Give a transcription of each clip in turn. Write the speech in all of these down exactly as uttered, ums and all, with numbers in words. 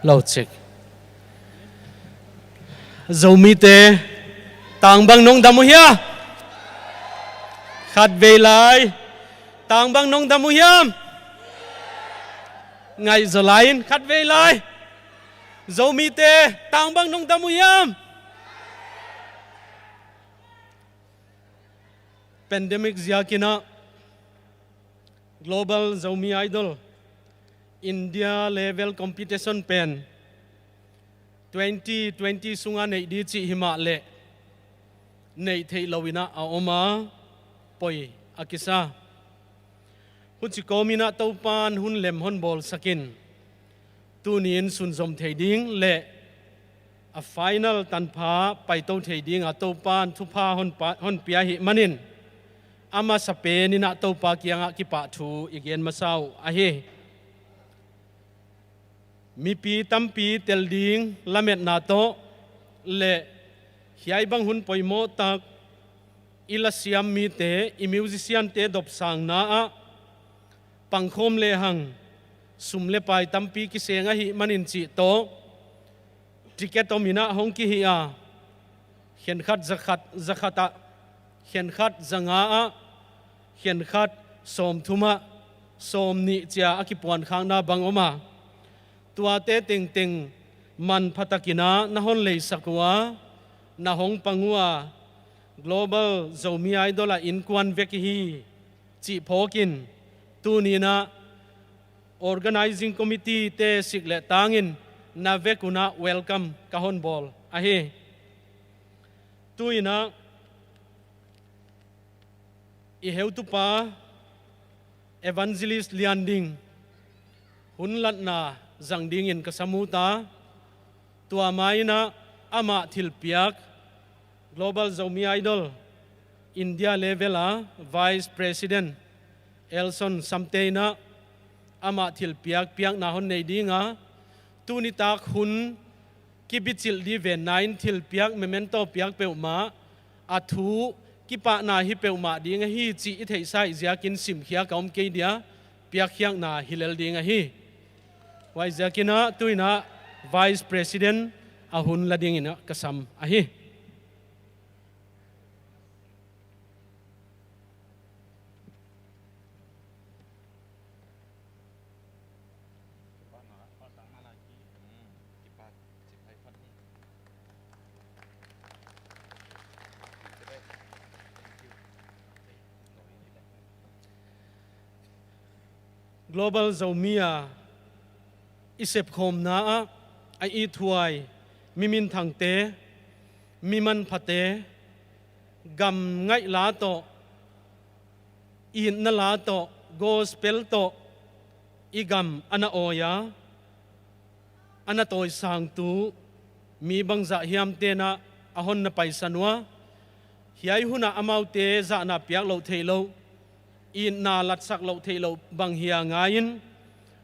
Lo check. Zomite, tang bang nong dam uh hiam? Khatvei lai. Tang bang nong dam uh hiam? Ngaihzaw lai in, khatvei lai. Zomite, tang bang nong dam uh hiam? Pandemic ziakin a Global Zomi Idol India level competition pen twenty twenty sunga neih di chih himahleh neih theihlouh in a om a, poi a kisa. Huchi kawm in a Toupa'n hun lem hon bawlsak in, tuni'n sunzom thei ding leh a final tanpha paitou thei ding a Toupa'n thupha hon pa, hon pia ahihmanin, a masapen in a Toupa kiangah kipahthu i gen masa uh ahi. Mipi tampi tel ding lametna toh leh hiai bang hun poimoh tak i lasiam mite, i musician-te dopsangna ah pangkhawm lehang sum leh pai tampi kiseng ahihmanin chih toh, ticket om in a hong kihih a, khenkhat za khat, za khat ah, khenkhat za nga ah, khenkhat sawmthum ah, sawmnih chia a kipuankhakna bang om a, tuate tengteng manpha takin a na hon leisak ua, na hong pang ua, Global Zomi Idol a innkuan vek i hi chih phawkin, tuni'n a organizing committee-te sik leh tangin na vek un a welcome ka hon bawl ahi. Tuin a i heutupa Evangelist Lianding hun latna zang dingin ka sam ut a, tua ma in a amah thilpiak, Global Zomi Idol India level a Vice President Elson Samte in a amah thilpiak piakna hon nei ding a, tuni tak hun kibichilh di ven nain thilpiak memento piak peuhmah, a thu kipahna hi peuhmah ding ahi chih i theihsa ziakin simkhiak a om kei dia, piakkhiakna hi lel ding ahi. Huaiziakin a tuin a Vice President a hun la dingin a ka sam ahi. Global Zomi a i sepkhawmna ah a ithuai mi minthangte, mi manphate, gam ngaih la toh, itna la toh, gospel toh i gam ana awi a, ana tawisangtu mi bangzah hiamte'n a hon na paisan ua, hiai hun a amaute zahna piak louh theihlouh, itna latsak louh theihlouh bang hia ngaiin,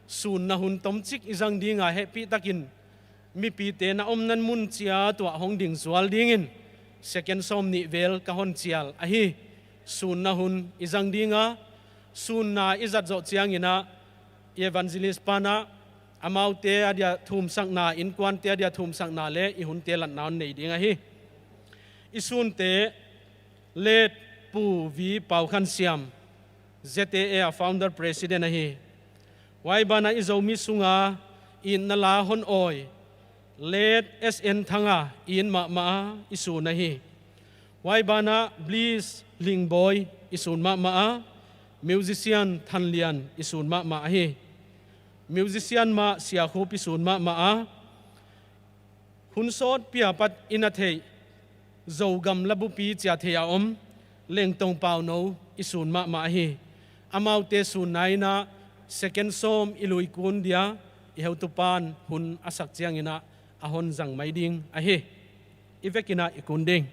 sunna hun tomchik i zang ding a hehpih takin mipite na omna mun chiat uah hong ding zual dingin second sawmnih vel ka hon chial ahi. Sunna hun i zang ding a, sunna i zat zoh chiangin a, i evangelist pa'n a amaute a dia thumsakna, innkuante a dia thumsakna leh i hunte latna hon nei ding ahi. I sunte, late Pu V Paukhansiam, Z A A a founder president ahi. Huai banah i Zomi sunga itna la hon awi, late S N Thanga, i it mahmah a i sun ahi. Huai banah Bliss Lingbawi, i sun mahmah a, musician Thanlian, i sun mahmah ahi. Musician mah Siakhup, i sun mahmah a, hun sawtpi apat i na theih Zogam labupi chia thei a om Lengtong Pauno, i sun mahmah ahi. Amaute sunna in a second sawm i lui kun dia, i heutupa'n hun a sak chiangin a hon zang mai ding ahi. I vekin a i kun ding.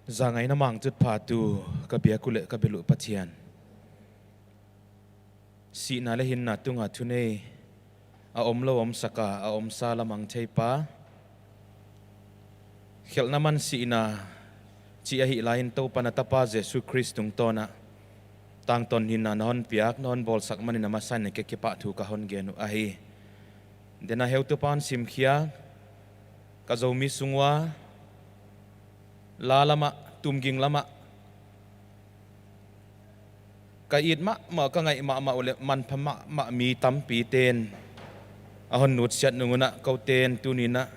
Zangaihna mangchut phatu ka biak uh leh ka bel uh Pathian, sihna leh hinna tunga thunei a omlou omsak a, a omsa la mang thei pa, khelhna man sihna chih ahih laiin Toupa na tapa Jesu Khrist tungtawn a tangtawn hinna na hon piak, na hon bawlsak manin a masa in na kiang kipahthu ka hon gen uh ahi. Tuni a heutupa hon simkhiak, ka Zomi sung ua, la lam ah, tumging lam ah, ka it mahmah, ka ngaih mahmah uleh manpha mahmah mi tampite'n a hon nutsiat nung un ah, kou te'n tuni in ah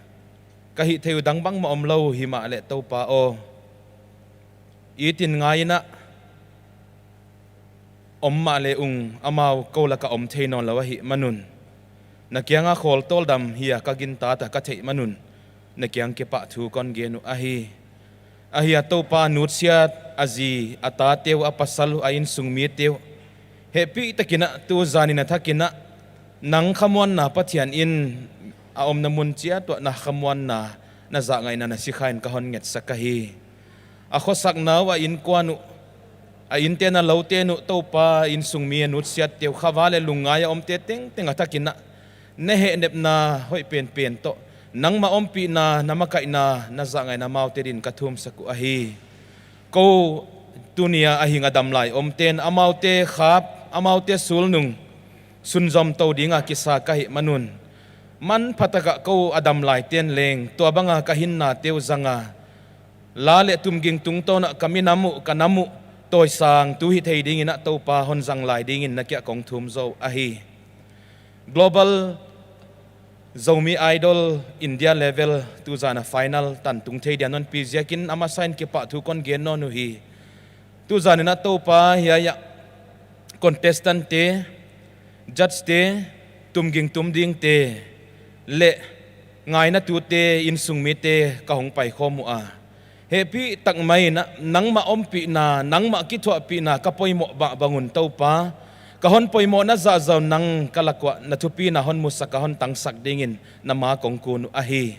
ka hihtheih uh dang bangmah omlou himahleh Toupa aw, it in ngai in ah om mahleh ung, amau kou lak ah om thei nawnlou ahih man un, na kiang a khawltawldam hia ka gintak a ka theih man un, na kiang kipahthu kon gen uh ahi. Ahia Toupa, nutsiat a zi, a tate uh, a pasal uh, a insung mite uh, hehpihtak in ah tu zan in a thak in ah nang khamuanna Pathian in a omna mun chiat uah na khamuanna, na zahngaihna na sikha in ka hon ngetsak ahi. A khosakna uh, a inkuan uh, a innte'n, a loute'n uh, Toupa, insung mi a nutsiatte uh, kha va leh lungngai a omte tengteng a thak in ah na hehnepna hoih penpen toh, nangmah ompihna, na makaihna, na zahngaihna amaute adingin ka thumsak uh ahi. Kou tuni a a hing a damlai omte'n amaute khap, amaute sulnung sunzom tou ding a kisa ka hih man un, manphatak ah kou a damlaite'n leng tua bang a ka hinnate uh zang a, la leh tumging tungtawn ah ka minam uh, ka nam uh tawisang tu hi thei dingin ah Toupa hon zang lai dingin na kiang ah kong thum zou ahi. Global Zomi Idol India level tu zan a final tan tung thei dia non pi ziakin a masa in kipahthu kon gen nawn uhi. Tu zan in ah Toupa, hiai ah contestant te, judge te, tumging tum dingte leh ngainatute, insung mite ka hong paikhawm ua, hehpihtak mai in ah nangmah ompihna, nangmah kithuahpihna ka poimoh mah bang un Toupa, ka hon poimohna zahzah un nang ka lak uah na thupina hon musak a, hon tangsak dingin na ma ah kong kun uh ahi.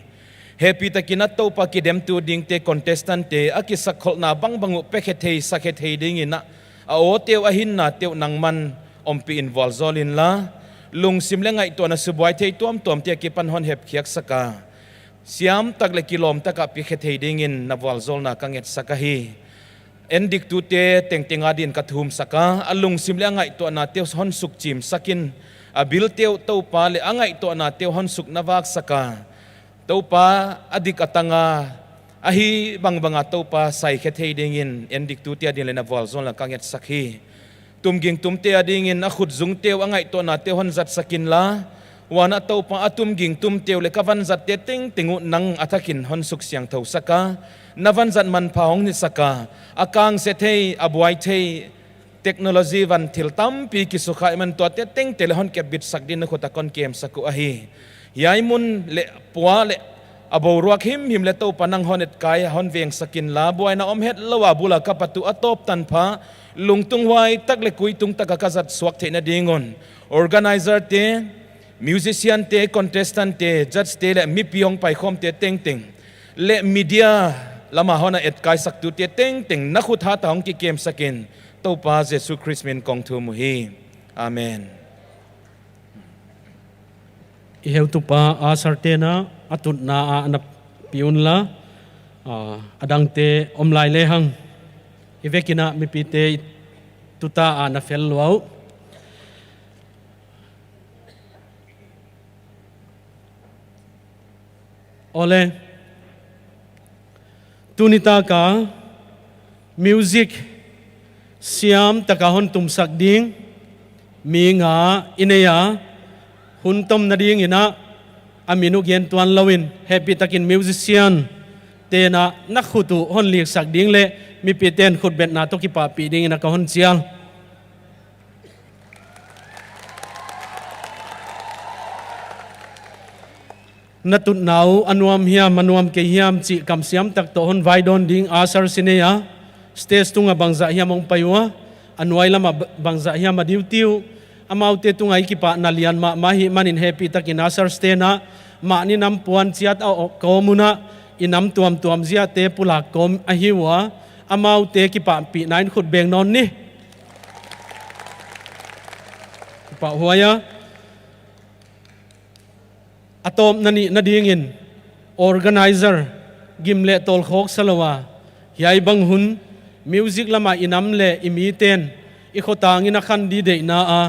Hehpihtak in ah Toupa, kidemtu dingte, contestant te, a kisakkholhna bangbang uh pe khe thei, sa khe thei dingin ah a awte uh, a hinnate uh nangman ompih in vualzawl inla, lungsim leh ngaihtuahna subuai thei tuamtuamte akipan hon hepkhiaksak a, siamtak leh kilawmtak a pi khe thei dingin na vualzawlna ka ngetsak ahi. Endiktute tengteng adingin ka thumsak a, a lungsim leh a ngaihtuahnate uh hon sukchimsak in, a bilte uh Toupa leh a ngaihtuahnate uh hon suknavaksak a, Toupa, a dik a tang a, a hi bangbang a Toupa, sai khe thei dingin endiktute adingin leng na vualzawlna ka ngetsak hi. Tumging tumte adingin a khutzungte uh, a ngaihtuahnate uh hon zatsak inla, huan ah Toupa, a tumging tumte uh leh ka vanzatte tengteng uh nang a thak in hon suksiangthousak a, na vanzat manpha hong hisak a, a kangse thei, a buai thei, technology van thil tampi kisukha ahihman, tuate tengteng leh hon kepbitsak dingin na khut ah kon kemsak uh ahi. Hiai mun leh pua leh a boruak himhim leh Toupa, nang hon etkai a, hon vengsak inla, buaina om hetlou a bul a ka pat uh a tawp tanpha, lungtunghuai tak leh kuitungtak a ka zat suak theihna ding un, organizer te, musician te, contestant te, judge te leh mipi hong paikhawmte tengteng leh media lam a hon a etkaisaktu te tengteng na khut hat a hong kikemsak in, Toupa Jesu Khrist min in kong thum uhi. Amen. I heutupa usher te'n a tutna a na pi unla, a, a dangte om lai lehang. I vek in a mipite i tuta a na fel lua uh. Awle, tuni tak a music siamtak a hon tumsak ding mi nga i nei a, hun tomna dingin a, a min uh gen tuanlou in, hehpihtak in musician te'n a na khut uh hon liksak ding leh mipite'n khutbetna toh kipahpih dingin a ka hon chial. Na tutna uh a nuam hiam, a nuam kei hiam chih kamsiam tak toh hon vaidawn ding usher i nei a, stage tung a bangzah hiam hong pai ua, a nuai lam a ba-, bangzah hiam a duty uh, amaute tung a i kipahna lian mahmah ahihman in hehpihtak in usher te'n a, mahni nam puan chiat a o-, ka om un a, i nam tuamtuam ziate pulak ka om ahi ua, amaute kipahpihna in khut beng nawn ni. Kipahhuai a. A tawpna nihna dingin, organizer, gim leh tawlkhawk sa lou a, hiai bang hun, music lama i nam leh i miten, i khotangin a khan di deihna a,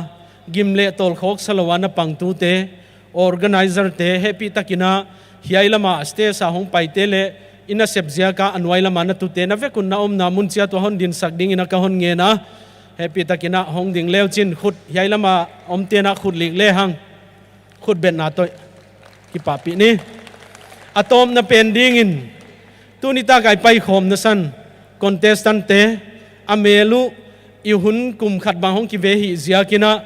gim leh tawlkhawk sa lou a na pangtute, organizer te, hehpihtakin a, hiai lama stage a hong paite leh, i nasep ziak a a nuai lama na tute, na vek un na omna mun chiat uah hon dinsak dingin a ka hon ngen a, hehpihtakin a hong ding leuchin khut, hiai lama omte'n a khut lik lehang. Khut betna toh kipahpih ni. A tawpna pen dingin, tuni tak a i paikhawmna san, contestant te, a mel uh, i hun kum khat bang hong kive hi ziakin a,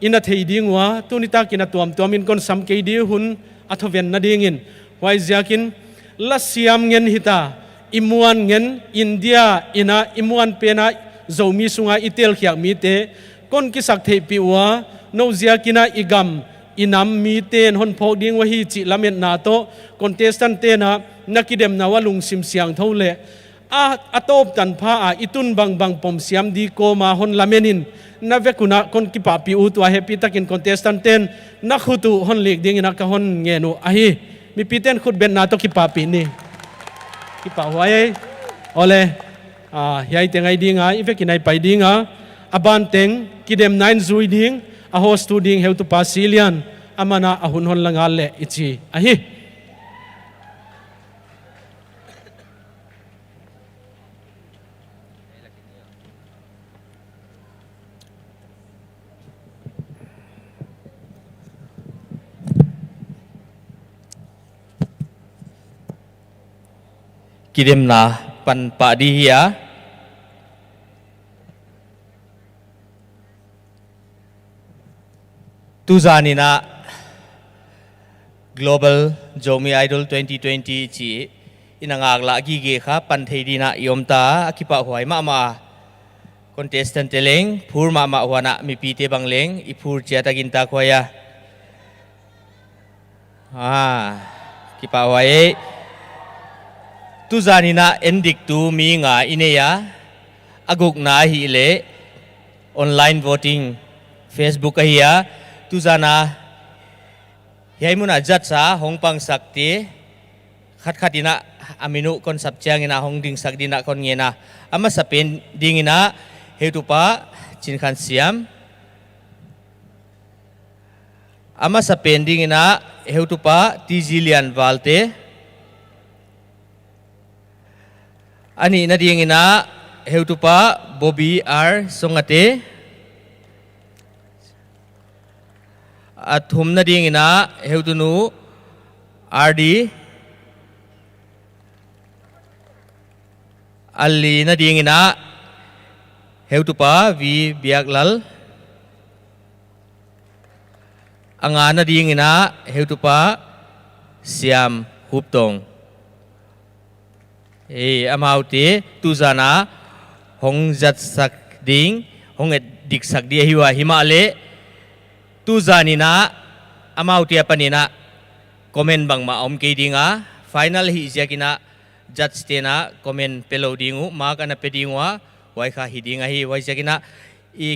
i na thei ding ua, tuni takin a tuamtuamin kon sam kei di hun a thovenna dingin. Huaiziakin, la siam ngen hita, i muan ngen, India in a i muan pen a Zomi sunga i telkhiak mite, kon kisaktheihpih ua, nou ziakin a i gam, i nam miten hon phawk ding uhi chih lametna toh, contestant te'n a, na kidemna uah lungsim siangthou leh, a, a tawp tanpha a, i tun bangbang pom siam di kawm a hon lamenin, na vek un a kon kipahpih uh tua hehpihtakin contestant te'n, na khut uh hon lik dingin a ka hon ngen uh ahi. Mipite'n khut betna toh kipahpih ni. Kipahhuai. Awle. Ah, hiaite ngai ding a, i vekin a i pai ding a. A ban teng, kidemna in zui ding, a host tu ding heutupa Silian, aman a a hun hon la ngal leh i chi ahi. Kidemna pan pah di hi a. Tuzan in a Global Zomi Idol twenty twenty chih i na ngaklah gige kha pan thei dingin a i om ta a, kipahhuai mahmah. Contestant te leng phur mahmah, huan a mipite bang leng i phur chiat a gintak huai a. Ah, kipahhuai. Tuzan in a endiktu mi nga i nei a, a gukna ahihleh online voting, Facebook ahi a, tuzan a hiai mun a judge a hong pangsakte khatkhat in a, a min uh kon sap chiangin a hong dingsak dingin a kon ngen a. A masapen dingin a heutupa Chinkhansiam. A masapen dingin a heutupa T G Lianvalte. A nihna dingin a heutupa Bobby R Songate. A thumna dingin a heutunu R D. A lina dingin a heutupa V Biaklal. A ngana dingin a heutupa Siam Huptong. Eh, amaute tuzan a hong judge sak ding, hong et diksak ding ahi ua, himahleh tuzan in a amaute apan in a comment bangmah om kei ding a, final hih ziakin a judge te'n a comment pe lou ding uh, mark ana pe ding ua, huai kha hi ding ahi, huaiziakin a i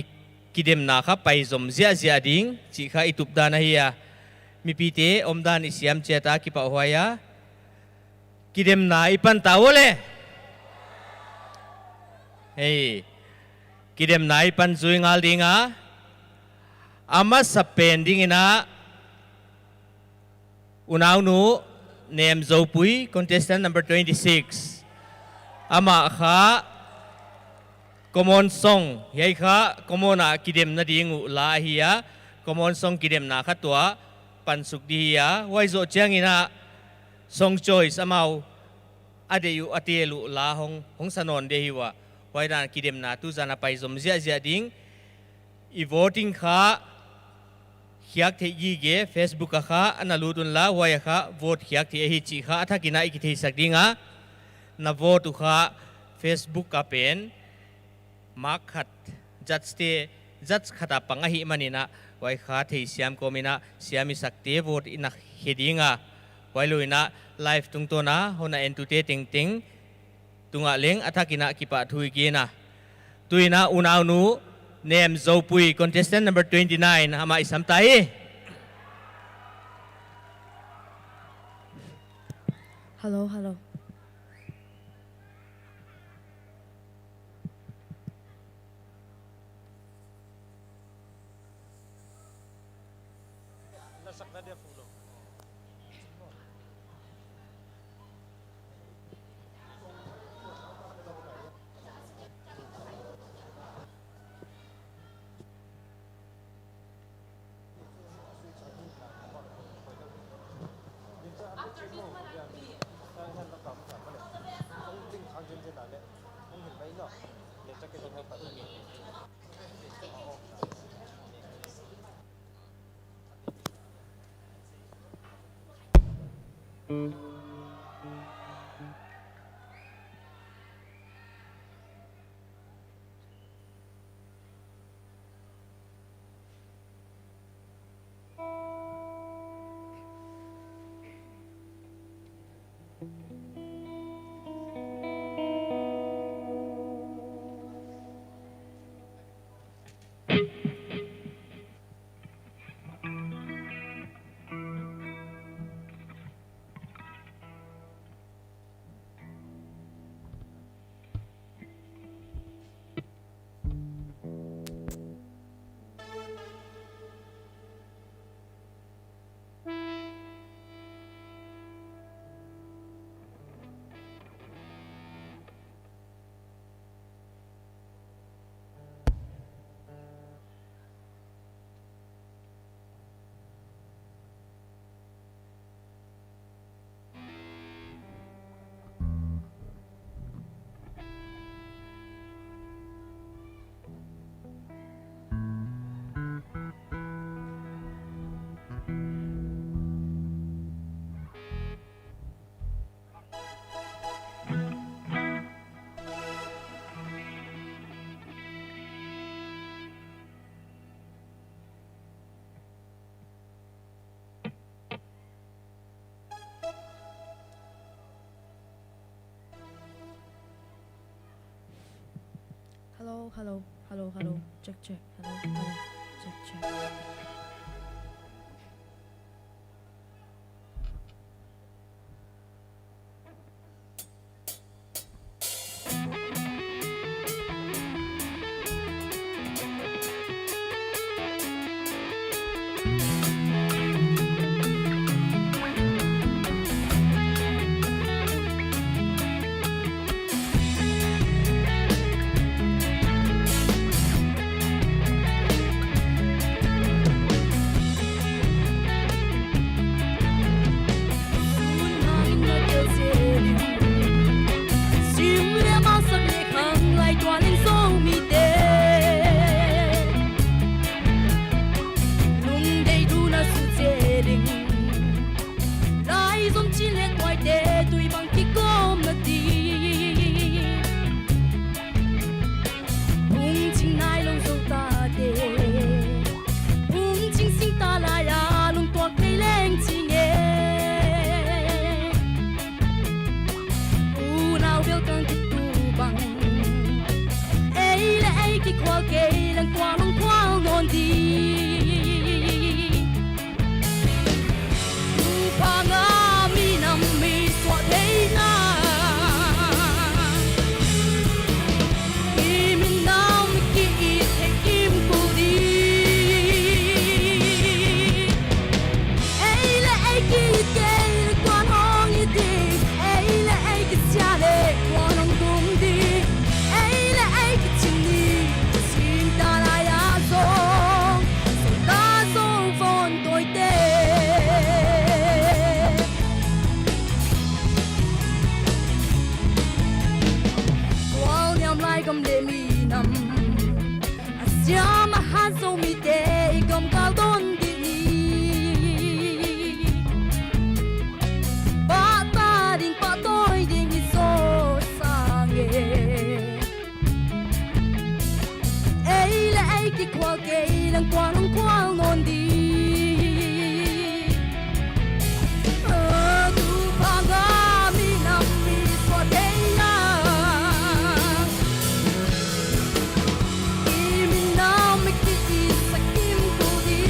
kidemna kha pai zom ziahziah ding chih kha i tup dan ahi a. Mipite omdan i siam chiat a kipahhuai a. Kidemna i pan ta uh le. Hei. Kidemna i pan zui ngal ding a. A masapen dingin a unaunu Nem Zopui, contestant number twenty-six. Amah kha common song, hiai kha common a kidemna ding uh la ahi a, common song kidemna kha tua pansuk di hi a, huai zoh chiangin a song choice amau a deih uh a tel uh la hong, hong sa nawn di hi ua, huai dan kidemna tuzan a pai zom ziahziah ding. I voting kha khiak theih gige, Facebook a kha ana lut un la, huai a kha vote khiak theih ahi chih kha a thakin a i kitheisak ding a. Na vote uh kha Facebook a pen mark khat, judge te, judge khat a pang ahihmanin a, huai kha theisiam kawmin a, siam i sakte vote i na khe ding a. Huailouin a live tungtawn a hon a entute tengteng tungah leng a thakin a kipahthu i gen a. Tuin a unaunu Nem Zopui, contestant number twenty-nine, amah i sam ta hi. Hello, hello. Hello, hello, hello, hello. Check, check. Hello, hello. Check, check. Sim leh masak leh khanglai tuan in Zomite lungdeih duna su che ding. Lai zom chin leh tuaite tui bang kikawm na di. Hung ching nailou Zo tate, hung ching sing ta lai a lungtuak thei leng ching e. Unau bel kan kitu bang, ei leh ei kikhual kei leng tuan hong khual nawn di. Tuphang a minam mi suah theihna, i minam ki it theih kim kul di. Ei leh ei ki it kei leng tuan hong it ding, ei leh ei kisia leh tuan hong tum ding. Ei leh ei kiching ni, sim ta lai a zong, zong ta zong von toite. Tual niam lai gam leh minam, a siam a hat Zomite i gam kal don di ni. Pahta ding pahtawi ding i zo sang e. Ei leh ei kikhual kei leng tuan hong khual nawn di. Tuphang a minam mi suah theihna, i minam mi ki it sak kim kul di.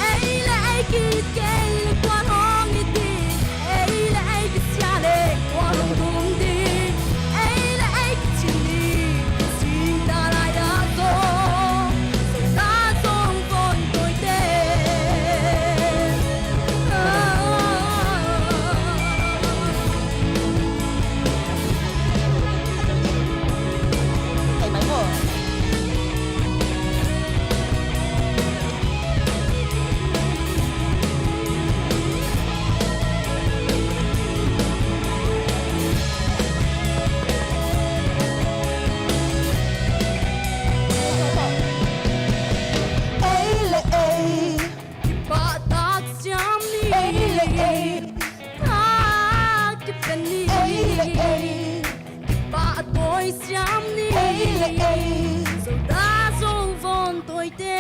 Ei leh ei ki it kei leng Siam ni, ei leh ei, zo ta zo vun toite.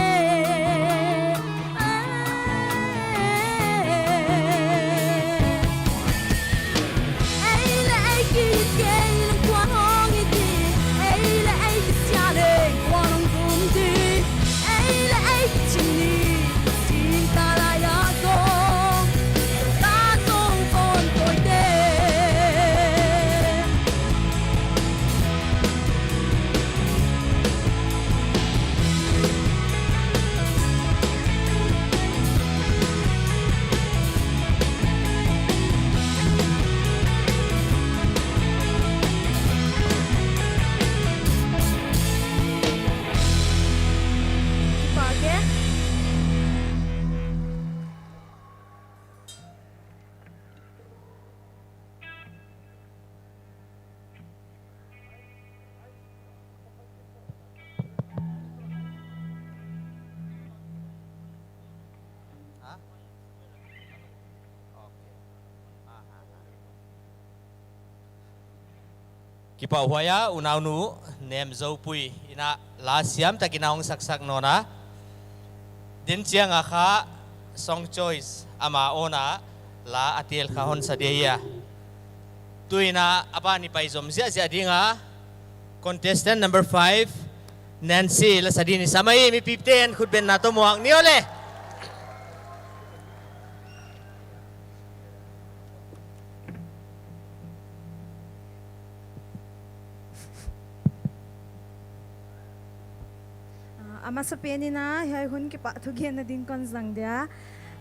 Ei leh ei ki, kei leng kuan hong i di. Ei leh ei ki sia leng kuan hong gum di. Ei leh ei ki chin ni, sing ta lai a zo, zo ta zo vun toite. Kipahhuai a, unaunu Nem Zopui in a la siam takin a hong saksak nawn a. Din chiang a kha song choice ama own a la a tel kha hon sa dia hi a. Tuin a ban i pai zom ziahziah ding a, contestant number five, Nancy, la sa ding i sam ahi. Mipite'n khut benna toh muak ni aw le. Ah, a masapen in a hiai hun kipahthu genna ding kon zang dia.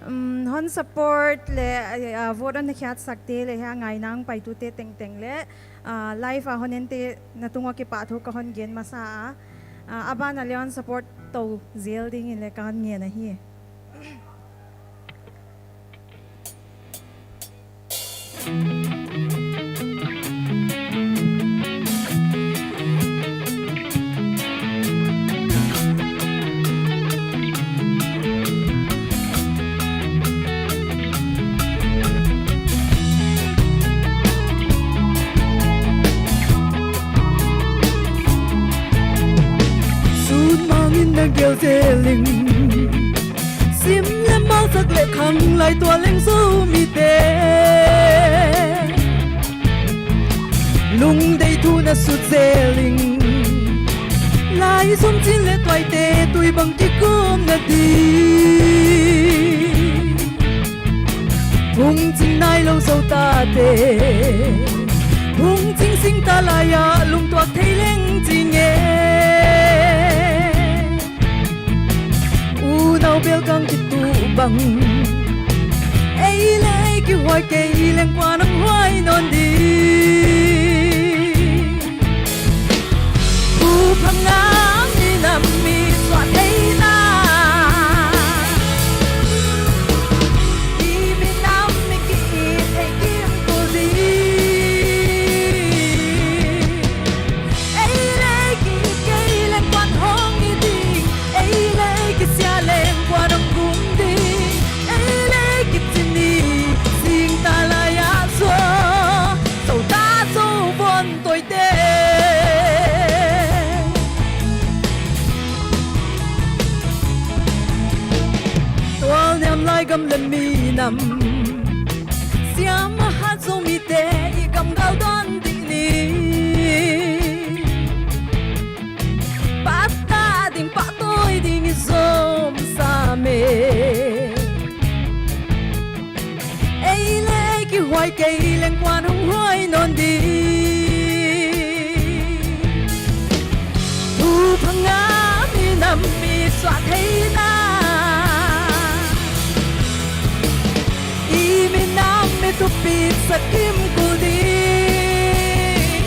Um, hon support leh, ah, vote hon na khiatsakte leh hiai a ngaina a hong paitute tengteng leh, ah, live a hon ente na tung uah kipahthu ka hon gen masa a. Ah, a ban a leh hon support tou zel dingin leh ka hon ngen ahi. Sun mangin na gel zel ing. Sim leh malsak leh khanglai tual leng Zomite. Lungdei thu na sut zel ing. Lai sum chin leh tuaite tui bang kikum na di. Phungching nailou Zo tate, phungching sing ta lai a lungtuak thei leng ching e. Unau bel kang kitu bang, ei leh ei kihuai, kei leng kuan hong huai nawn di. Phu phang a mi nam mi suah theihna, i mi nam mi ki it thei kim kul di. Ei leh ei ki it, kei leng kuan hong i ding. Ei leh ei ki sia leng kuan hong gum ding. Ei leh ei ki chin ni, sing ta lai a zo, zo ta zo vun toite. Tual niam lai gam leh mi nam, siam a hat Zomite i gam gal dawn ding ni. Pahtak ding pahtawi ding i zom sam e. Ei leh ei kihuai, kei leng kuan hong huai nawn di. Phu phang a mi nam mi suah theihna, i mi nam mi thupit sak kim kul ding.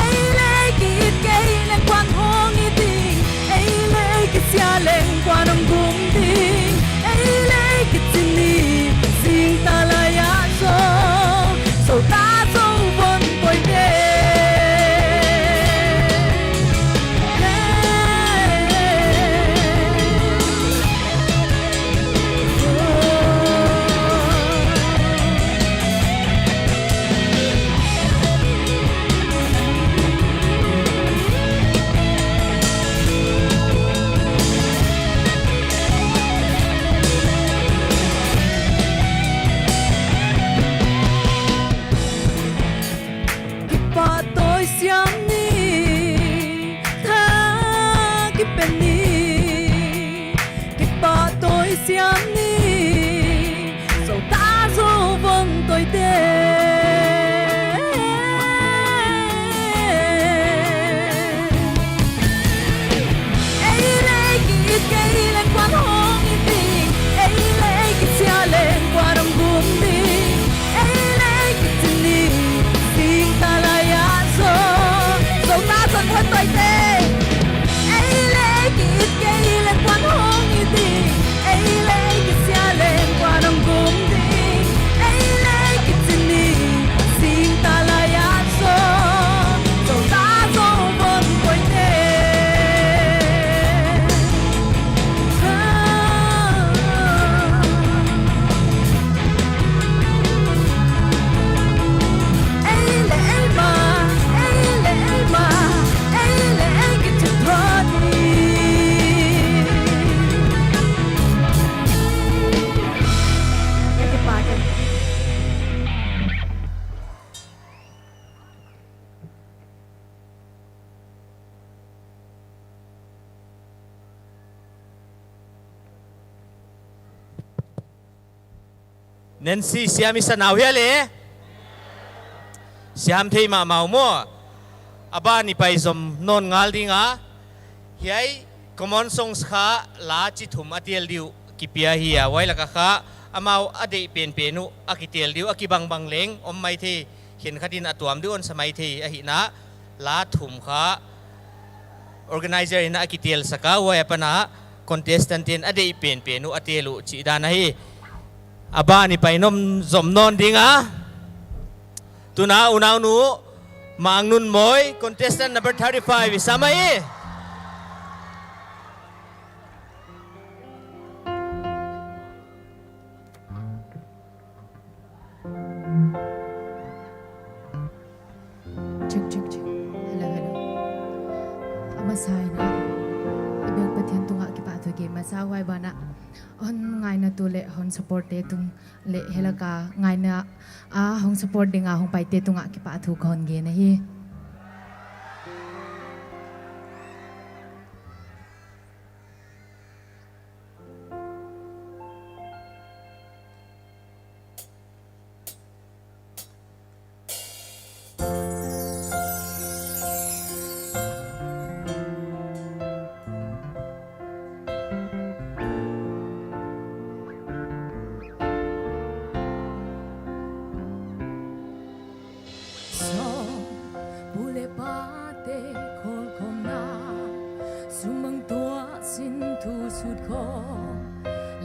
Ei leh ei ki it, kei leng kuan hong i ding. Ei leh ei ki sia leng kuan hong gum ding. Ei leh ei ki chin ni, sing ta lai a zo, zo ta zo vun toite. Siam ni, Zota Zovon toite. Ei leh ki it kei leng kuan hong it ding. Ei leh ki sia leng kuan hong gum ding. Ei leh ki chin ni, singtang lai a zaw. Zota Zovon toite. Ei leh ki it kei leng kuan hong it ding. Ei leh ki sia leng kuan hong gum ding. Ei leh ki chin ni, singtang lai a zaw. Zota Zovon toite. Ei leh ei mah, ei leh ei mah, ei leh ei ki tuh phot ni. Ei ki pa te. Nancy, siam i sa nau hia le? Siam thei mahmah uh maw. A ban i pai zom nawn ngal ding a. Hiai common songs kha la chi thum a tel di uh kipia hi a, huai laka kha amau a deih penpen uh a kitel di uh, a kibangbang leng om maithei, khenkhat in a tuam di uh hon sa maithei ahihna. La thum kha organizer in a kitel sak a, huai apan a contestant te'n a deih penpen uh a tel uh chih dan ahi. A ban i pai nawn zom nawn ding a. Tuna unaunu Mangnunmoi, contestant number thirty-five i sa mai. Check, check, check. Hello, hello. A masa in a, i biak Pathian tungah kipahthu gen masa, huai banah hon ngainatu leh hon support te tung leh hiai laka ngaina a hong support ding a hong paite tungah kipahthu kon gen ahi. Sawm, pu leh pate khawlkhawmna, sumang tuah sin thu sut khawm,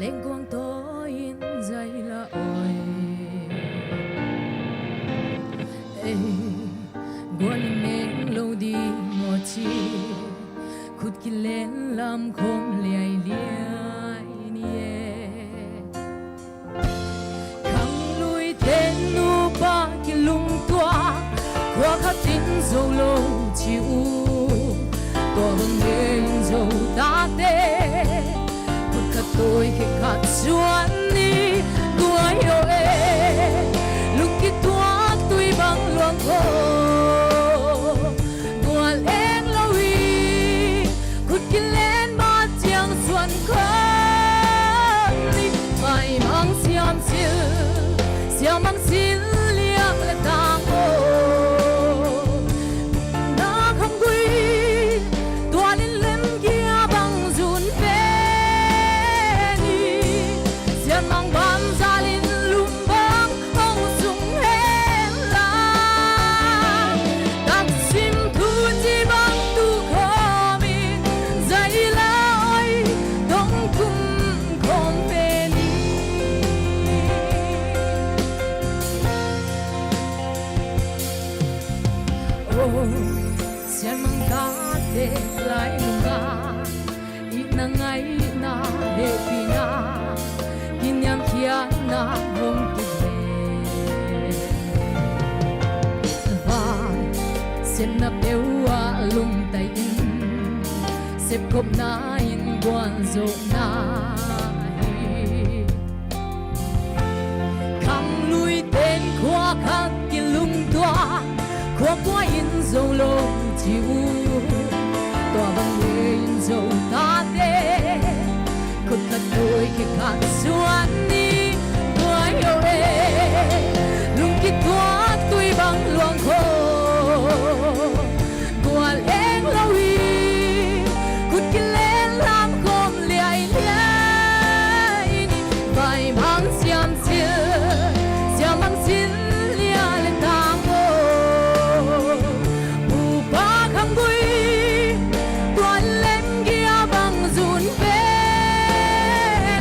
lengkuang tawi in zai la oi. Ei, gual in neng lou di maw chi, khut kilen lam khawm liailiai ni e. Khanglui ten nupa kilungtuak, khua khat in zou lou chi u. Tua bang in Zota te, khut khat tawi khe khat suan ni, tua hi o e. Lung kituak tui bang luang kho, gual eng lou i, khut kilen ma chiang suan khawm ni. Maimang siam sil, siam mang sil liak leh tang o. Na kham gui, tual in lem kia bang zun pen i. Siam mang ban zal in lum bang hong sung hen la. Taksim thu chi bang tu khawm in zai la oi, dong kum khawm pen i. Oh, siam mang ka te lai lung a. Itna ngaihna hehpihna, kiniamkhiatna hong tuh ve. Vai, sepna peuh ah lungtai in, sepkhopna in gualzawhna hi. Khanglui ten khua khat kilungtuak, khua kua in zou lou chi u. Tua bang in Zota te, khut khat tawi Khat suan ni guai o e, lungkituak tui bang luang kho. Gual eng lou hi, khut kilen lam khawm liai liai ni. Vaimang siam sil, siam mang sin lia le tang o. Upa kham gui, tuan lem gia bang zun pe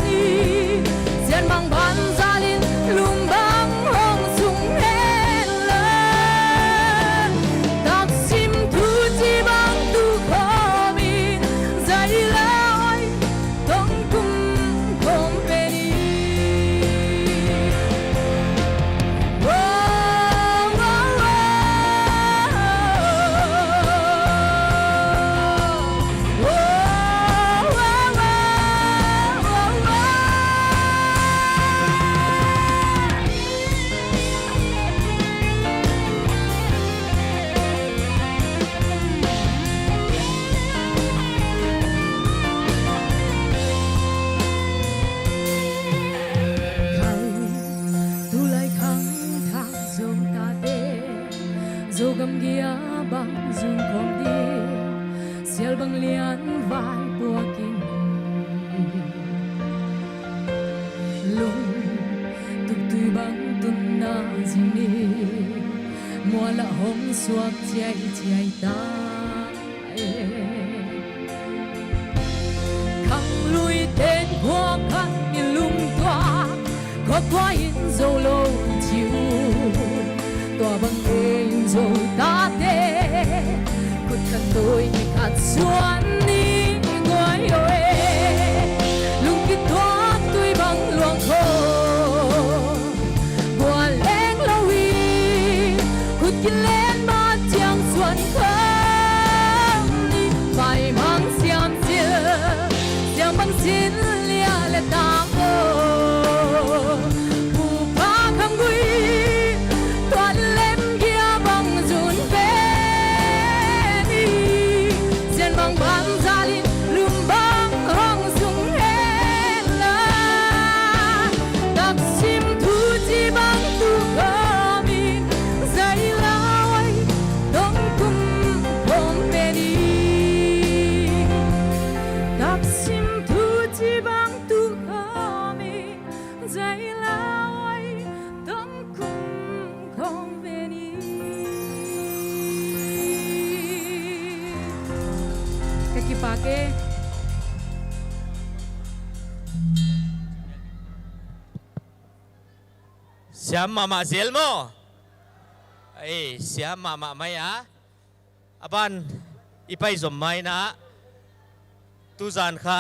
ni. Sian mang ban zalin lum bang hong sung hen la. Taksim thu chi bang tu khomin zai lai tong kum khawm pe ni. Tulai khang thang zong tate, Zogam gia bang zung kong di, sial bang lian vai puakin. Lung tuktui bang tun na zing ni, muala hong suak chiai chiai ta e. Khang lui ten khua khat in lungtuak, khua kua in zo lou chiu. Tua bang e in zo tate, khut khat tui khat suan ni guai o e. Lungkituak tui bang luang kho. Gual eng lou hi, khut kilen ma chiang suan kham ni. Vaimang siam sil, siam bang sin lia le tang o. Upa kham gui, tuan lem gia bang zun pe ni. Sian mang ban zalin lum bang hong sung hen la. Taksim thu chi bang tu khomin zai lai tong kum khawm pe ni. Taksim thu chi bang tu khomin zai lai tong kum khawm pe ni. Ka kipak e. Siam mahmah zel maw? Ei, siam mahmah mai a. A ban i pai zom mai na. Tuzan kha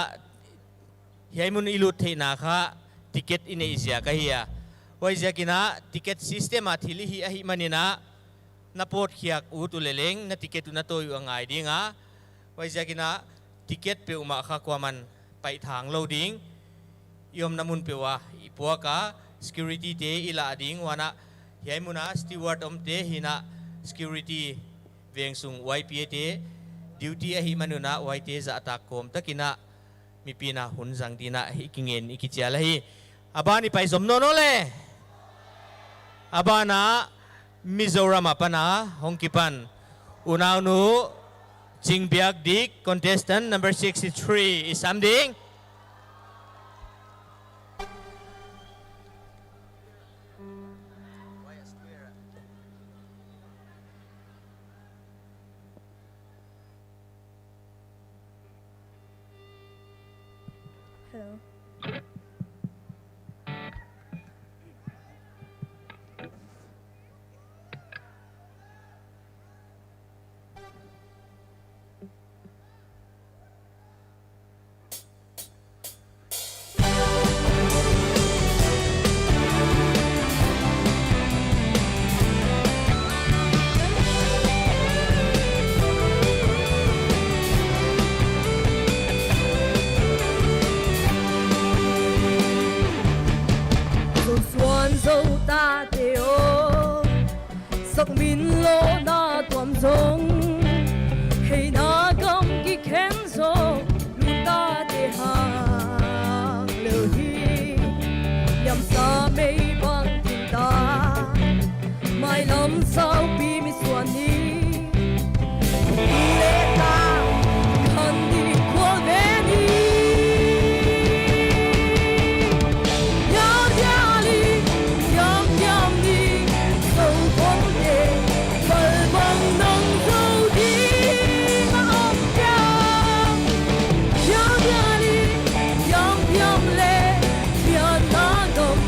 hiai mun i lut theihna kha ticket i neih ziak ahi a. Huaiziakin a ticket system a thil i hih ahihmanin a, na pawtkhiak ut uleh leng na ticket uh na tawi uh a ngai ding a. Huaiziakin a ticket peuhmah kha kuaman paih thang lou ding. I omna mun peuh a i puak a, security te i lah ding, huan a hiai mun a steward omte hi'n a, security veng sung Y P A te duty ahihman un a, huaite zahtak kawm takin a mipi'n a hun zang dingin a i kingen i kichial ahi. A ban i pai zom nawn leh. A ban a Mizoram apan a hong kipan unaunu Chingbiak Dik, contestant number sixty-three, i sam ding. Hello. Zo suan zo tate aw, sak min lou na tuam zong, hei na kam kikhen zong, lu tate hang leu hi. Lam saupi mi suan ni. Leh ta khan ni khual ve ni. Yau dia li, yam yam ni. Zo bong te, bal bong nang zo di. Ma om dia. Yau dia li, yam yam le. Pian na dom.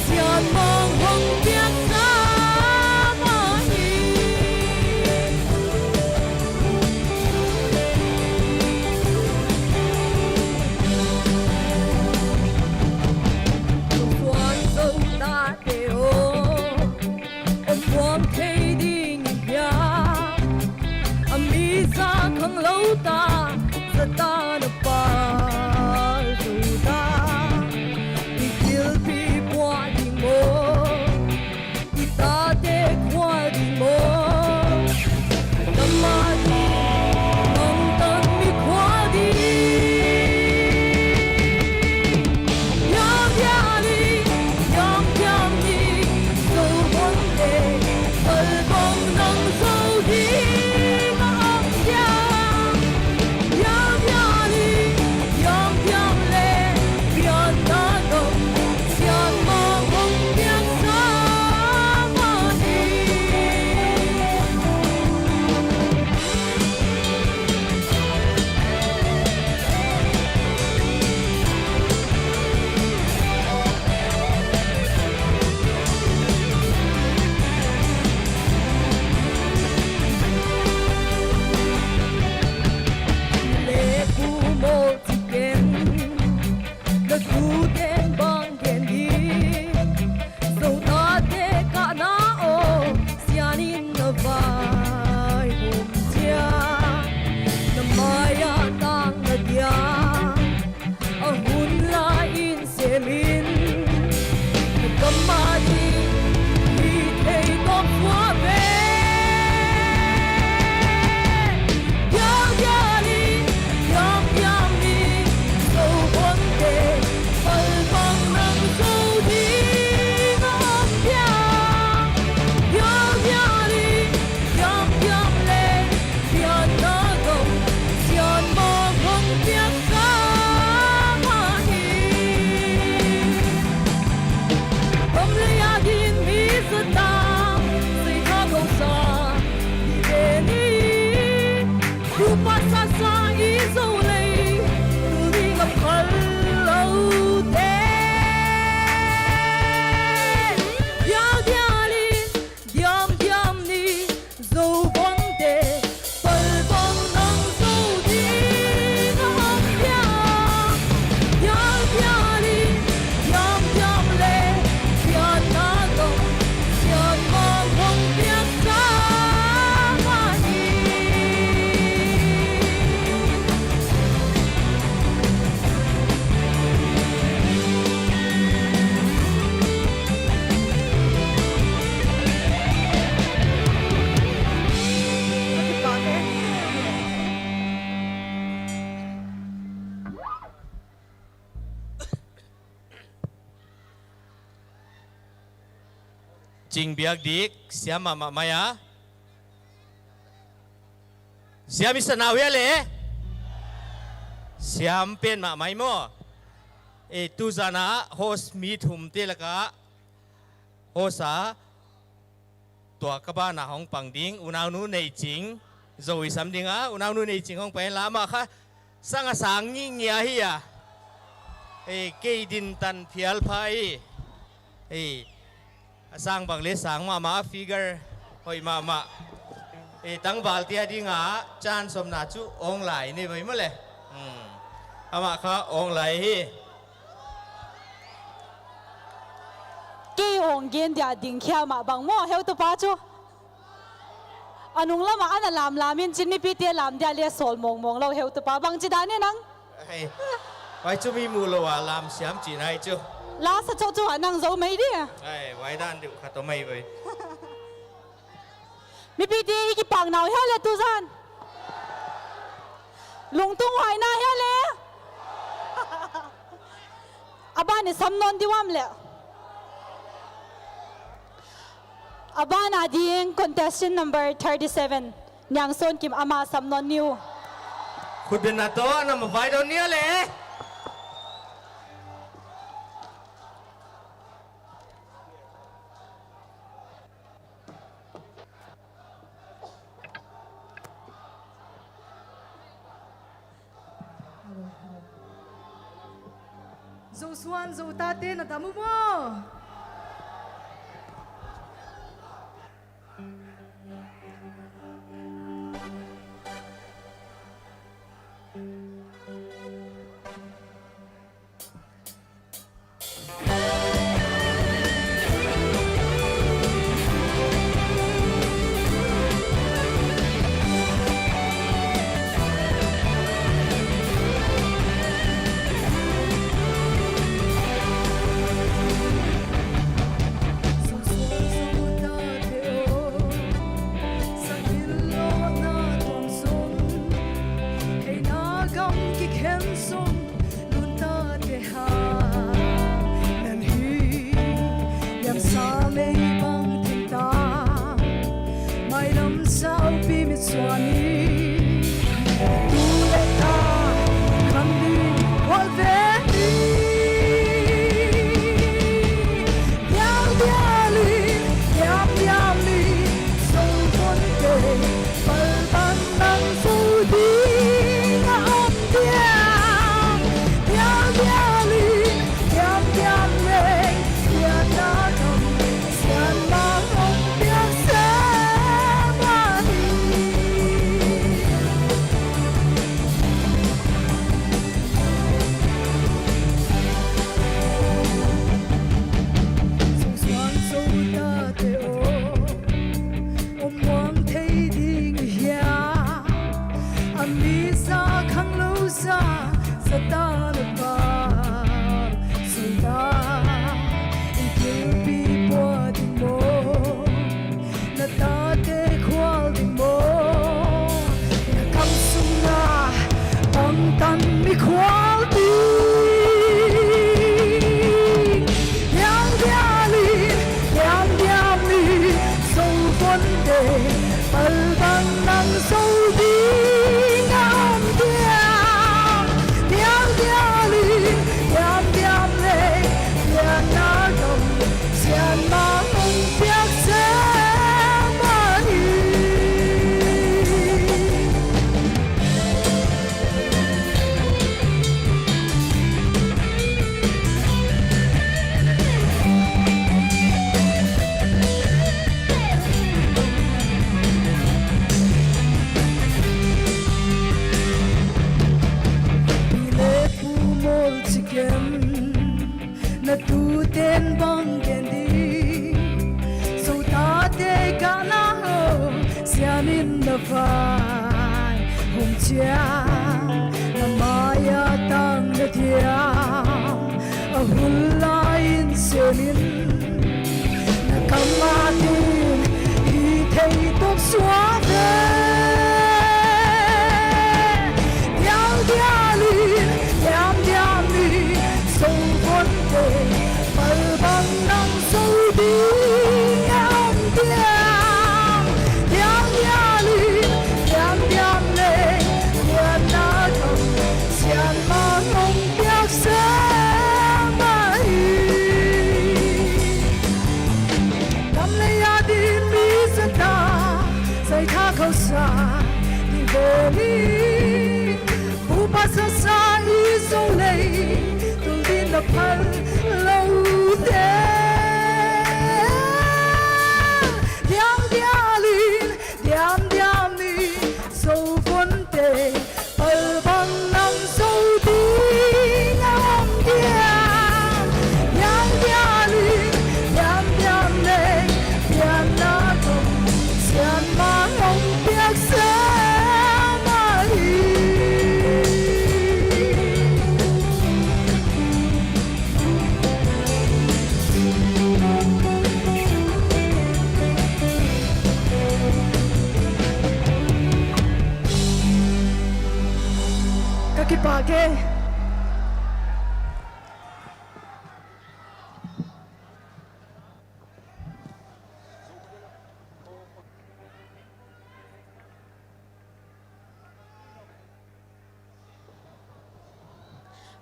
Sian mong hong piak sa mah hi. Suan zo ta te o, om buang thei ding hia. A mi za khang lou ta, za ta na pa zo ta. Mi thilpi pua ding maw. I tate khua ding maw? Ka mah ni, nang tan mi khua ding. Yau dia li, yam yam ni, zo bong te, bal bong nang zo ding a om dia. Yau dia li, yam yam le, pian na dom. Sian mong hong piak sa mah hi. Le pu mo ti ken, na tu ten bang ken di. Zo ta te ka na o, sian in na vai hum chia. Na mai a tang na dia, a hun lai in sem in. Na ka mah ni, mi thei kong khua ve. Yau dia li, yam yam ni, zo bong te, bal bong nang zo ding a om dia. Yau dia li, yam yam le, pian na dom, sian mong hong piak sa mah hi. Bang leh a din mi sa ta, sei kha ko sa, di te ni. Upa sa sa i zo lei, tu ding a phal lou te. Yau dia li, yam yam ni, zo bong te, bal bong nang zo ding a om dia. Yau dia li, yam yam le, pian na dom, sian mong hong piak sa mah hi. Ching biak dik, siam mahmah mai a. Siam i sa nau hia le? Siam pen mahmah mai maw. E, tuzan a host mi thum te laka host a tua ka ban a hong pang ding, unaunu Neiching, Zo i sam ding a, unaunu Neiching hong pai la, amah kha sang a sang ngingia hi a. E, kei din tan phial pha hi. E, a sang bang le sang mahmah, figure hoih mahmah. E, tangval te a ding a chance omna chu Awnglai nei vai maw le. Hmm. Amah kha Awnglai hi. Kei hong gen dia ding khia mah bang maw, heutupa chu. A nung lam a ana lamlam in chin, mipite lam dia le sawl mongmong lou heutupa, bangchi dan e nang? Ai, huai chu mi mu lou a lam siam chihna ahi chu. La sa chauh chu a nang Zo mai di. Ai, huai dan deuh khat om mai ve. Mipite i kipak nau hia le tuzan? Lungtung huai na hia le? A ban i sam nawn di uam le. A ban a ding contestant number thirty-seven, Niangson Kim, amah sam nawn ni uh. Khutbetna toh na mavai dawn ni le. Zosuan Zotate na dam uh maw? Sakil lo na tuang sung, hei na gam kikhen sung, lun ta te ha, nan hi, yam sa mei bang thing ta, mai lam sau pi mi suani, tu le ta, kan ding, wal ve ni. Dial dial in, diam diam in, sou kon te, pal pan nang sou ding a om diam. Dial dial in, diam diam leng, dial na dam, sian mang om piak se mani. Sungsuan Zotate aw, om muang thei ding i hia? A mi sa khang lou sa, sa ta na pa, sa ta i thil pi pua ding maw? Na tate khual ding maw? Na kam sung a bangtan mi khual ding. Diam diam in, diam diam in, sou kon te, pal bang nang sou ding a om diam. Diam diam in, diam diam leng, diam na dam, sian mang om piak se mani. Pi le pu mawl chicken, na tuten bang gen di. Zotate ka na ho, sian in na vai hong chiang, na mai a tang na diam, a hun lai in sian in. Na kam a ding hi thei tok suak ve. Dial dial in, diam diam in, sou kon te, pal bang nang sou ding a om diam. Dial dial in, diam diam leng, diam na dam, sian mang om piak se mani. Gam lei a ding mi sa ta, sai tha khauh sa, di ve ni. Pu pa sa sa i zou lei, tung din na phal lou te. Diam dial in, diam diam in, sou kon te, pal bang nang sou ding a om diam. Diam dial in, diam diam leng, diam na dam, sian mang om piak se mani. Ka kipak e.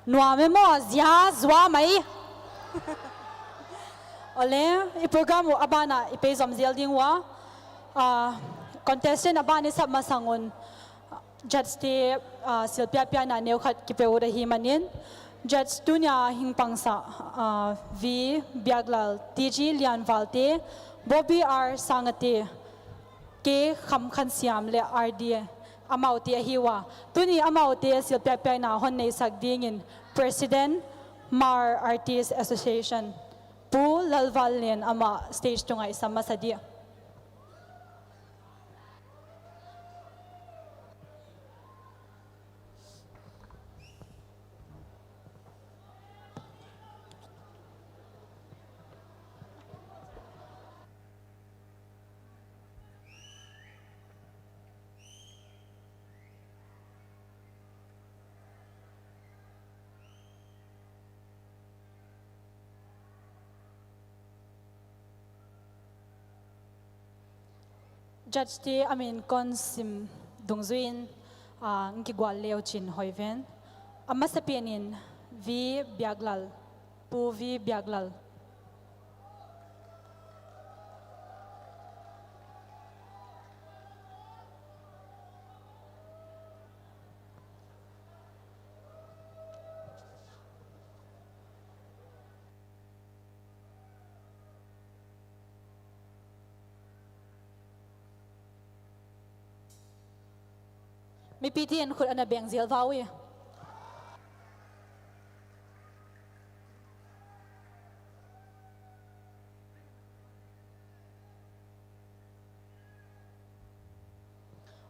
Nuam e maw, zia zuam mai. Awle, i program uh a ban ah i pei zom zel ding ua. Ah, contestant a ban i sap masang un, judge te, ah, silpiak piakna neu khat kipe uh ahi manin, judge tuni a hing pangsak, ah, V Biaklal, T G Lianvalte, Bobby R Sangate, K Khamkhansiam leh R D amaute ahi ua. Tuni amaute silpiak piakna hon neisak dingin President Hmar Artist Association, Pu Lalvalnen amah stage tungah i sam masa ding. Judge te a min kon sim dungzuiin, ah, hon kigual le uchin hoih ven. A masapen in V Biaklal, Pu V Biaklal. Mipite'n khut ana beng zel ua ui.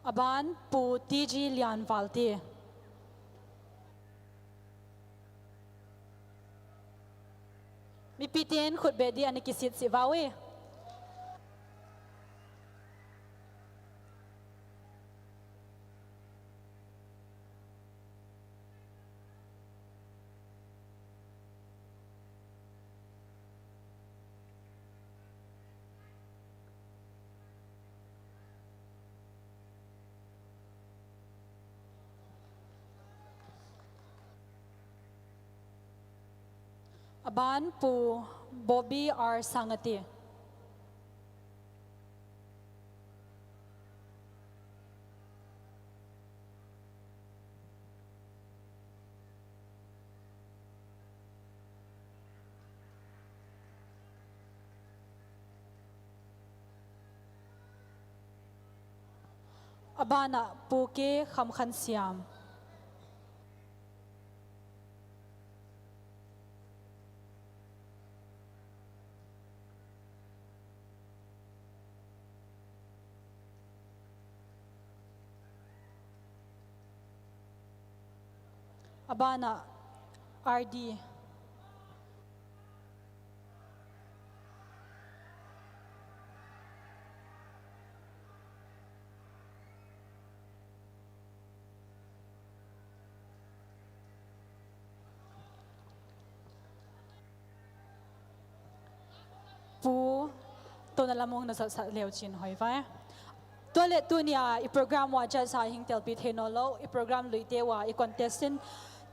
A ban Pu T G Lianvalte. Mipite'n khut beh di ana kisit sih ua ui. A ban Pu Bobby R Sangate. A ban ah Pu K Khamkhansiam. A ban ah R D. Pu, tuna lam hong na sat sat le uchin hoih vai. Tua leh tuni a i program ua judge a hing telpih thei nawnlou, i program luite ua, i contestant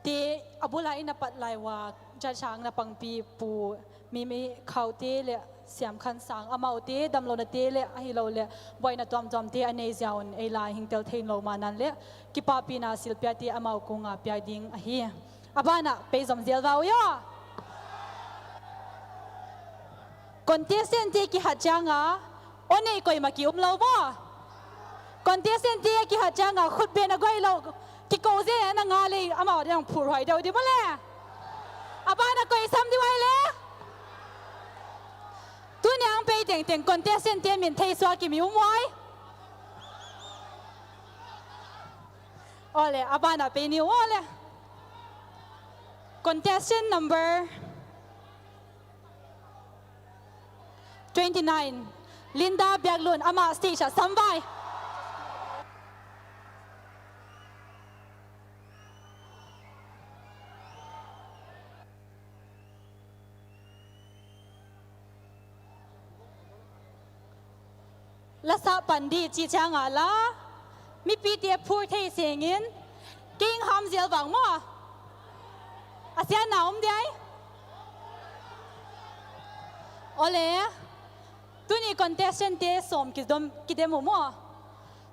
te a bul a i na pat lai ua judge a hong na pangpih Pu Mimi Khaute leh Siamkhansang, amaute damlounate leh ahilouleh buaina tuamtuamte a nei ziak un ei la hing tel thei nawnlou manin leh kipahpihna silpiakte amau kong a piak ding ahi. A ban ah pei zom zel ua ui aw. Contestant te kihat chiang a aw nei koimah ki um lou maw? Contestant te kihat chiang a khut beh na guai lou, kikou zel na nga leh amau dang phurhuai deuh di maw leh. A ban ah koi sam di uai leh. Tuni a hong pei tengteng contestant te min thei suak ki mi um uai. Awle, a ban ah pei ni uai leh. Contestant number twenty-nine, Linda Biaklun, amah stage ah sam vai. La sa pan di chih chiang a la, mipite phur thei sengin, keng ham zel vang maw. A siatna om diai. Awle. Tuni contestant te sawm kidom, kidem uh maw.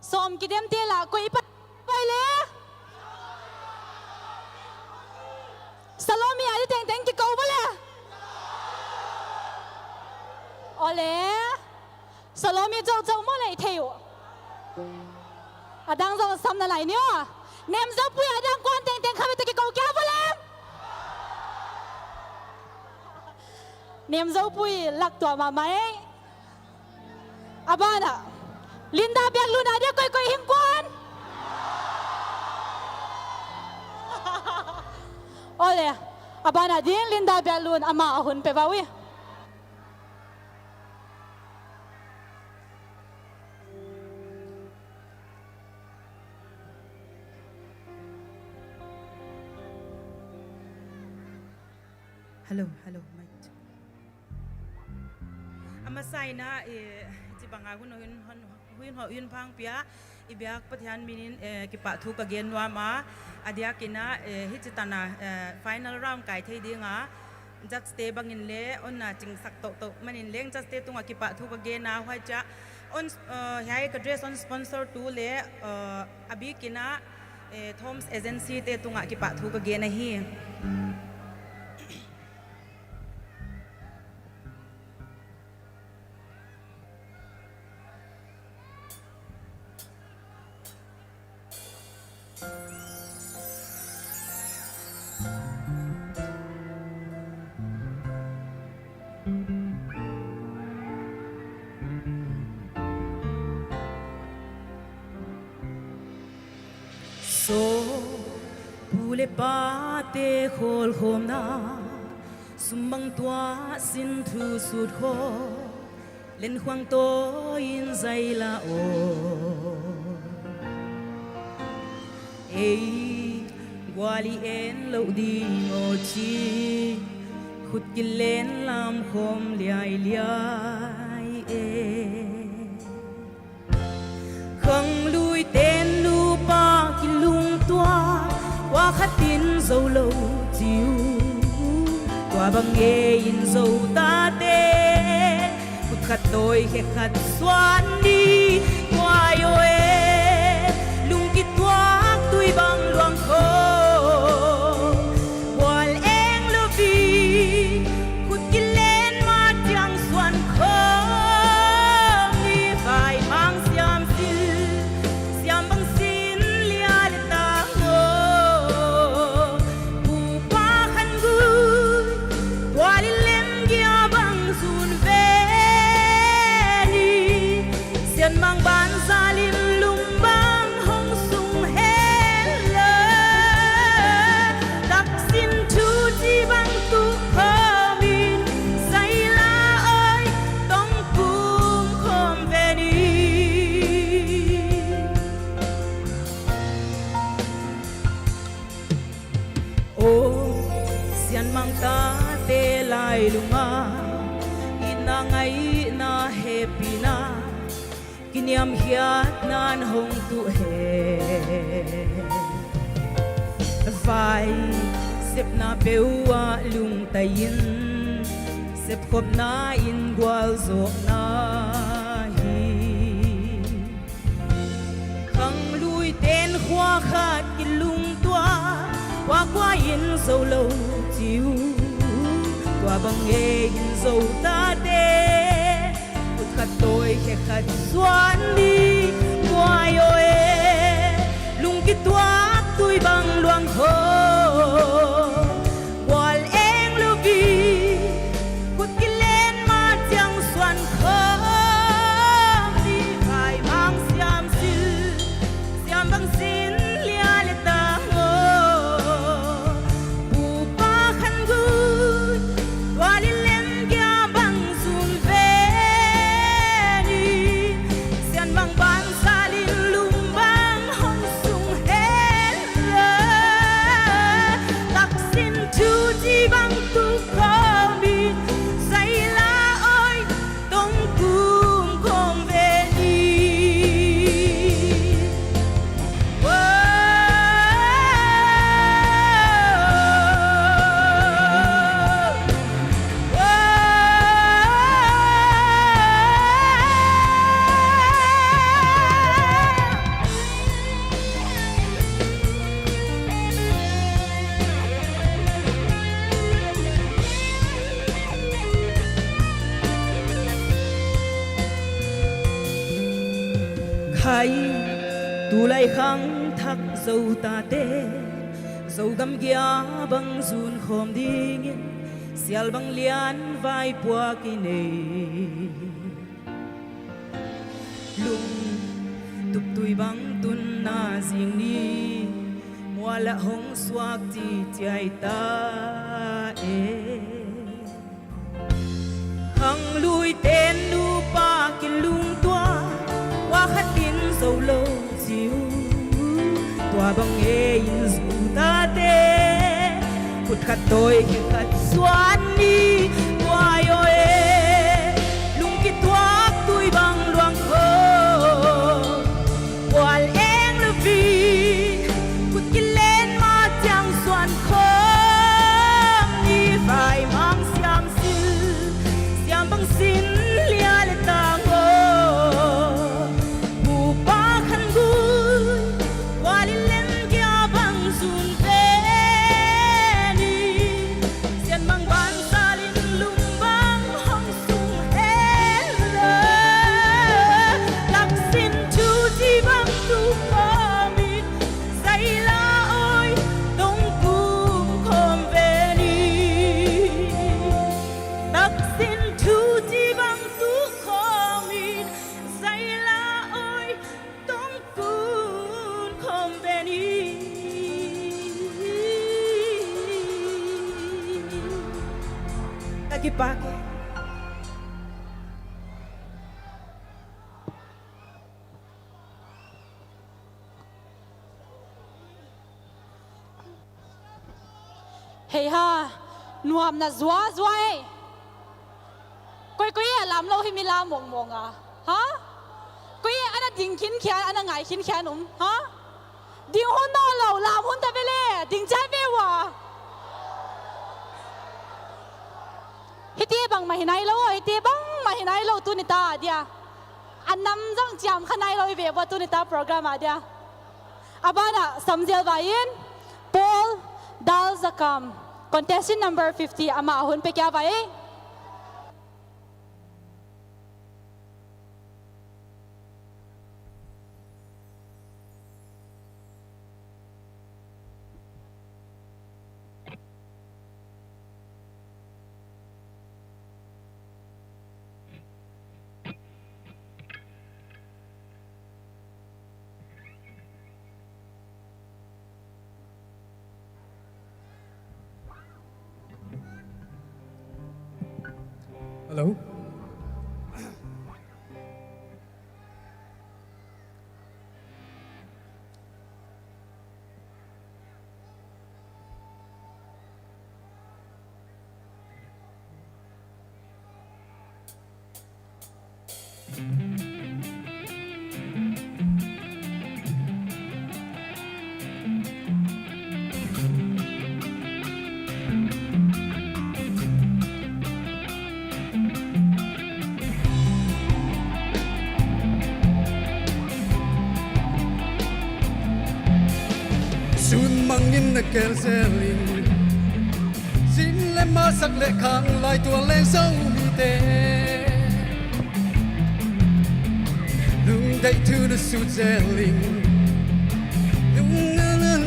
Sawm kidem te lah koi pa, koi le. Salomi a di tengteng kikou bale. Awle. Salomi zouh zouh maw lei thei uh. A dang zong sam na lai ni aw. Nemzopui a dang kuan tengteng kha ve ta kikou kia bale. Nemzopui lak tua mahmah e. A ban ah Linda Biaklun a dia koi koi hing kuan. Awle, a ban ah ding Linda Biaklun amah a hun pe va ui. Hello, hello, mic. A masa in, eh, hichibang a hun, hun, hun, hun, hun phang pia, i biak Pathian min in, eh, kipahthu ka gen nuam a, a diak in, eh, hichi tan a, eh, final round kai thei ding a, judge te bang in le, hon na chingsak touh touh man in leng judge te tung a kipahthu ka gen a, huai chia, hon, eh, hiai ka dress hon sponsor tu le, eh, a bik in, eh, Thoms Agency te tung a kipahthu ka gen ahi. Saw, pu le pa te kholkhawmna, sum bang tuah sin thu sut khawm, len khuang tawi in zai la aw. Ei, gual i en louh ding aw chi, khut kilen lam khawm liailiai e. Khanglui ten nupa kilungtuak, kua khat in zou lou chi uh, kua bang e in zou ta te. Khut khat tawi khe khat suan ni, kua yo e, lung kituak tui bang luang khawm. Gual eng lou pi, khut kilen ma chiang suan khawm ni, vai mang siam sil, siam bang sin lia le tang aw. Pu pa khan gui, gual i lem gia bang zun ve ni. Sian mang ban zalim lum bang hong sung hen la. Taksin thu chi bang tu khawm in, zai la aw, tong kum khawm ve ni. Aw, sian mang tate lailung a, itna ngaihna hehpihna, kiniamkhiatna hong tuh hen. Vai sepna peuh ah lungtai in, sepkhopna in gualzawhna hi. Khanglui ten khua khat kilungtuak, kua kua in zou lou chi uh, kua bang e in zou ta te. Khut khat tawi khe khat suan ni, kua yo e, lung kituak tui bang luang khawm. Gual eng lou pi, khut kilen ma chiang suan khawm ni, vai mang siam sil, siam bang sin lia le tang aw. Pu pa khan gui, gual i lem gia bang zun ve ni. Sian Hai, tulai khangthak Zo tate, Zogam gia bang zun khawm dingin, Sial Bang Lian vaipuak i nei. Lungtup tui bang tunna zing ni, mual ah hong suak chi chiai ta e. Khangluite'n nupa kilungtuak, kua khat in zou lou chi uh. Tua bang e in Zo tate, khut khat tawi khe khat suan ni, tua aw e. Lungkituak tui bang luang khawm, mual eng lou vin, khut kilen ma chiang suan khawm ni. Vaimang siam sil, siam bang sin lia le tang aw. Bupa khan gui, tua leh len gia bang zun ve ni. Sian bang ban salin lung bang hong sung hen la. Taksin thu chi bang tu khawm in, zai la aw e, tong kum khawm ve ni. Taksin thu chi bang tu khawm in, zai la aw e, tong kum khawm ve ni. Ka kipak e. Hei ha, nuamna zuazua e. Koi koi a lam lou hi mi lam mongmong a. Ha? Koi ana ding khinkhian, ana ngai khinkhian um. Ha? Ding hun nawn lou, lam hun ta ve le, ding chiai ve ua. Hiai te bangmah hi nailou, hiai te bangmah hi nailou tuni ta dia. A nam zong chiam kha nailou i ve ua tuni ta program a dia. A ban ah samzel vai in, Paul Dal Zakam, contestant number fifty, amah hun pe kia vai. Hello. Sun mangin na kel zel in, sin le masak le khang lai tual leng Zomite. Lungdeih thu na sut zel in, lungnanan.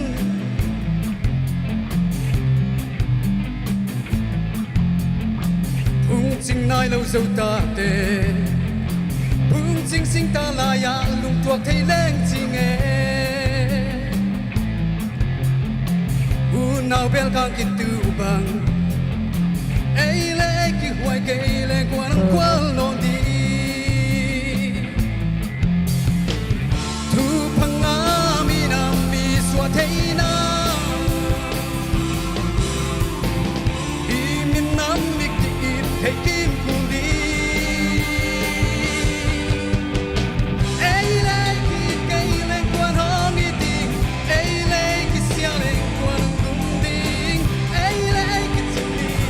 Phungching nailou Zo tate, phungching singtang lai a lungtuak thei leng ching e. Unau bel khang kitu bang, ei leh ei kihuai, kei leh kuan kual nawn di. Thu phang a mi nam mi suah theihna, i mi nam mi ki it thei kim kul di. Ei leh ei ki, kei leh kuan hong i ding, ei leh ei kisia leh kuan hong ding, ei leh ei kiching ding,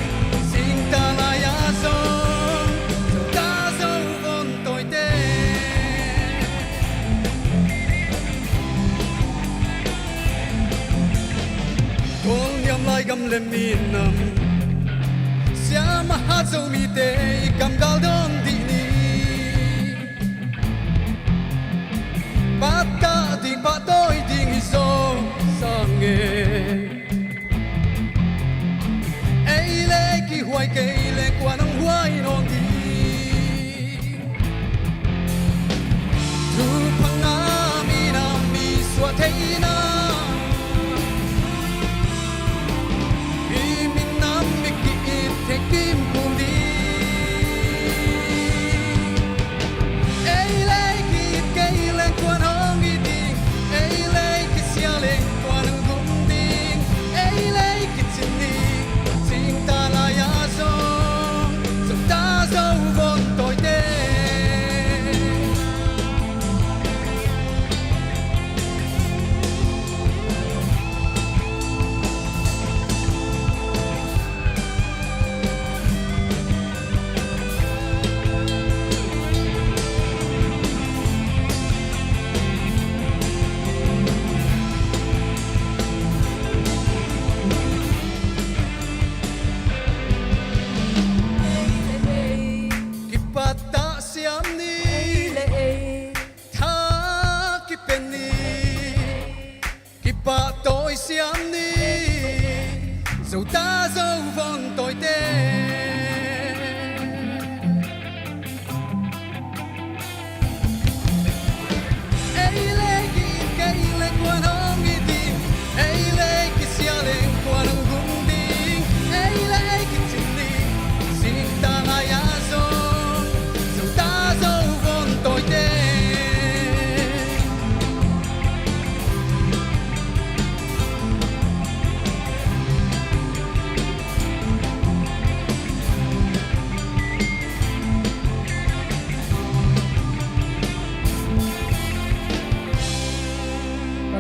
singtang lai a zong, ta zong von toite. Tual niam lai gam leh mi nam, siam a hat Zomite i kam gal dawn di ni.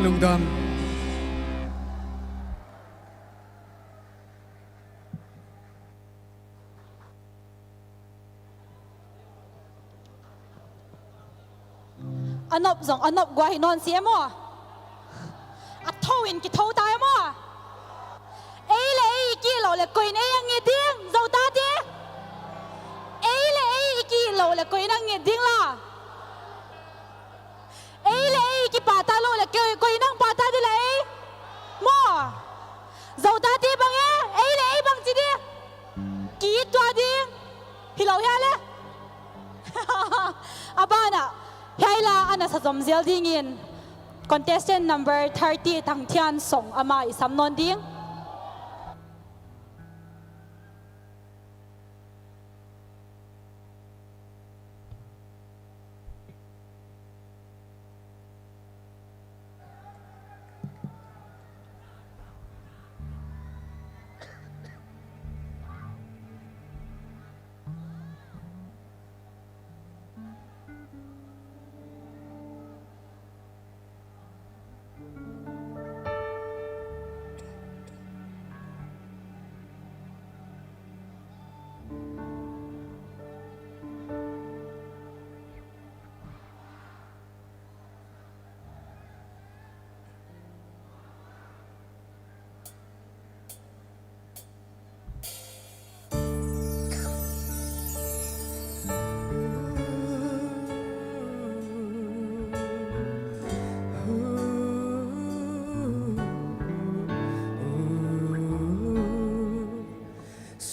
Lungdam. A nop zong, a nop gua hi nawn si e maw. A thou in kithou ta e maw. Ei leh ei kihlouh leh koi'n ei a ngit ding, Zo tate. Ei leh ei kihlouh leh koi'n a ngit ding la. Ei leh ei kipahtak louh leh koi, koi'n a pahtak ding la ei. Maw. Zo tate bang e, ei leh ei bangchi di. Kituak ding. Hilou hia leh. A ban ah, hiai la ana sa zom zel dingin, contestant number thirty Thangthiansong amah i sam nawn ding.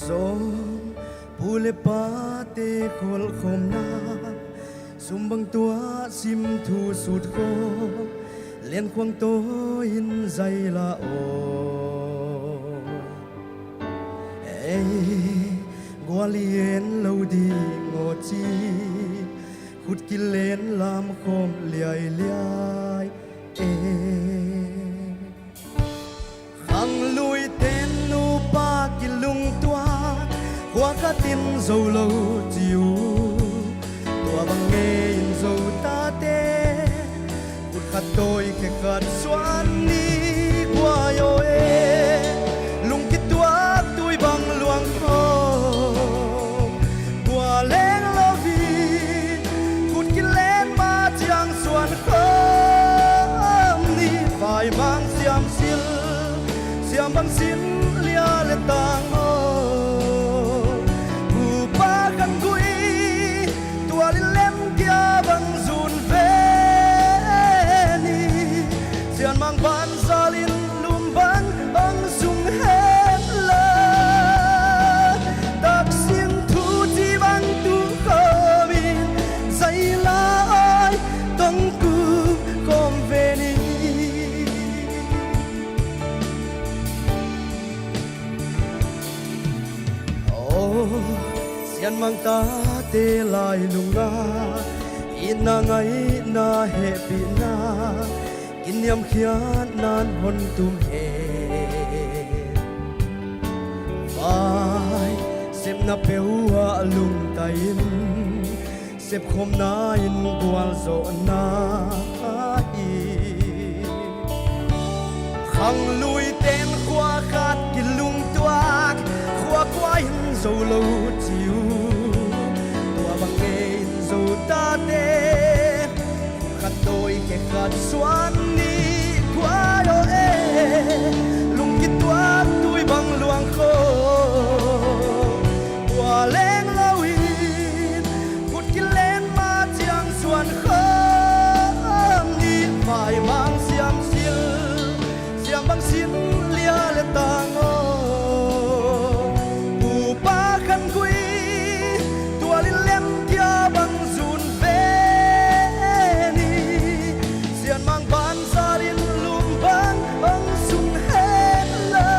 Sawm, pu leh pate kholhkhawmna, sum bang tuah sim thu sut khawm, len khuang tawi in zai la aw. Ei, gual i en lou ding aw chi, khut kilen lam khawm liailiai e. Khanglui ten nupa kilungtuak, khua khat in zou lou chi uh. Tua bang ngei in Zo tate, khut khat tawi khe khat suan ni guai aw e. Lung kituak tui bang luang khawm, gua leng lou in, khut kilen ma chiang suan khawm ni. Vai mang siam sil, siam bang sin lia leh tang aw. Pu pa khan gui, tual in lem kia bang zun ve ni. Sian mang ban zal in lum bang hong sung hen la. Taksim thu chi bang tu khawm in, zai la aw, tong kum khawm ve ni. Aw, sian mang tate lailung ah, itna ngaihna hehpihna, kiniamkhiatna'n hon tum hen. Vai, sepna peuh ah lungta in, sepkhawmna in gualzawhna hi. Khanglui ten khua khat kilungtuak, khua kua in zou lou chi uh. Tua bang ngei in Zo tate, khat tawi khe khat suan ni guai aw e. Lung kituak tui bang luang khawm, gua leng lou in, khut kilen ma chiang suan khawm ni. Vai mang siam sil, siam bang sin lia leh tang aw. Pu pa khan gui, tual in lem kia bang zun ve ni. Sian mang ban zal in lum bang hong sung hen la.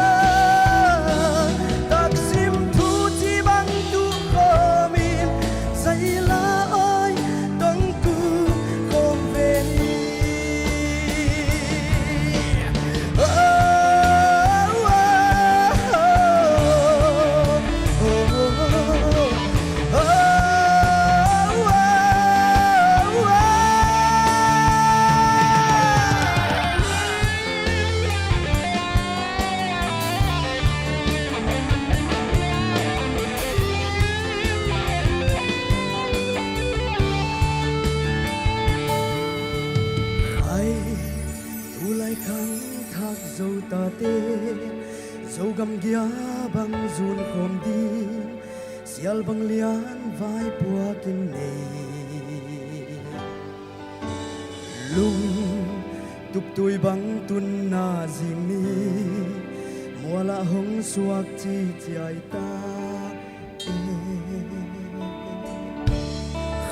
Taksim thu chi bang tu khawm in, zai la aw, tong kum khawm ve ni. Zogam gia bang zun khawm ding, sial bang lian vai puak in nei. Lungtup tui bang tunna zing ni, mual ah hong suak chi chiai ta.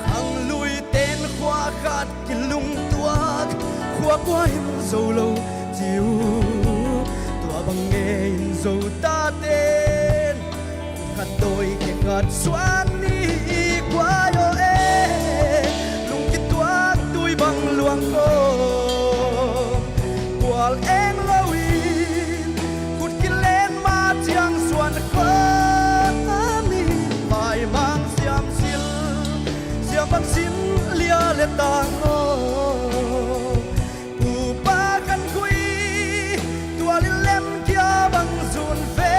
Khanglui ten khua khat kilungtuak, khua kua in zou lou chi uh. Tua bang nge in zou ta ten, khat doi khe khat suan ni kua yo e. Lungkituak tui bang luang ko, kual eng lou in, khut kilen ma chiang suan khua mi. Vai mang siam sil, siam bang sin lia le tang o. Upa khanggui, tual in lem kia bang zun ve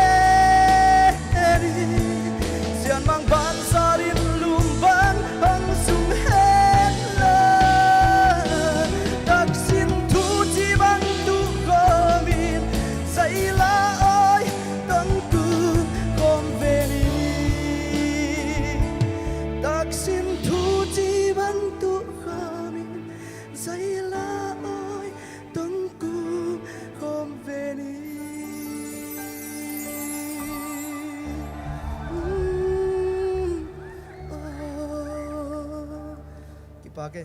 ni. Sian mang ban sar in lum bang hong sung hen la. Taksin thu chi bang tu khawm in, zai la oi, tong tu khawm ve ni. Taksin thu chi bang tu khawm in, zai la oi, tong tu khawm ve ni. Mm, oh. Kipak e.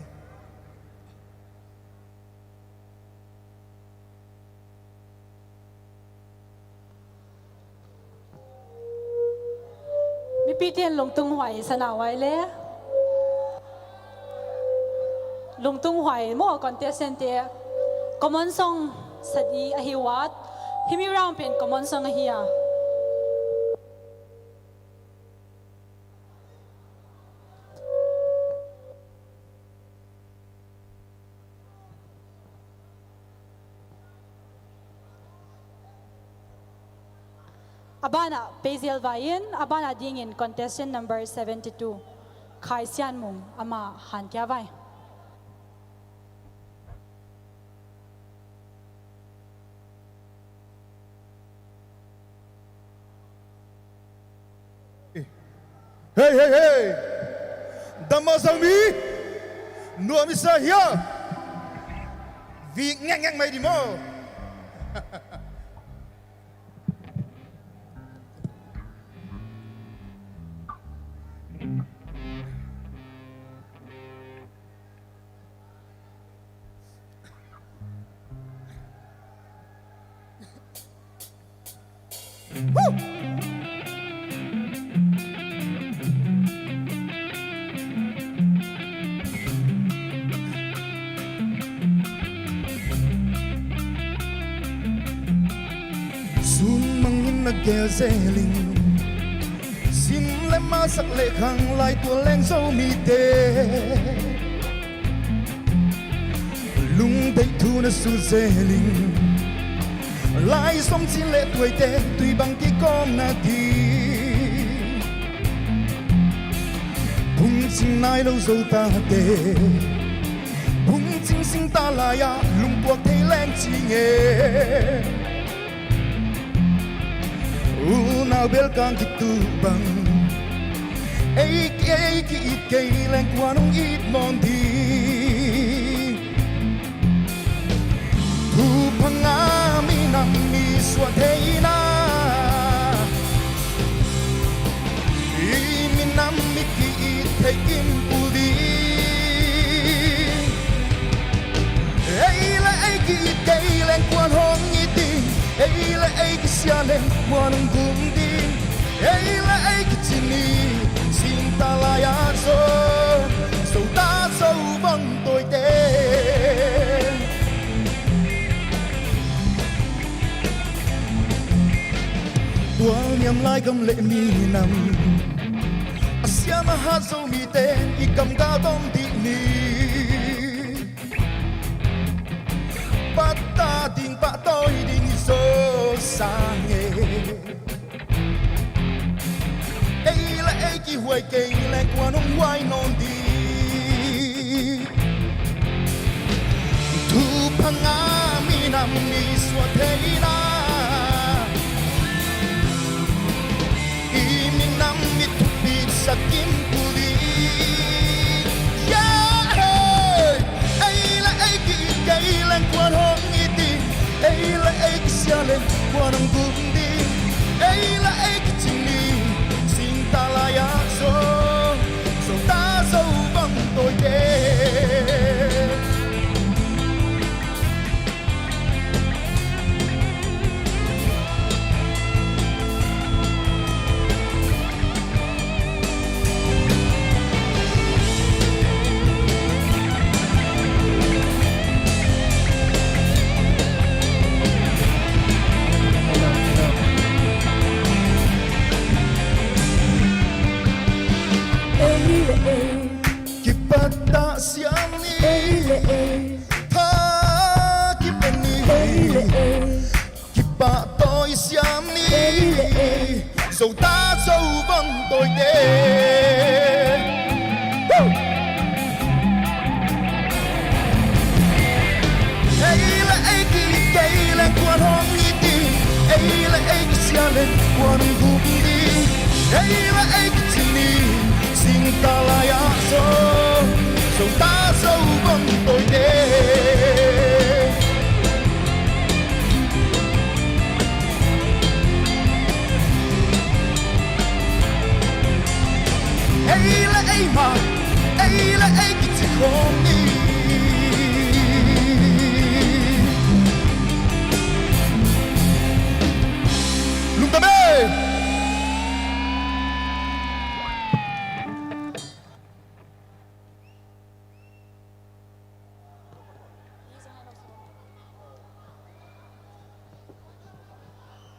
Mipite'n lungtung huai sa na uai le. Lungtung huai maw contestant te. Common song sa di ahi ua. Hiai round pen common song ahi a. A ban ah pei zel vai in, a ban a ding in contestant number seventy-two, Khai Sian Mung, amah han kia vai. Hei, hei, hei! Dam mah Zomi? Nuam i sa hia? Vik ngekngek mai di maw. Sun mang in na gel zel in, sim leh masak leh khanglai tual leng Zomite. Lungdeih thu na sut zel in, lai song chin leh tuaite tui bang kikawm na di. Phungching nailou Zo tate, phungching sing ta lai a lungpuak thei leng chi nge. Unau bel kang kitu bang, ei ki, ei ki it kei leng kuan hong it nawn di. Thu phang a minam mi suah theihna, i minam mi ki it thei kim pu di. Ei leh ei ki it kei leng kuan hong it ding, ei leh ei kisia leng kuan hong gum ding, ei leh ei kichi ni, sing ta lai a Zo, Zo ta Zo vang toite. Tual niam lai gam leh minam, a siam a hat Zomite i kam ka tong di ni. Pata ding patoh ding i Zo sang e. Ei leh ei kihuai kei leng kuan hong huai nawn di. Thu phang a minam mi suah theihna, Sakin puli. Yeah, hey. Ei leh ei ki, kei leng kuan hong i ti. Ei leh ei ki sia leng kuan hong gum di. Ei leh ei ki ching ni. Singtang lai a zo. Zo ta zo bang toi te. Ei leh ei. Kipat ta siam ni. Ei leh ei. Tha kipen ni. Ei leh ei. Kipahtawm siam ni. Ei leh ei. Zo ta zo bang toi te. Woo! Ei leh ei ki, kei leng kuan hong i ti. Ei leh ei ki sia leng kuan gum di. Ei leh ei ki ching ni. Singtang lai a zo. Zo ta zo bang toi te. Ei leh ei mah, ei leh ei ki chi khawm ni. Lungdam e.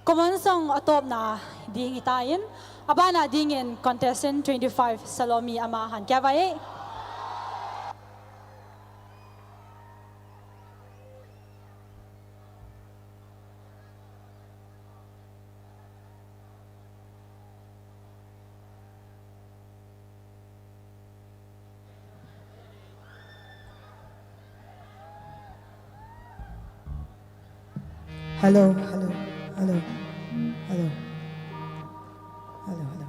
Common song a tawpna ding hi ta in, a banah dingin contestant twenty-five Salome amah han kia vai. Hello, hello, hello, hello, hello, hello.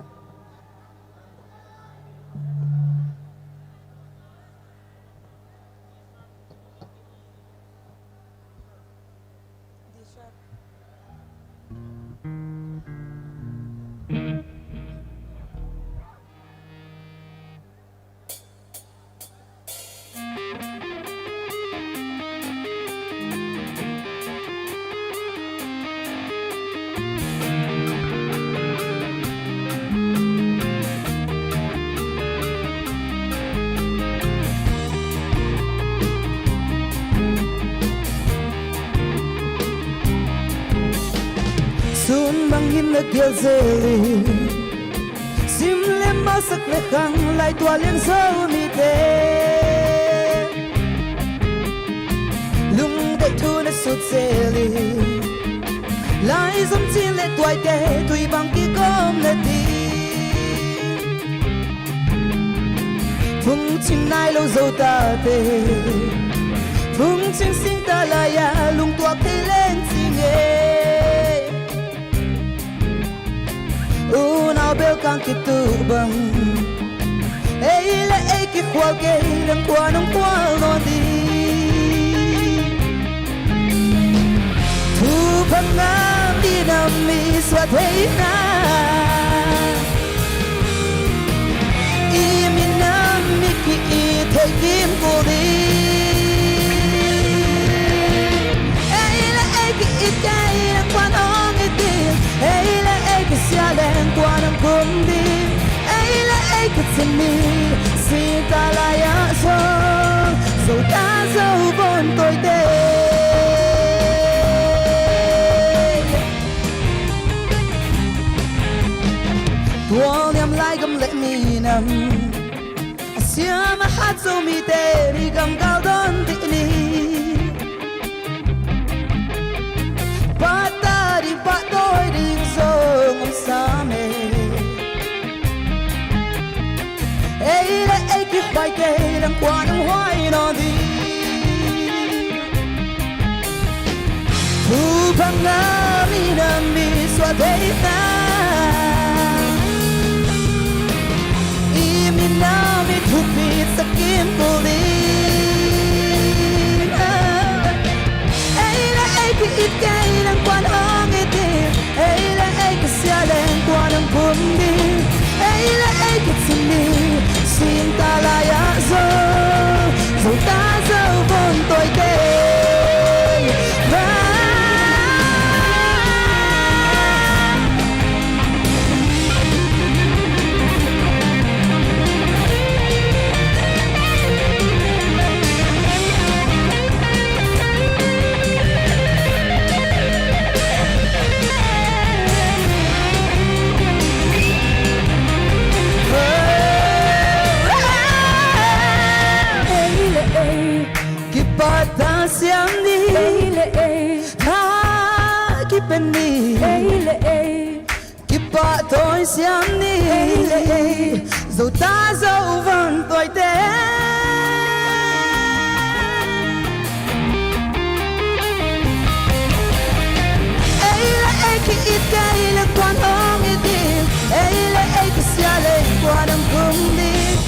Sum bang in na gel zel in, sim leh mawsak leh khanglai tual in Zomite. Lungdeih thu na sut zel in, lai zom chin leh tuaite, tui bang kikawm na di. Phungching nailou Zo tate, phungching singtang lai a lungtuak thei leng ching e. Unau bel kang kituh bang, ei leh ei kikhual kei leng kuan hong khual nawn di. Thupha ngam di nam mi suah theihna, i minam mi ki it thei kim kul di. Ei leh ei ki it kei leng kuan hong i ti. Ei leh ei ki sia leng kuan hong gum di. Ei leh ei ki ching ni, singtang lai a zo, zo ta zo bang toi te. Tualniam lai gam leh minam, a siam a hat Zomite, mi gam gal dawn di ni. Pata ding pahtawi ding zong om sam e. Ei leh ei kikhual kei leng kuan hong khual nawn di. Thupha ngam di nam mi suah theihna, Thupit sakin kul ding. Ei leh ei ki it kei leng kuan hong it ding. Ei leh ei ki sia leng kuan hong pum ding. Ei leh ei ki ching ding. Singtang lai a zou, zou ta zou von toi te. Ei leh ei, kipahtawi siam ni. Ei leh ei, tha kipen ni. Ei leh ei, kipahtawi siam ni. Ei leh ei, zou ta zou von toi te. Ei leh ei ki it kei leng kuan hong it ding. Ei leh ei ki sia leng kuan hong pum ding.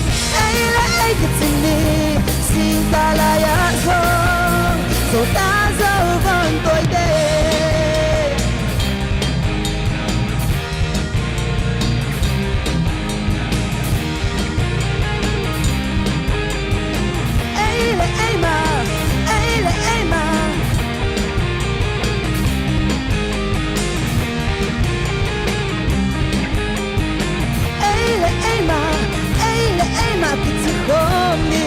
Ei leh ei ki ching ding. Singtang lai a zou, zou ta zou von toi te. Ei leh ei mah, ei leh ei mah. Ei leh ei mah, ei leh ei mah kichi khawm ni.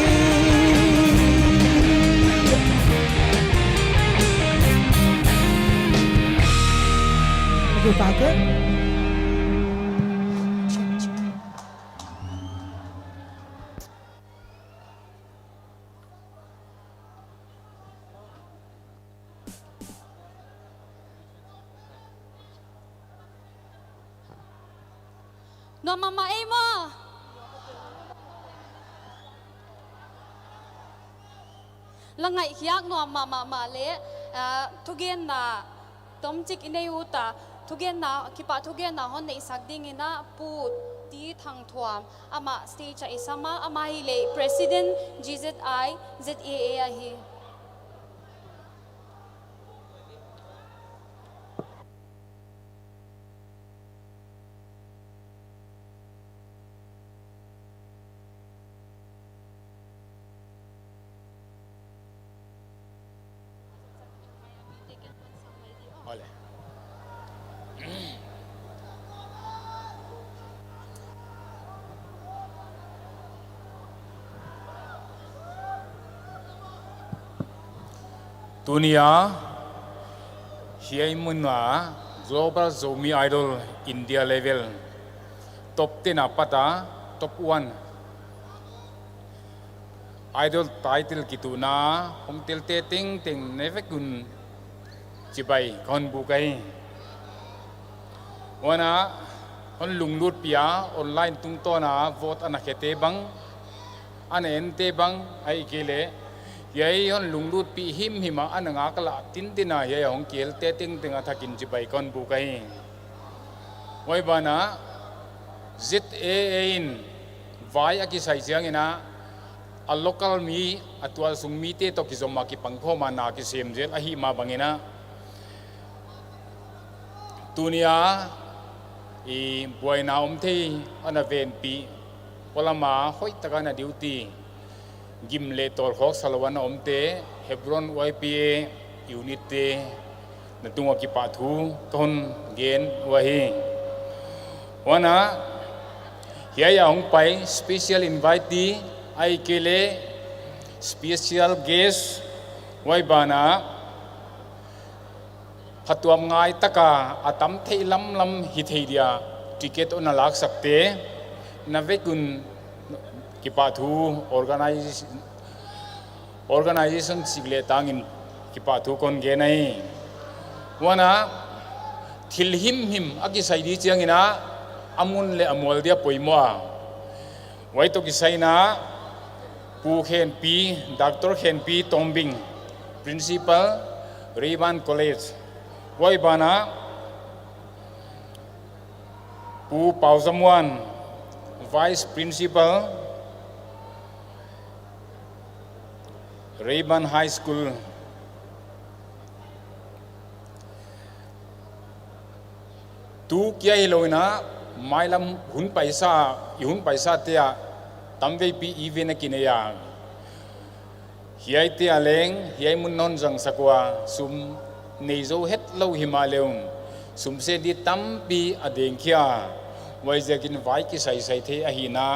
Thank you, Father. Nuam mahmah ei maw? La ngaihkhiak nuam mahmah leh, ah, thugenna tomchik i nei ut a, thugenna, kipahthugenna hon neihsak dingin a Pu T. Thangthuam, amah stage ah i sam a, amah hi leh President G Z I Z A A ahi. Tuni a, hiai mun a Global Zomi Idol India level top ten apat a top one Idol title kituhna hong telte tengteng na vek un chibai kon buk ahi. Huan a, hon lunglutpih a, online tungtawn a vote ana khete bang, ana ente bang, ahihkeileh hiai hon lunglutpih himhim a, ana ngaklah tintin a hiai hong kihelte tengteng a thakin chibai kon buk ahi. Huai ban a, Z A A in vai a kisai chiangin a, a local mi, a tualsung mite toh kizom a kipangkhawm a na kisem zel ahih mah bangin a, tuni a i buaina om thei ana venpih, polam a hoihtak a na duty gim leh tawlkhawk salou a na omte, Hebron Y P A unit te, na tung ua kipahthu kon gen uhi. Huan a, hiai a hong pai special invitee, ahihkeileh special guest, huai ban a, phatuamngai taka a tam thei lamlam hi thei dia ticket hon laksakte, na vek un kipahthu organize organization sik leh tangin kipahthu kon gen ahi. Huan a, thil himhim a kisai di chiangin a, a mun leh a mual dia poimoh a. Huai toh kisai in a, Pu Khenpi, Doctor Khenpi Tongbing, Principal, Rayburn College. Huai ban a, Pu Pau Zamuan, Vice Principal, Rayburn High School tu kia hilou in a, mailam hun paisa, i hun paisa te ah tamveipi i ve na kinei a. Hiaite ah leng, hiai mun non zang sak ua, sum nei zou hetlou himahleh un, sum se di tampi a deng khia, huaiziakin vai kisaisai thei ahihna,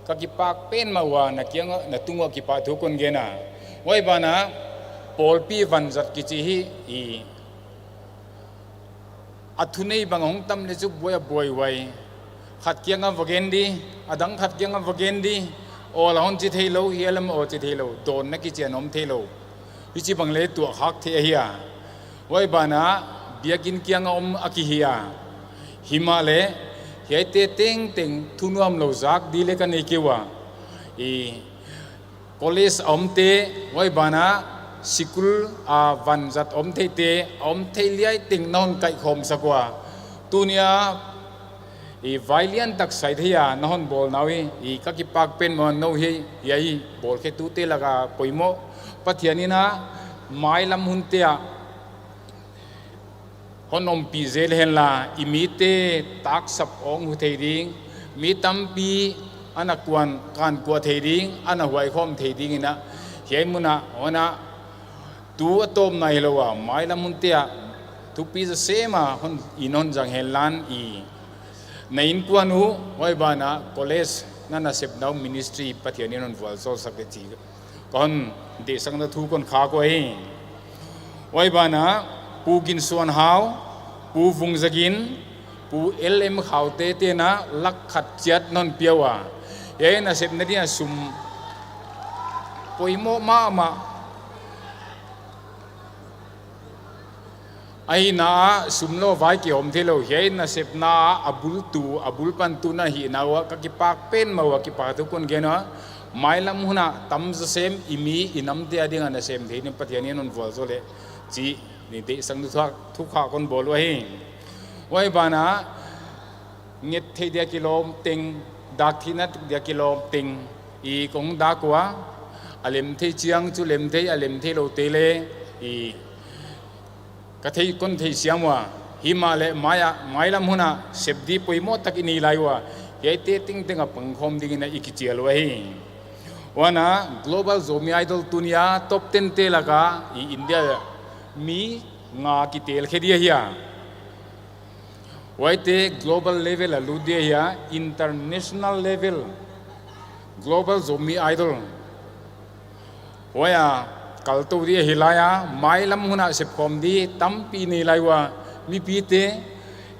ka kipak pen mah ua, na kiang, na tung ua kipahthu kon gen a. Huai banah, pawlpi vanzat kichi hi, i a thunei bang hong tam leh chu buai a buai huai. Khat kiang a va gen di, a dang khat kiang a va gen di, awl a hon chi theilou, hiai lam aw chi theilou, dawnna kichi a om theilou. Hichibang leh tuak khak thei ahi a. Huai banah, biakin kiang a om a kihi a. Himahleh, hiaite tengteng thunuamlou zak di leng ka nei kei ua. I college a omte, huai banah, sikul a vanzat om theite, a om thei liai teng na hon kaihkhawm sak ua. Tuni a, i vai lian tak sai thei a, na hon bawl na uh hi, i ka kipak pen mah uh hi, hiai bawl khe tute laka poimoh. Pathian in a, mailam hunte ah, hon ompih zel hen la, i mite taksap hong hu thei ding, mi tampi ana kuan, kankuah thei ding, ana huaikhawm thei ding in a, hiai mun ah, hon a, tu a tawpna hilou a, mailam hunte ah, thupi zaw sem a, hon, i non zang hen la i. Na innkuan uh, huai banah, college, na nasepna uh ministry, Pathian in hon vualzawl sak leh chi. Kon deihsakna thu kon khak ua hi. Huai banah, Pu Ginsuan Hau, Pu Vung Za Gin, Pu L M Khaute te'n a lak khat chiat non pia ua. Hiai nasepna dia sum poimoh mahmah. Ahihna ah sum lou vai ki om theilou, hiai nasepna a bultu, a bulpantu na hihna ua, ka kipak pen mah ua kipahthu kon gen ua, mailam hun ah tam zaw sem i mi i namte a ding a nasem thei ding Pathian in hon vualzawl leh, chi ni deihsakna thu, thu khak kon bawl ua hi. Huai banah, nget theih dia kilawm teng, dak theihna dia kilawm teng, i kon dak ua, a lem thei chiang chu lem thei, a lem theilou te leh, i ka thei kon theisiam ua, himahleh mai ah, mailam hun ah, sep di poimoh tak i nei lai ua, hiaite tengteng a pangkhawm ding in a i kichial ua hi. Huan a, Global Zomi Idol tuni a, top ten te laka, i India, mi nga kitel khe di ahi a. Huaite global level a lut di ahi a, international level, Global Zomi Idol. Huai a, kal tou di ahi lai a, mailam hun ah sepkhawm di, tampi nei lai ua, mipite,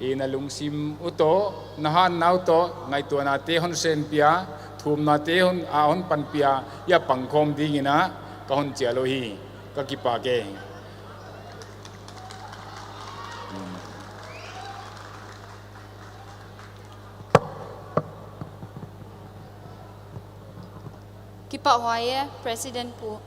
i na lungsim uh toh, na hatna uh toh, ngaihtuahnate hon senpih a, thumnate hon, a hon panpih a, i a pangkhawm ding in a, ka hon chial uh hi, ka kipak e. Kipahhuai e, President Pu.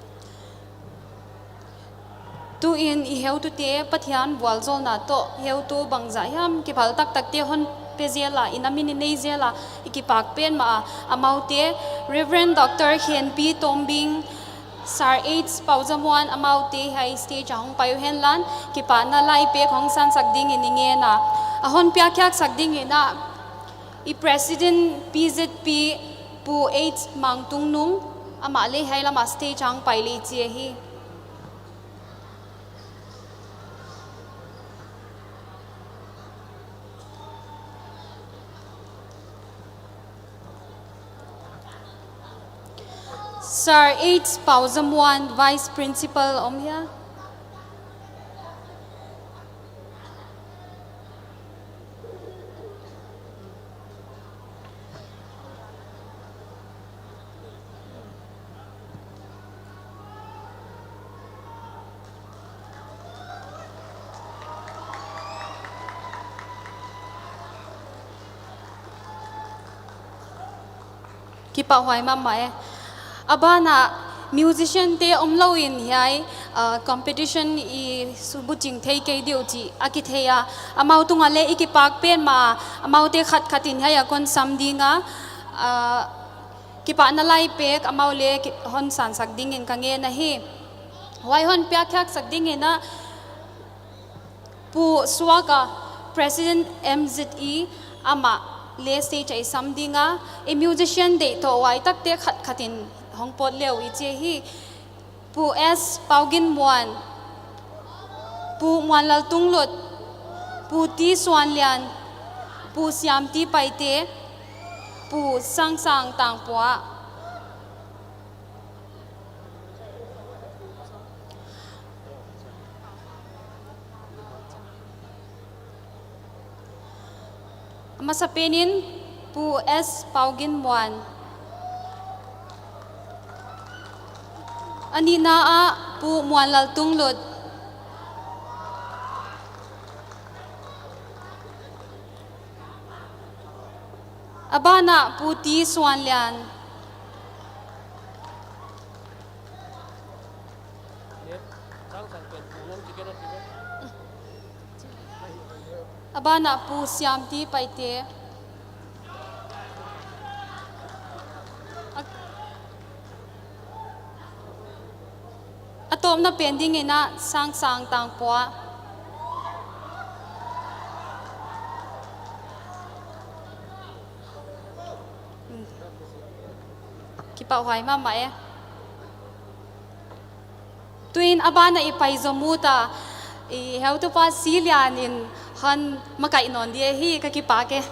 Tuin i heutute Pathian vualzawlna toh heutu bangzah hiam kiphal taktakte hon pe zel a, i na min i nei zel a, i kipak pen mah a, amaute Reverend Doctor Khenpi Tombing, Sir H Pauzamuan amaute hiai stage a hong pai uhen lan, kipahna la i pek hong sansak dingin i ngen a. A hon piakkhiaksak dingin a, i President P Z P Pu H Mangtungnung, amah leh hiai lam a stage a hong pai leh chi ahi. Sir H Pauzamuan, Vice Principal, om hia? Kipahhuai mahmah e. A ban ah musician te omlou in hiai, ah, competition i subuching thei kei diu chih a kithei a. Amau tung a leh i kipak pen mah a, amaute khat khat in hiai a kon sam ding a. Ah, Kipahna lai pek amau leh ki-, hon sansak dingin ka ngen ahi. Huai hon piakkhiaksak dingin a Pu Suaka, President M Z E, amah leh stage ah i sam ding a, i musician deihhuai takte khat khat in hong pawt leh i chi hi. Pu S Pauginmuan, Pu Muanlal Tunglut, Pu T Suanlian, Pu Siamti Paite, Pu Sangsang Tangpua. A masapen in Pu S Pauginmuan. A nihna ah Pu Muanlal Tunglut. A ban ah Pu T Suanlian. A ban ah Pu Siamti Paite. A, a tawpna pen dingin a Sangsang Tangpua. Kipahhuai mahmah e. Tuin a ban ah i pai zom ut a, i heutupa Silian in hon makaih nawn ding hi, ka kipak e.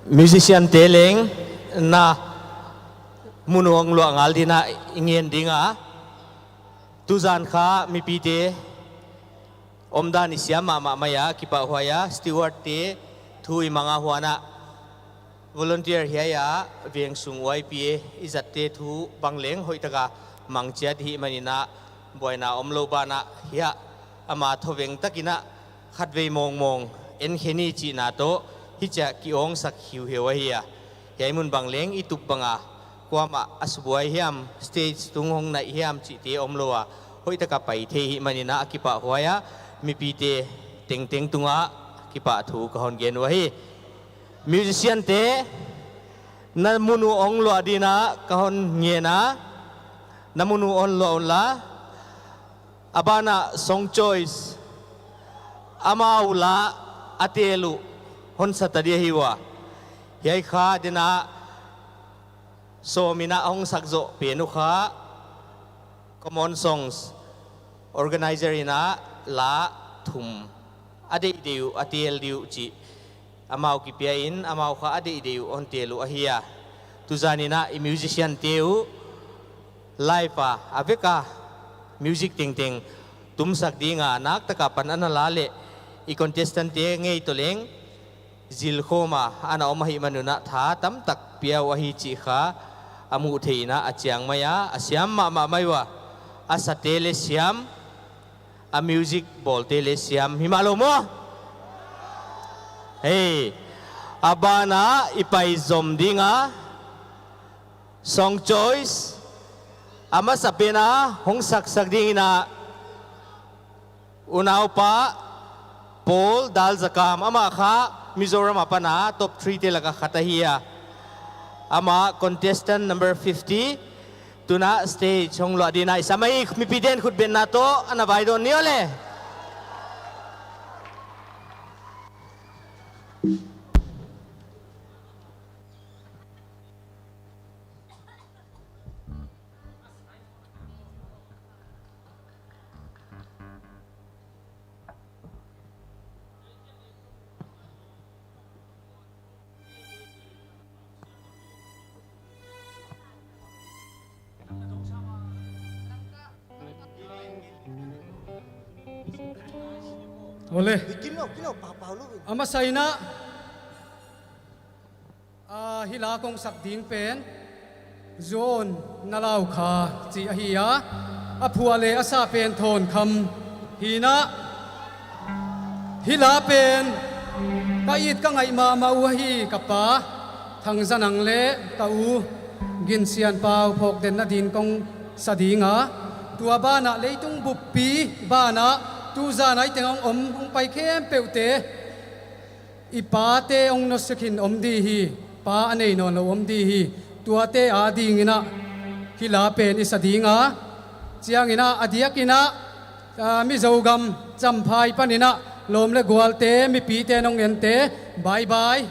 Musician te leng na mun uh hong luah ngal dingin i ngen ding a. Tuzan kha mipite omdan i siam mahmah mai a, kipahhuai a, steward te thu i mang a, huan a volunteer hiai a veng sung Y P A i zatte thu bang leng hoihtaka mang chiat hih manin a, buaina omlou ban ah hiai a ama thoveng takin a khatvei mawngmawng en khe ni chihna toh hichia ki-awngsak hiuhiu ahi a. Hiai mun bang leng i tup bang a, kuamah a subuai hiam, stage tung hong naih hiam chihte omlou a, hoihtaka pai thei hih manin a kipahhuai a, mipite tengteng tungah kipahthu ka hon gen uh ahi. Musician te, na mun uh hong luah dingin ka hon ngen a, na mun uh hong luah un la. A ban ah Song Choice, amau la a tel uh hon sa ta ding ahi ua. Hiai kha dena sawm in a hong sak zoh pen uh kha Common Songs organizer in a la thum a deih deuh, a tel deuh chih amau kipia in, amau kha a deih deuh hon tel uh ahi a. Tuzan in a i musician te uh live a, a vek a music tengteng tumsak ding a, naktak a pan ana la leh i contestant te ngei toh leng zilkhawm a ana om ahihman un a tha tamtak pia uh ahi chih kha a muh theih in a, a chiang mai a, a siam mahmah mai ua. A sate leh siam, a music bawlte leh siam, himahlou maw? Hei, a ban ah i pai zom ding a, Song Choice, a masapen a hong saksak dingin a unaupa Paul Dalzakam, amah kha Mizoram apan a top three te laka khat ahi a. Amah contestant number fifty, tun a stage hong luah dingin a i sam ahi, mipite'n khutbetna toh ana vaidawn ni aw leh. Ole. A masa in a, a, hi la kong sak ding pen John Nalaukha chih ahi a, a phuah leh a sa pen Thawnkham hi in a, hi la pen ka it ka ngaih mahmah uh ahi, ka pa Thangzanang leh ka u Ginsianpau phawkdenna dingin kong sa ding a, tua ban ah leitung buppi ban ah Tu zan a i teng a hong om, hong pai khempeuhte, i pate hong nawsep khin om di hi, pa a nei nawnlou om di hi, tuate adingin a hi la pen i sa ding a, chiangin a, a diakin a, ah, Mizogam Champhai panin a, lawm leh gualte, mipite, nong ente, bye bye.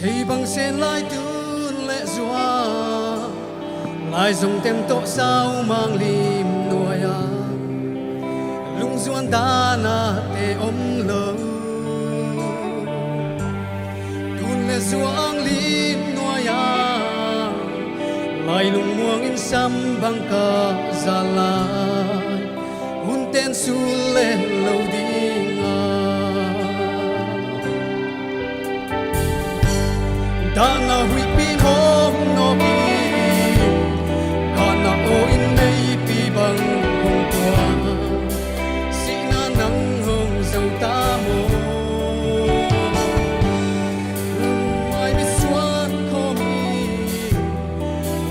Thei bang sen lai tun leh zuan, lai zong tem toh sau mang lim nuai a, lungzuan dan a te omlou. Tun leh zuan lim nuai a, lai lungmuang in sam bang ka zal lai, hun ten sul leh lou ding a. Dan a huihpi hong nawk in, dan a aw in meipi bang hong tuang, sihna nang hong zou ta maw. Mai mi suan khawm in,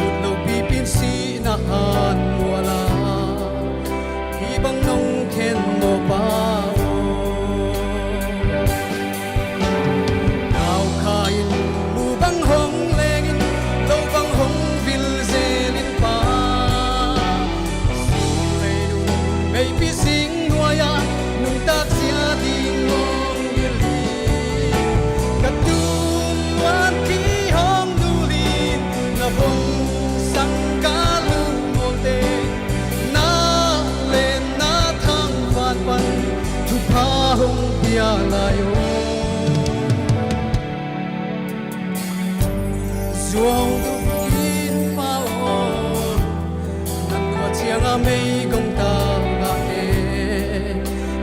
ut lou pipin sihna han mual a, hi bang nong khen maw pa aw. Nau kha in mu bang hong leng in, lou bang hong vil zel in pa, sim lei nun meipi sing nuai a, nuntak zia ding hong vil hi. Ka tun luan ki hong nul in, na vong sang ka lungmawl teng, na len na thangvah pan thupha hong pia lai aw. Zuau tuk in pa aw, na nuai chiang a meigong ta ngah e,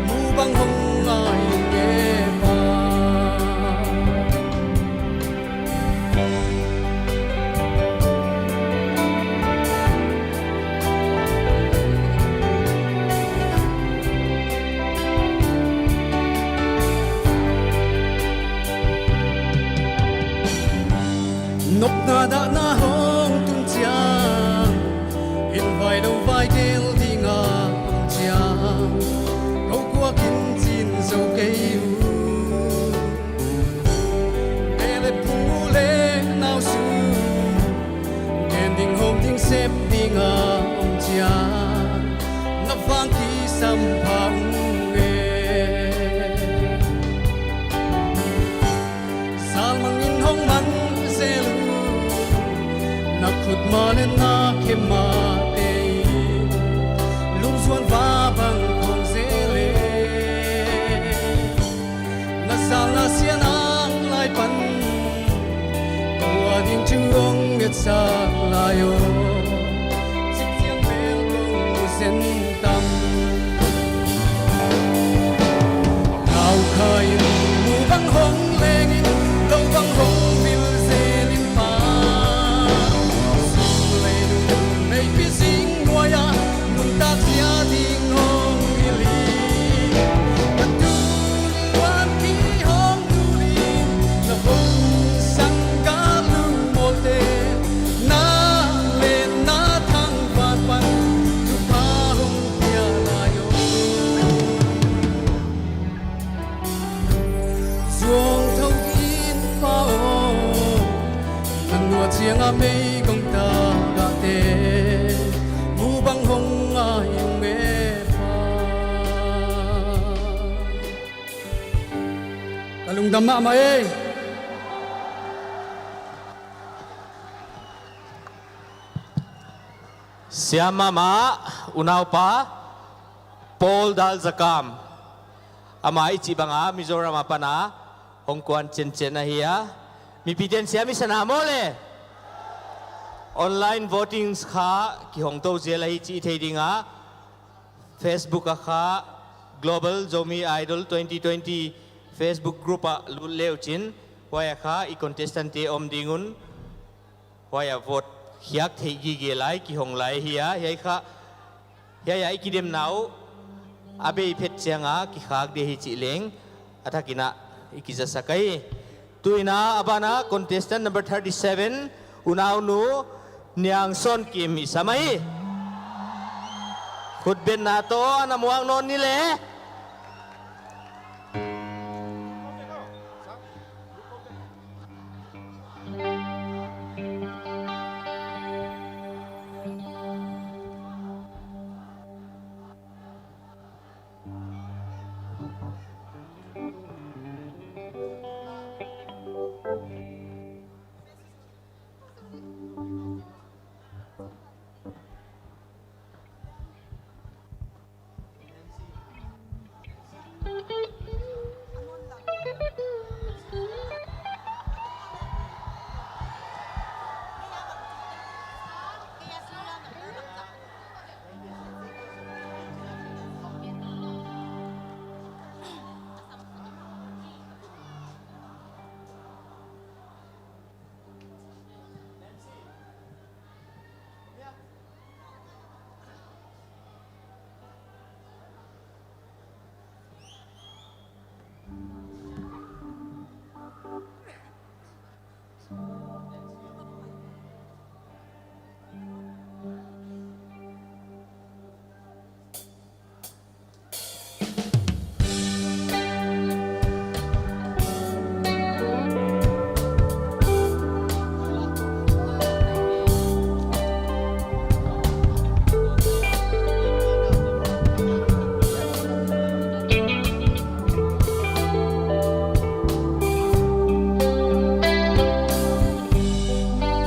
mu bang hong ngai e pa. Nopna dahna hong tun chiang, in vai lou vai gel ding a om chiang, kou kuak in chin zou kei u. Bel leh phung, u leh nau sung, gen ding hawm ding sep ding a om chiang, na vang kisam pha ung e. Zal mang in hong man zel u, na khut ma leh na khe ma te, lungzuan va bang khong zel e. Na zal na sian ang lai pan, kou a ding thu hong ngetsak lai aw. Chik chiang bel kong mu zen tam. Nau kha in mu bang hong leng in, lou bang hong vil zel in pa, sim lei nun meipi sing nuai a, nuntak zia ding hong vil hi. Ka tun luan ki hong nul in, na vong sang ka lungmawl teng, na len na thangvah pan thupha hong pia lai aw. Zuau tuk in pa aw, na nuai chiang a meigong ta ngah e, mu bang hong ngai ung e pa. Ka lungdam mahmah e. Siam mahmah, unaupa Paul Dal Zakam. Amah i chih bang a Mizoram apan a hong kuan chenchen ahi a. Mipite'n siam i sa na maw le? Online votings kha kihong tou zel ahi chih thei ding a. Facebook a kha Global Zomi Idol twenty twenty Facebook group ah lut le uchin, huai ah kha i contestant te om ding un, huai ah vote khiak theih gige lai, kihong lai hi a, hiai kha, hiai ah i kidemna uh a bei phet chiang a kikhak ding hi chih leng a thak in i kizasak hi. Tuin a ban ah contestant number thirty-seven, unaunu Niangsawnkim i sam hi. Khutbetna toh ana muang nawn ni le.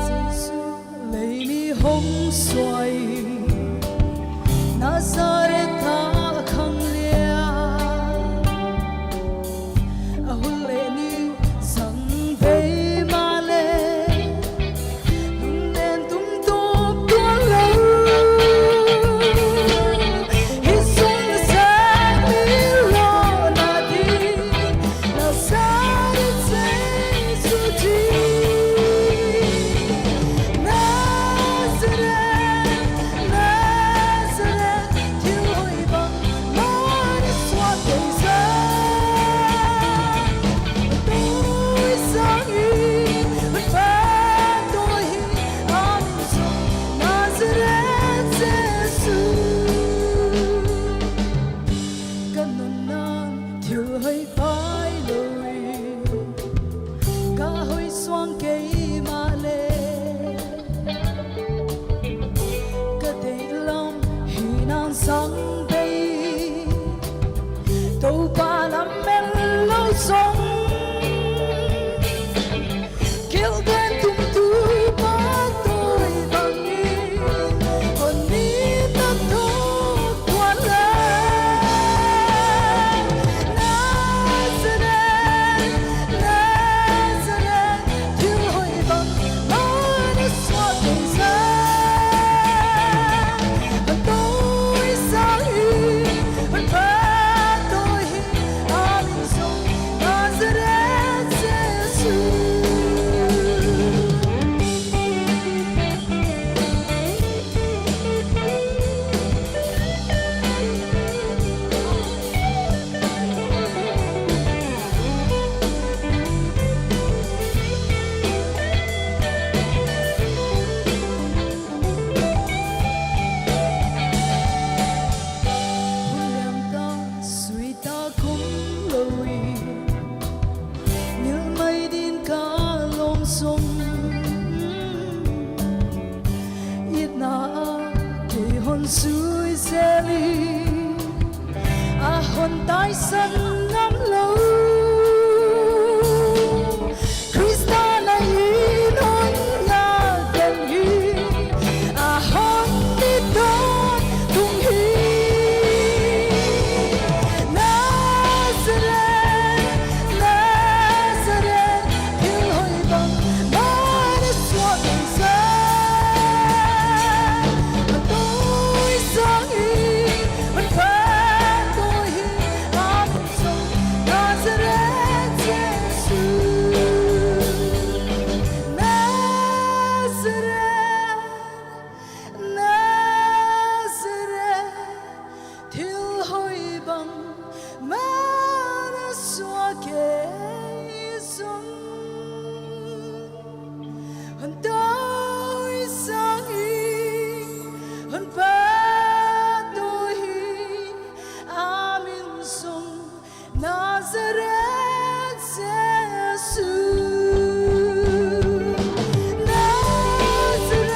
Jesu, lei mi hong suai, Nazareth a khang lian. A hun leh ni sang bei mahleh, lunglen tung tuak tuan lou. Hi sung sang mi lou na di, Nazareth Jesu di. Nazareth, Nazareth, thil hoih bang mah na suak kei sa. Tui sang hi, pha tui hi, a min sung Nazareth Jesu. Ka nunna thil hoih pai lou hi, ka hoih suang kei mahleh, ka deihlam hi nang sang bei, Toupa lam mel lou zong. Kilven tung tupa tui bang in, hon ni ta tuak tuan lou. Nazareth, Nazareth, thil hoih bang mah na suak kei sa. Tui sang hi, pha tui hi, a min sung Nazareth Jesu. Hun liam ta sui ta kum lou hi, ngilmai din ka lawm zong. Itna a kei hon sui zel hi, a hon taisan ngam lou. Khrista na in hon ngak den hi, a hon ni tawn tung hi. Nazareth, Nazareth, thil hoih bang mah na suak kei sa. Tui sang hi, pha tui hi, Hon tawisang hi, hon pahtawi hi, a min sung Nazareth Jesu. Nazareth,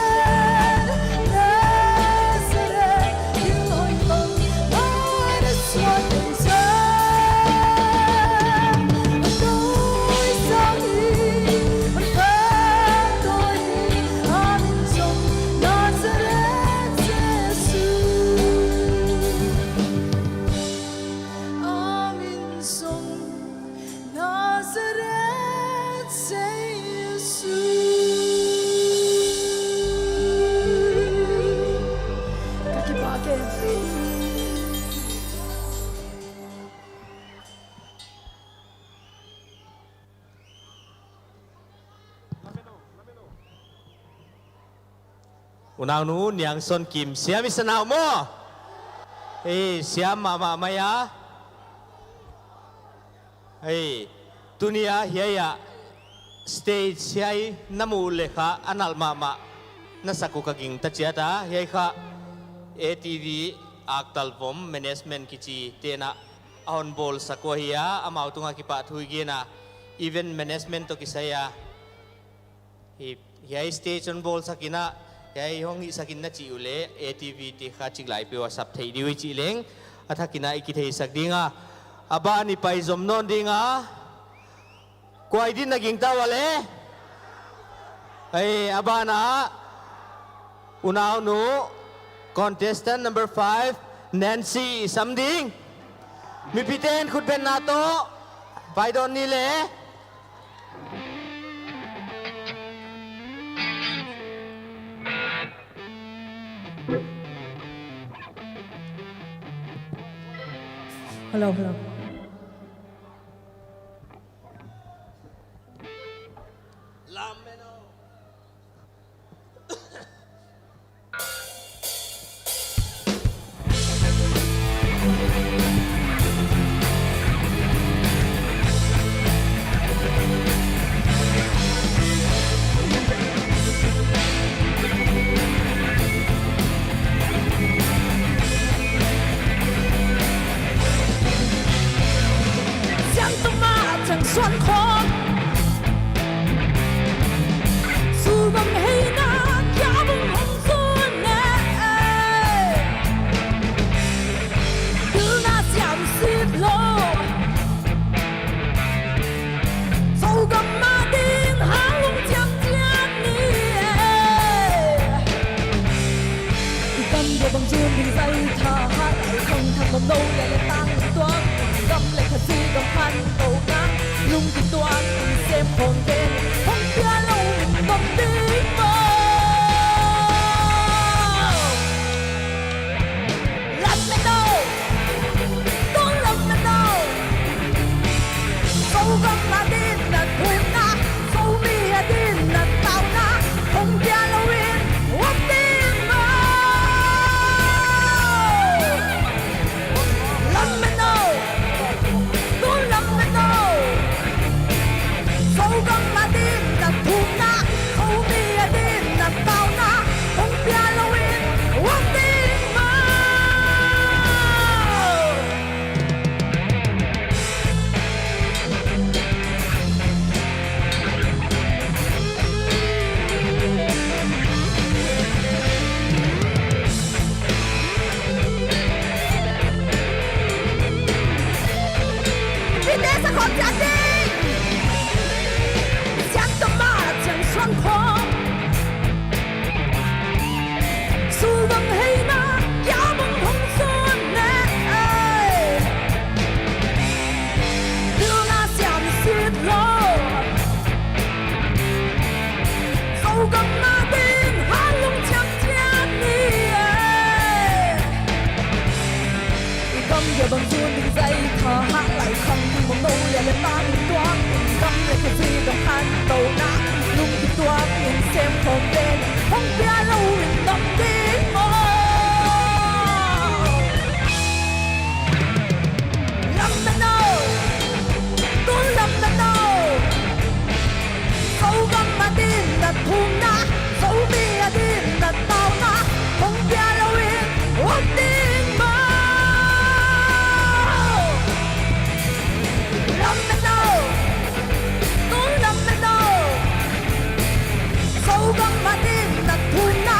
Nazareth, thil hoih bang mah na suan ding sa. Hon tawisang hi, hon pahtawi hi, a min sung Nazareth Jesu. A min sung Nazareth Jesu. Ka kipak e. Unaunu Niangson Kim, siam i sa uh maw? Ei, siam mahmah mai a. Ei, tuni a hiai a stage hiai na muh leh kha a nalh mahmah na sak uh ka gingta chiat a, hiai kha A T V Aktalvom Management kichi te'n a hon bawlsak uh ahi a, amau tungah kipahthu i gen a, event management toh kisai a. Hi, hiai stage hon bawlsak in a, hiai hong hihsak in na chih uleh, A T V te kha chiklai peuh a sap theih di uh chih leng, a thak in a i kitheisak ding a. A ban i pai zom nawn ding a. Kua i din na gingta ua leh? Ei, a ban ah unaunu, contestant number five, Nancy, i sam ding. Mipite'n khut benna toh paidawn ni leh. Hello, hello. Siangthou mah chang suan khawm. Sugam heina kia bung hong suan ne. Pilna siam sit lou. Sugam mah din hang lung chiam chiat ni e. I gam dia bang zun ding zai tha ha, i khang thang bang nou leh leh tang tuang. Gam leh Khasi gam khantouna, lungkituak in sem khawm te'n hong pia lou in bang ding maw. Lam me nou, tun lam me nou. Sugam adin na thumna, Zomi adin na tauna, hong pia lou in om ding maw. Lam me nou, tun lam me nou. Sugam adin na thumna, Zomi adin na tauna, hong pia lou in om ding maw. Mipite sa khawm chiat ding. Siangthou mah chang suan khawm. Sugam heina kia bung hong suan ne. Pilna siam sit lou. Sugam adin hang lung chiam chiat ni e. I gam dia bang zun ding zai tha ha, lai khang ding bang nou leh leh tang tuang. Gam leh Khasi gam khantouna, lungkituak in sem khawm te'n hong pia lou in om ding maw. Lam me nou, tun lam me nou. Sugam adin na thumna, Gam a din na thumna,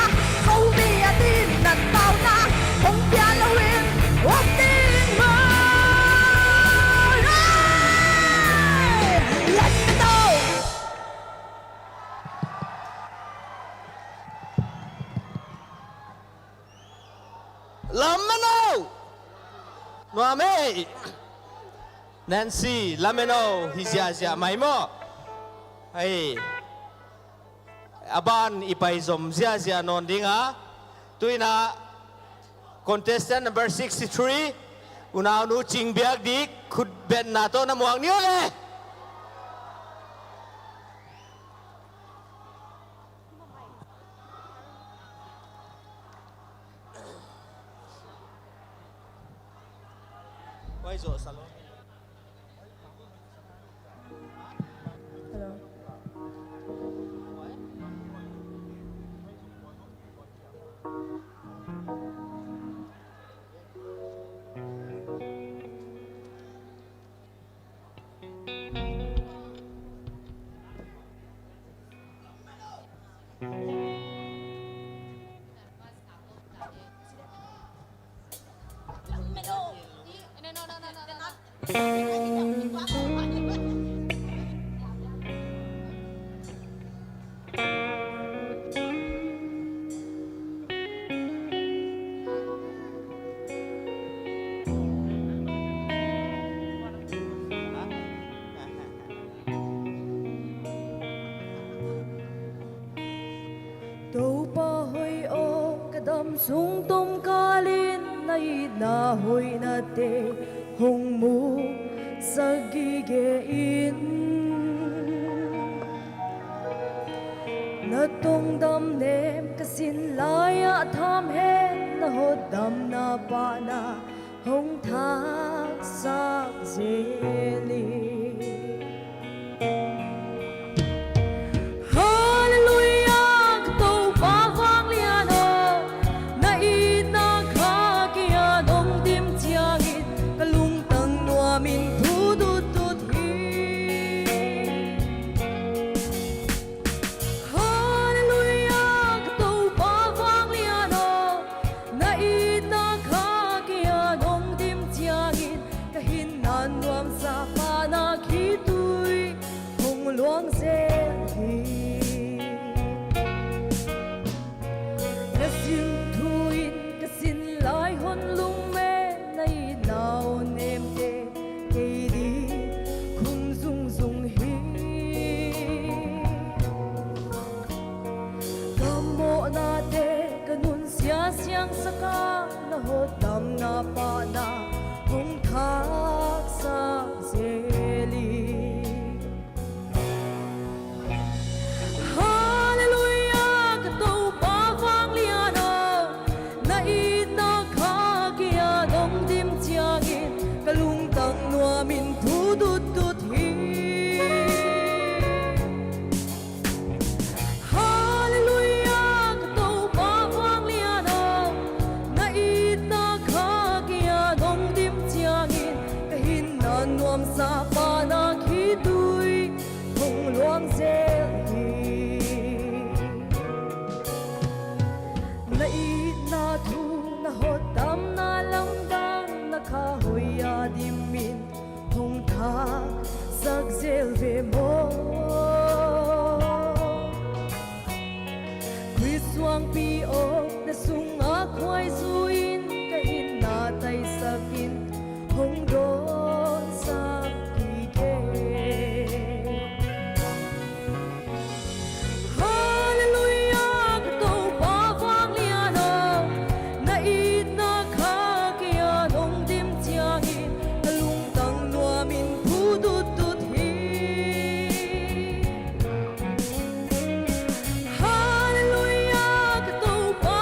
Zomi a din na tauna, hong pia lou in, hong ding maw. Hey! Let me know. Lameno! Nuam e! Nancy, lameno, hi ziahziah mai maw. Hei. A ban i pai zom ziahziah nawn ding a. Tuin a contestant number sixty-three, unaunu Chingbiakdik, khut betna toh na muang ni aw le. Hello. Toupa hoih aw, ka dam sung tom kal in na itna hoihnate hong musak gige in. Na tongdam nem ka sin lai ah tham hen, na hotdamna pahna hong thaksak zel in. Hallelujah, ka Toupa vanglian aw, na itna kha kia hong dim chiangin ka lungtang nuamin thu dutdut hi. Hallelujah, ka Toupa vanglian aw, na itna kha kia hong dim chiangin ka hinna nuamsa pahna khitui hong luang zel hi. Na sin thu in ka sin lai hon lungmen, na itna nemte kei di khum zungzung hi. Ka mohnate ka nunsia siangsak a, na hotdamna pahna hong thaksak zel hi. Hallelujah, ka Toupa vanglian aw, na itna kha kia hong dim chiangin ka lungtang nuamin thu dutdut hi. Hallelujah, ka Toupa vanglian aw, na itna kha kia hong dim chiangin ka hinna nuamsa pahna khitui hong luang zel hi. Na itna thu, na hotdamna lamdang, na kha hoih a dimin hong thaksak zel ve maw. Khrist suangpi aw, na sunga khuaizu in ka hinna taisak in hong dawnsak gige. Hallelujah, ka Toupa vanglian aw, na itna kha kia hong dim chiangin ka lungtang nuamin thu dutdut hi. Hallelujah, ka Toupa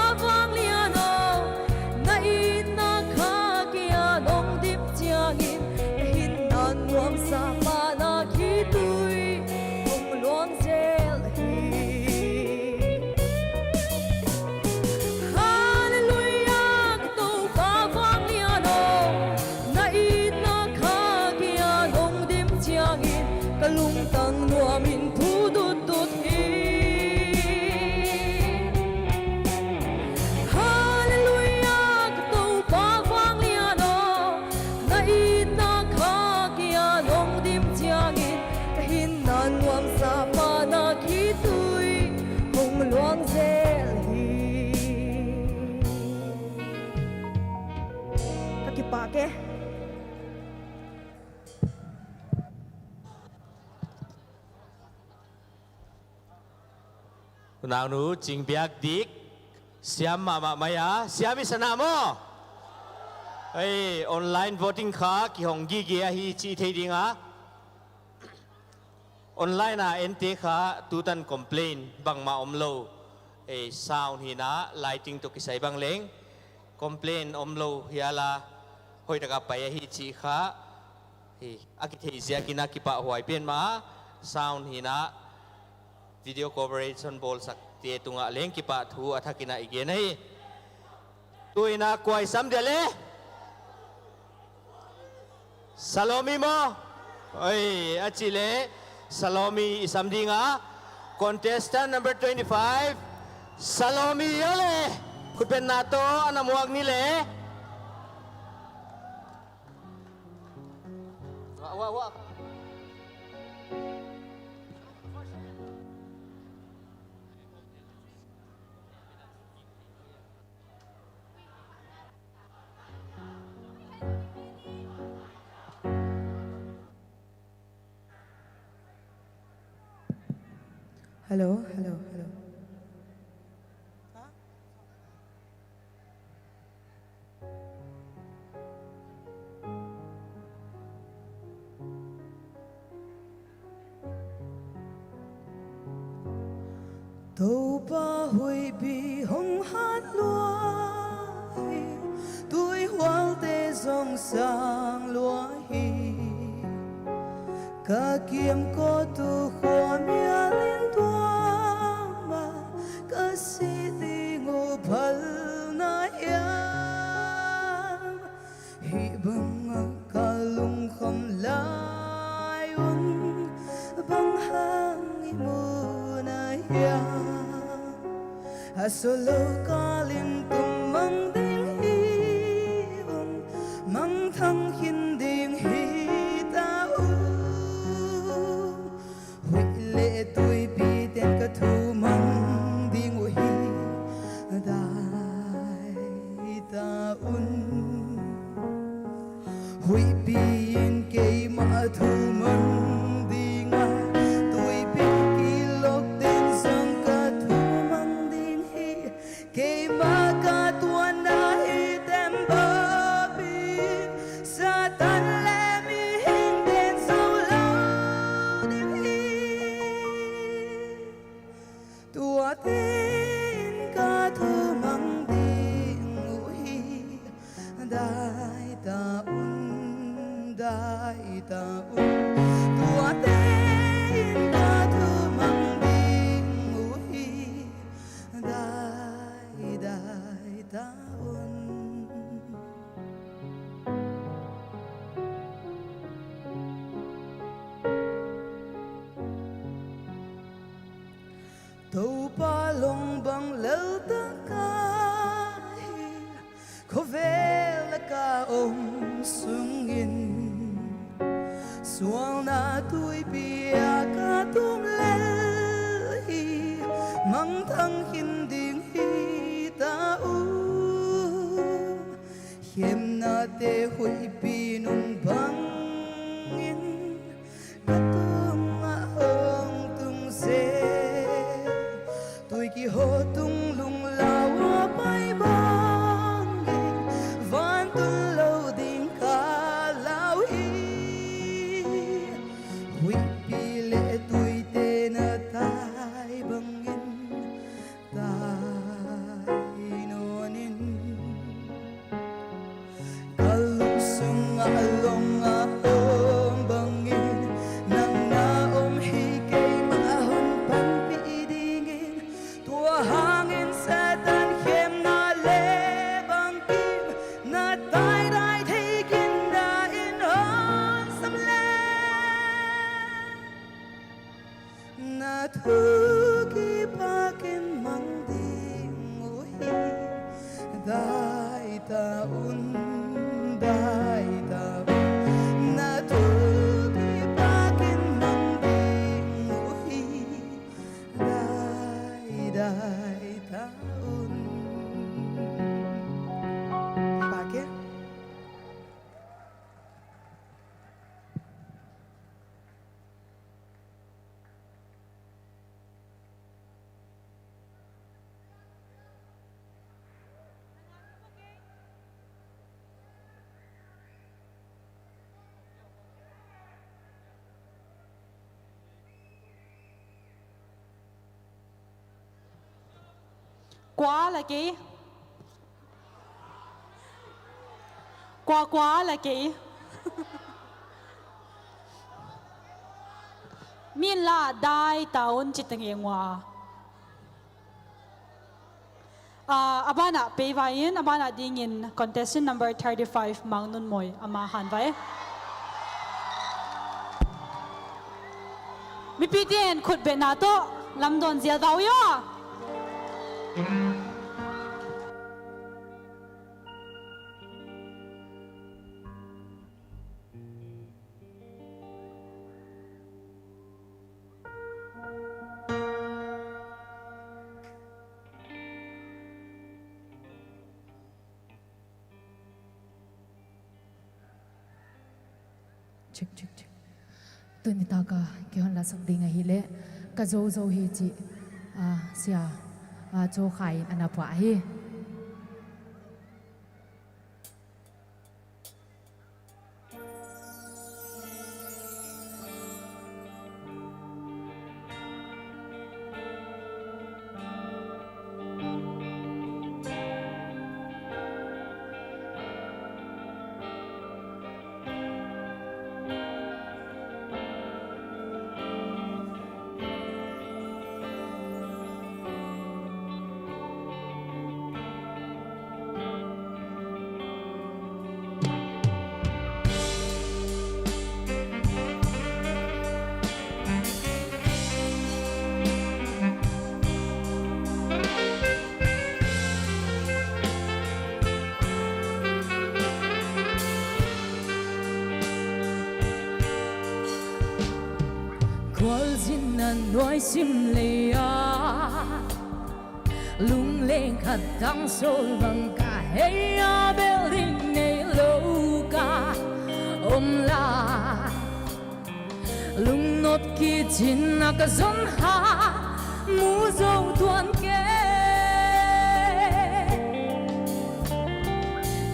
Unau nu, ching biak dik, siam mahmah mai a, siam i sa na maw? Ei, online voting kha kihong gige ahi chih thei ding a. Online a ente kha tutan complain bangmah omlou. Ei, sound hi na, lighting toh kisai bang leng complain omlou hial a, hoihtaka pai ahi chih kha. Hi, a kithei ziakin a kipahhuai pen mah, sound hi na, video coverage hon bawlsakte tungah leng kipahthu a thakin a i gen ahi. Tuin a kua i sam dia leh? Salomi maw? Oi, a chih leh, Salomi i sam ding a. Contestant number twenty-five, Salomi a leh. Khut beng na toh, a na muak ni leh. Wah, wah, wah. Hello, hello, hello. Toupa huihpi hong hat lua hi, tuihualte zong sang lua hi. Ka kimkawltu khua mial in tuam a, ka si ding uh phal na hiam? Hih bang a ka lungkham lai un, bang hang i mu na hiam? A solo ka lim tung mang ding hi ung, mangthang khin ding hi ta un. Huih leh tuipi ten ka thumang ding uh hi, dai ta un. Huihpi in keimah thumang ding a, tuipi kilawk ten zong ka thumang ding hi. Keimah ka tuanna hi tem bawk in, Satan leh mihing ten zou lou ding hi. Tuate in ka thumang ding uh hi, dai ta un, dai ta un. Tuate in ka thumang ding uh hi, dai, dai ta un. Toupa long bang lel tak ahi, khovel a ka om sungin. Sualna tuipi a ka tum lel hi, mangthang khin ding hi ta un. Khemnate huihpi nung bangin, ka tungah hong tung seh. Tui kihaw tung lunglau a pai bangin, vantun lou ding ka lau hi. Huihpi leh tuite na tai bangin, tai nawn in. Ka lungsung a long a om bangin, nang na om hi keimah hon panpih dingin. Tua hangin Satan khemna leh bangkim, na tai dai thei khin ding in hon sam leh. Na thu kipakin mang ding uh hi, dai ta un, dai ta un. Na thu kipakin mang ding uh hi, dai, dai ta un. Kipakin. Kua la kei? Kua kua la kei? Min la dai ta un chih teng e ngua. Ah, a ban ah pei vai in, a ban ah ding in contestant number thirty-five, Mang Nun Moi, amah han vai. Mipite'n khut beng na toh lamdawn zel ua. Check, check, check. Tuni taka kei hon la sak ding ahihleh, Ka Zo Zo Hi chih, ah, sia, ah, Cho Khai in ana pua hi. Khualzin a nuai sim lei a, lungleng khat tang sawl bang ka hi a, bel ding neilou ka om lai. Lungnop kichin a ka zon ha, mu zou tuan kei.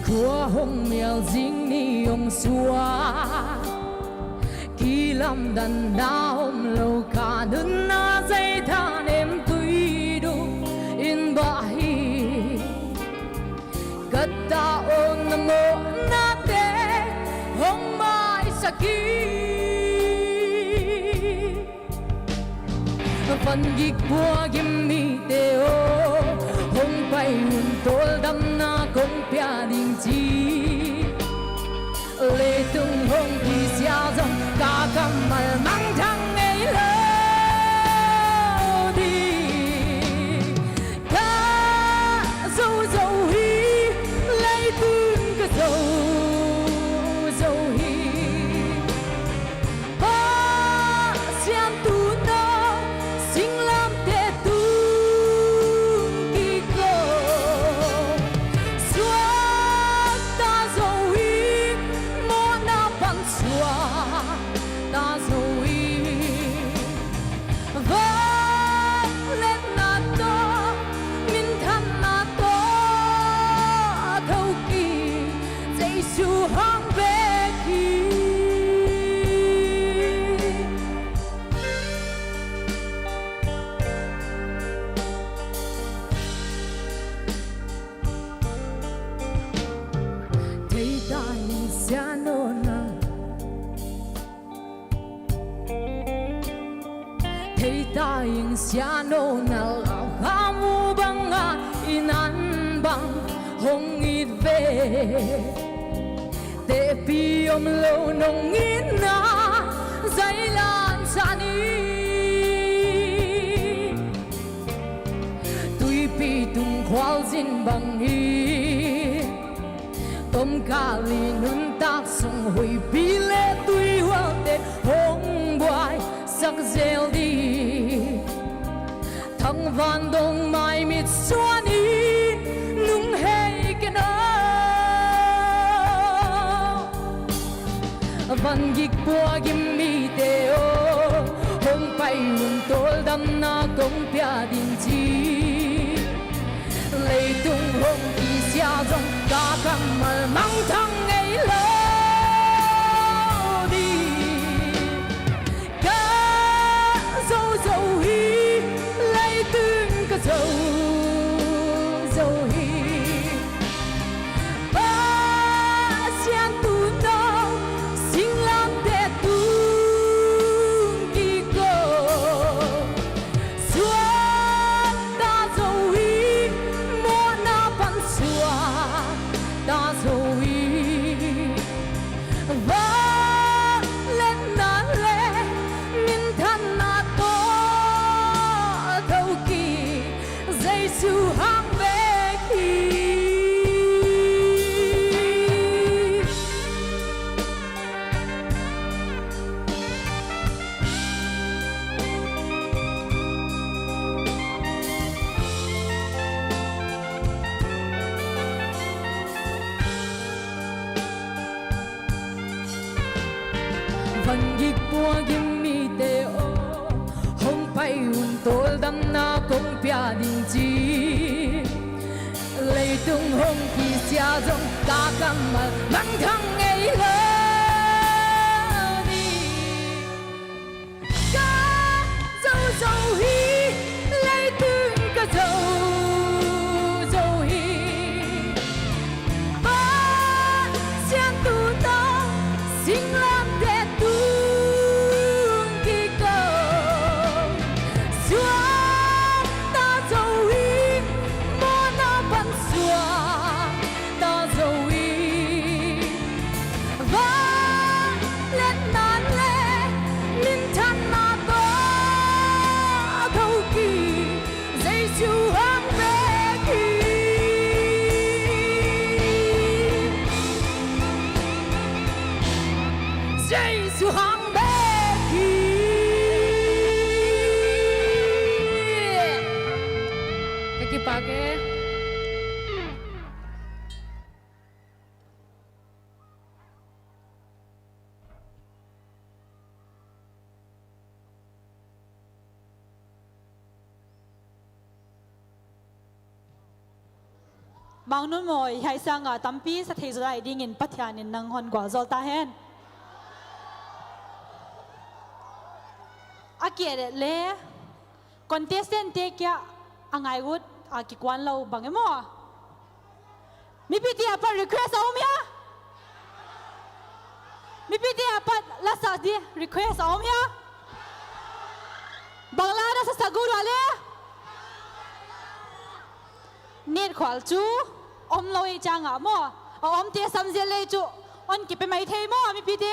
Khua hong mial zing ni hong suak, kilamdanna omlou ka nunna zai thanem tui du in bah hi. Ka ta on na mo na te hong maisak hi. Van gik pua gim mite aw, hong pai un tawldamna kong pia ding chi. Leitung hong kisia zong ka kammal mangthang ngeilou di. Ka Zo Zo Hi, leitung ka Zo Zo hi. Pasian tuna singlamteh tung kiko. Suak ta Zo Hi, mawhna pan suak ta Zo Hi. Vangliatna toh, minthanna toh, thokik Jesu hang vek hi. Theita in sianona, theita in sianona lau kha mu banga, i nan bang hong it ve. Tehpi omlou nong itna zai lan san hi. Tuipi tung khualzin bang hi. Tomkal i nuntak sung huipi leh tuihualte hong buaisak zel di. Thangvandong mai mitsuan in nung hei ken aw. Van gik pua gim mite aw, hong pai un tawldamna kong pia ding chi. Leitung hong kisia zong ka kammal mangthang ngeilou di. Ka Zo Zo Hi, leitung ka Zo Jesu hang bek hi. Van gik puak gim mite aw, hong pai un tawldamna kong pia ding chi. Leitung hong kisia zong ka kammal mangthang ngei lou ni. Ka zou zou hi, leitung ka zou zou hi. Pasian tu ta, singlamteh tung kiko. Suakta zou hi, mawhna pan suakta zou hi. Vangliatna leh minthanna toh a thou kik Jesu hang bek hi. Jesu hang bek hi. Ka kipak e. Mangnun maw, hiai sanga tampi sa thei zaw lai dingin Pathianin nang hon gualzawl ta hen. A kia leh contestant te kia a ngai ut a kikuan lou bang e maw. Mipite apat request a om hia? Mipite apat la sa di request a om hia? Bang la na sa sa guru ale? Net khual chu om lou ei chang a maw. A omte sam zel lei chu hon kipe mai thei maw mipite?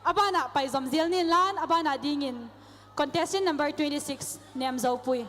A bana pai zom zel nin lan, a bana dingin contestant number twenty-six, Nemzopui.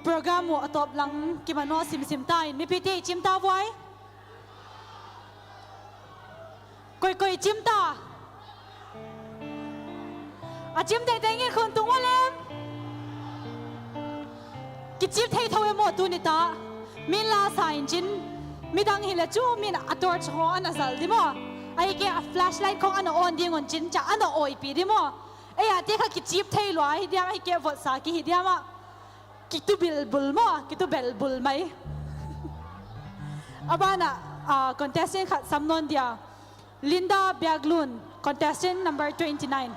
Program uh a tawp lang kiman nawn simsim ta in, mipite i chim ta uai. Koikoi i chim ta. A chim teitei ngin khun tung ualem. Kichip thei thou emaw tuni ta. Min la sa in chin. Midang hileh chu min a torch ho ana zal di maw. Ahihkeileh a flashlight khong ana on ding un chin, cha ana oipi di maw. Ei a te kha kichip thei lua hi diam, ahihkeileh vot sa ki hi diam a. Kitu bilbul maw, kitu belbul mai. A ban ah, ah, contestant khat sam nawn dia. Linda Biaklun, contestant number twenty-nine.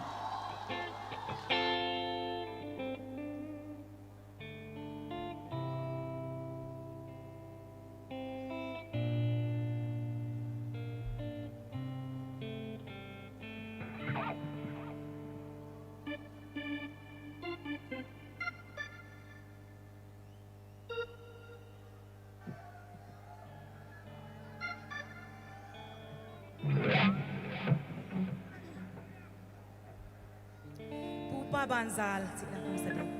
Pupa banzal, chih la kong sa ding.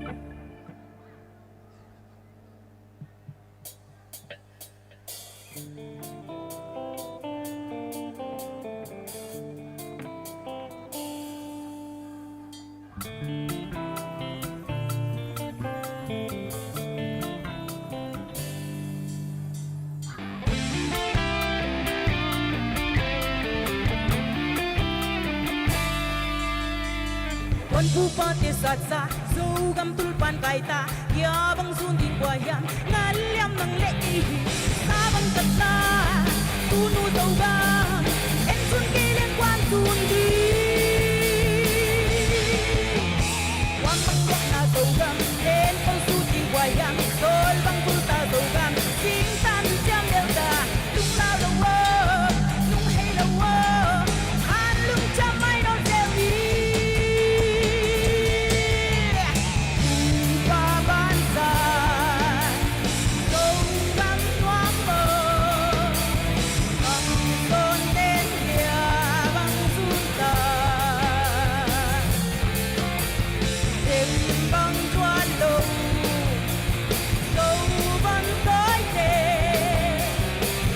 Hon pupa te satsa, Zogam tulpan kaita, kia bang sun ding kua hiam, ngal liam nang leh ihi, sa bang tatna, tunu Zogam, en sun kei leng kuan sun ding. Kuan bang tatna Zogam, en bang sun ding kua hiam, sol bang kulta Zogam, sing tan siam delta, lunglau lou o, lunghei lou o, an lungcham mai nawn zel hi. Pupa banzal, Zogam nuam o, bang son den dia bang zun ta. Tembang tuan lou, Zogam toi te,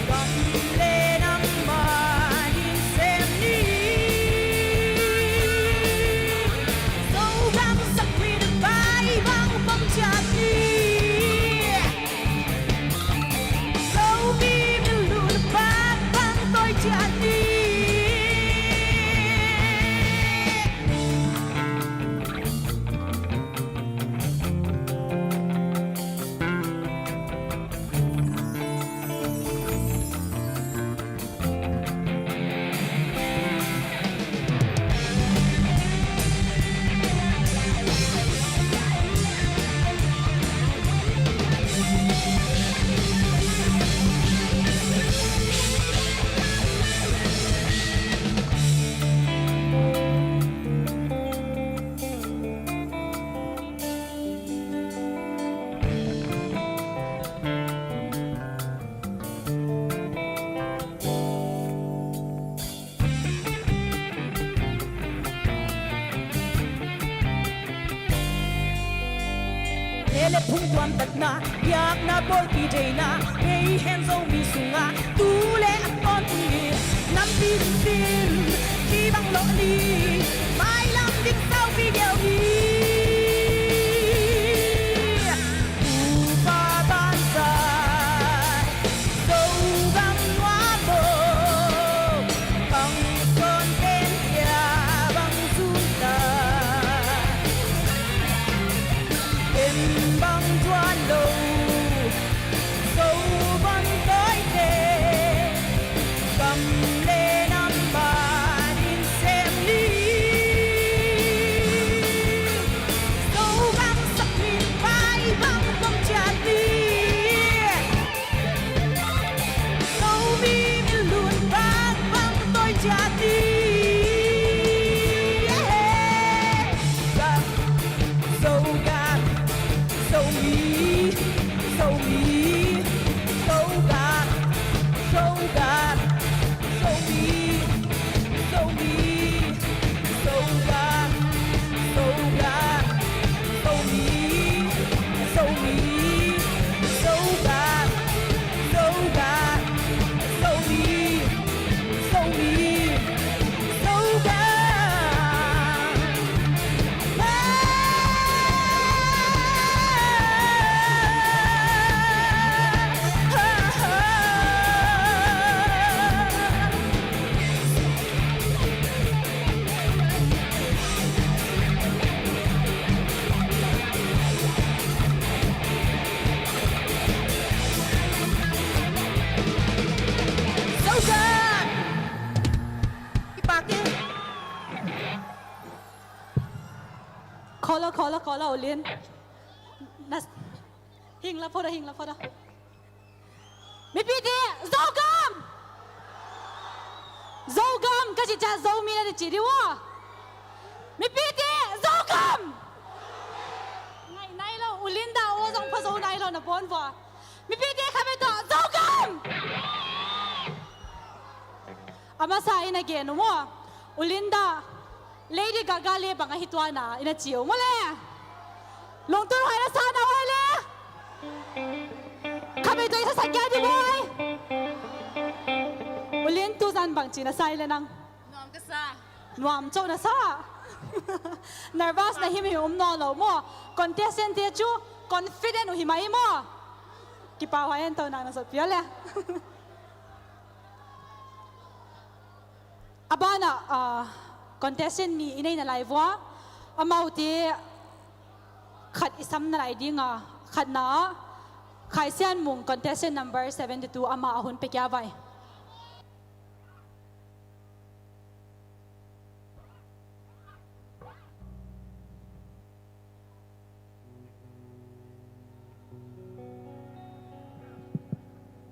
gam leh nam manin sem ni. Zogam sak min pai bang pang chiat ni. Zomi min lun bang bang toi chiat ni. Hele phung tuam tatna, biakna bawlpi deihna, hei hen Zomi sunga, tu leh a tawntung in, nampi ding sin, ki bang lou ni, mailam ding saupi geu ni. Pupa banzal, Zogam nuam o, bang son den dia bang zun ta. Tembang tuan lou, Zogam toi te, gam leh nam manin sem ni. Zogam sak min pai bang pang chiat ni. Zomi min lun bang bang toi chiat ni. Zogam, Zogam, Zomi, Zomi, Zogam, Zogam, Zo Kholo, kholo, kholo, U Lin. Nas-, hing la phot a, hing la phot a. Mipite, Zogam! Zogam, ka chih chiang Zomi na di chi di ua. Mipite, Zogam! Ngai nailou, U Lin da, aw zong pha zou nailou na bon ua. Mipite khatvei toh, Zogam! A masa in a gen uh maw. U Lin da, Lady Gaga le bang ahi tuan a, in a chi uh maw le. Lungtup huai na sa na huai le. Khatvei toh i sa sak kei di boy. U Lin tuzan bang chi na sa i le nang. Nuam ka sa. Nuam chauh na sa. Nervous na himhim om nawnlou maw. Contestant te chu confident uh hi mai maw. Kipahhuai hen, tou nang na sawt pial le. A ban ah, ah, contestant nih i nei nalai ua. Amaute khat i sam nalai ding a, khatna ah, Khaisianmung contestant number seventy-two, amah a hun pe kia vai.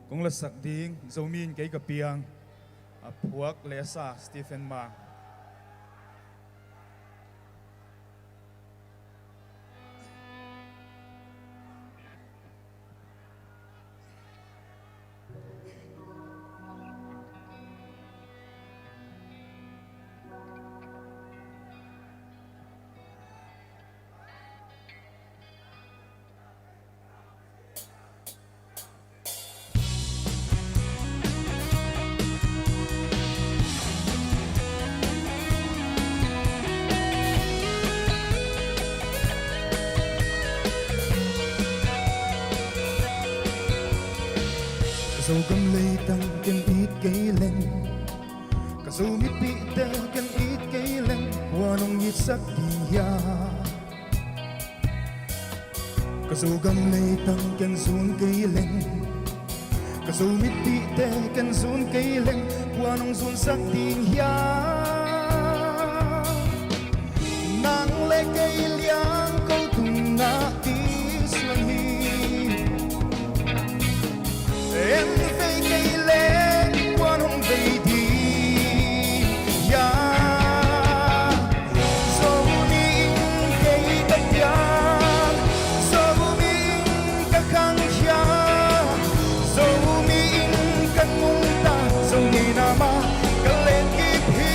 Kong la sak ding, Zomi in kei ka piang, a phuak le a sa Stephen Mang. Ka Zogam leitang ken it kei leng, ka Zomipihte ken it kei leng, kua hong itsak ding hia? Ka Zogam leitang ken zun kei leng, ka Zomipihte ken zun kei leng, kua hong zunsak ding hia? Nang le kei liang kou tungah i suan hi. En vei kei leng kua hong vei ding hia? Zomi in kei ka piang, Zomi in ka khang hia? Zomi in ka nungta, Zo ngeina mah ka leng kip hi.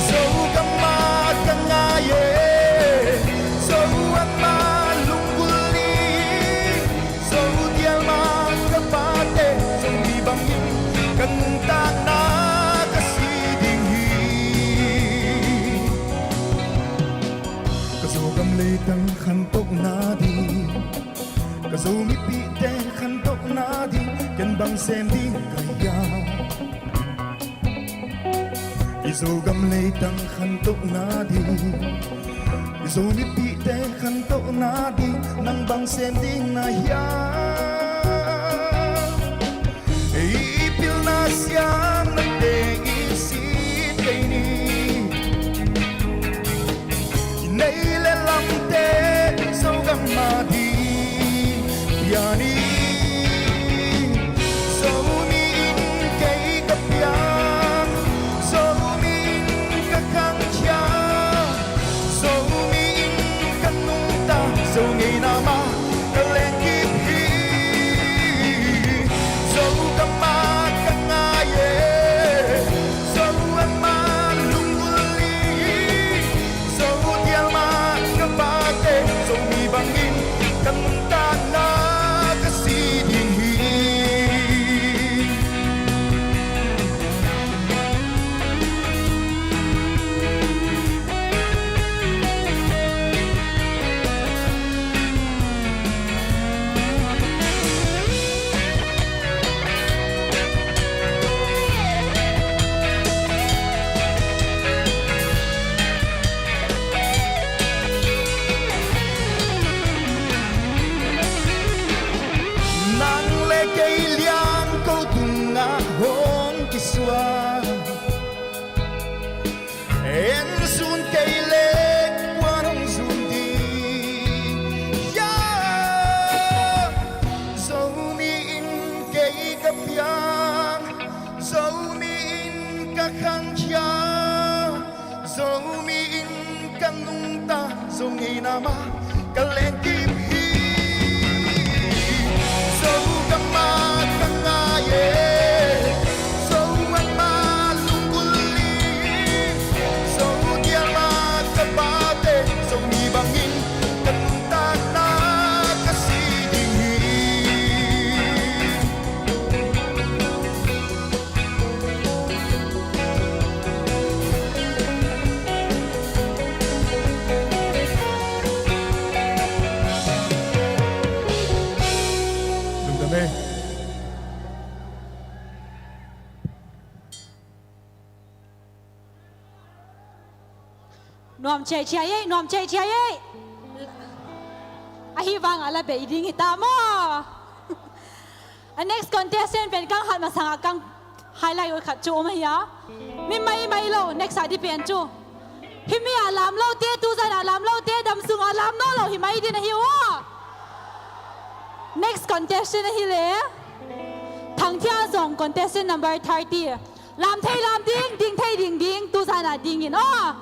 Zogam mah ka ngai e, Zo a mah lunggulh hi. Zo dial mah ka pate, Zomi bangin ka nuntakna ka si ding hi. Ka Zogam leitang khantouna ding, ka Zomipihte khantouna ding, ken bang sem ding ka hia? I Zogam leitang khantouna ding, i Zomipihte khantouna ding, nang bang sem ding na hia? I pilna siamnate i si kei ni. I nei le lamte Zogam mah ding pian hi. Zomi in kei ka piang, Zomi in ka khang hia? Zomi in ka nungta, Zo ngeina mah ka leng kip hi. Zogam mah ka ngai e, Zo a mah lunggulh hi. Zo dial mah ka pate, Zomi bangin ka nuntakna ka si ding hi. Nang le kei liang kou tungah hong kisuan. En zun kei leng Ama ka leng kim hi. Zo gam ah ka ngai e. Zo gam ah lunggulh hi. Zo dial ah ka pate. Zomi bangin ka nuntakna ka si ding hi. Lungdam e. Nuam chiai chiai e, nuam chiai chiai e. Ahihvang a la bei ding hita maw. A next contestant pen kang hat masang a kang highlight ut khat chu om ahi a. Mi mai mai lou, next a di pen chu. Hi mi a lamlou te, tuzan a lamlou te, damsung a lam nawnlou hi mai ding ahi ua. Next contestant ahi leh Thangthianzong, contestant number thirty. Lam thei lam ding, ding thei ding ding, tuzan a ding in aw.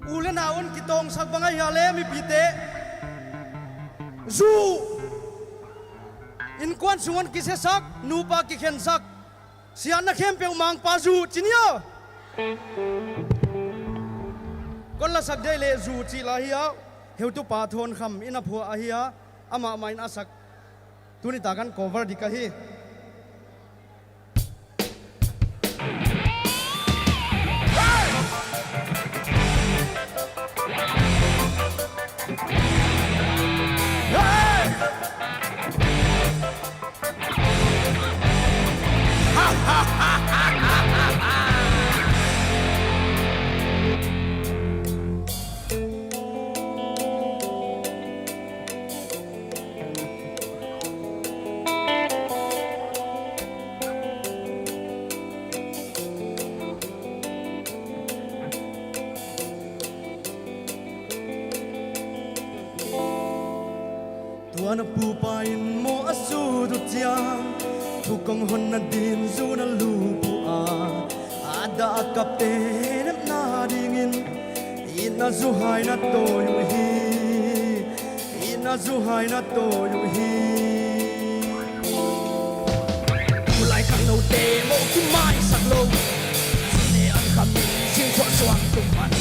U leh nau in kitawngsak bang ahi a leh mipite. Zu. Innkuan sung in kisiasak, nupa kikhensak. Siatna khempeuh mangpa zu, chi ni aw. Kon la sak dei leh zu chih la hi a. Heutupa Thonkham in a phuah ahi a. Amah mah in a sak. Tuni tak a cover di ka hi. Tua na pupa in maw a sut uh chiang, thukong honna din zu na lup ua, a dah a kapte nepna dingin, i na zu hai na tawi uh hi. I na zu hai na tawi uh hi. Tulai khangnoute maw kimaisak lou. Sine an khamin singkhuah suang tung pan.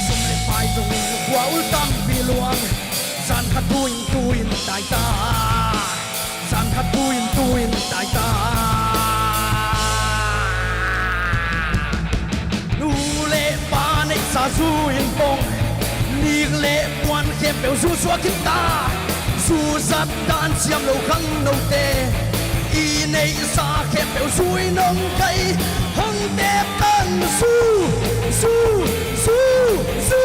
Sum leh pai zongin khua ul tampi luang. Zan khat tuin tuin tai ta. Zan khat tuin tuin tai ta. Nu leh pa neihsa zu in pong, nik leh puan khempeuh zu suak in ta. Zu zat dan siam lou khangnoute, i neihsa khempeuh zu in hong kai. Hong tep tan zu, zu, zu, zu,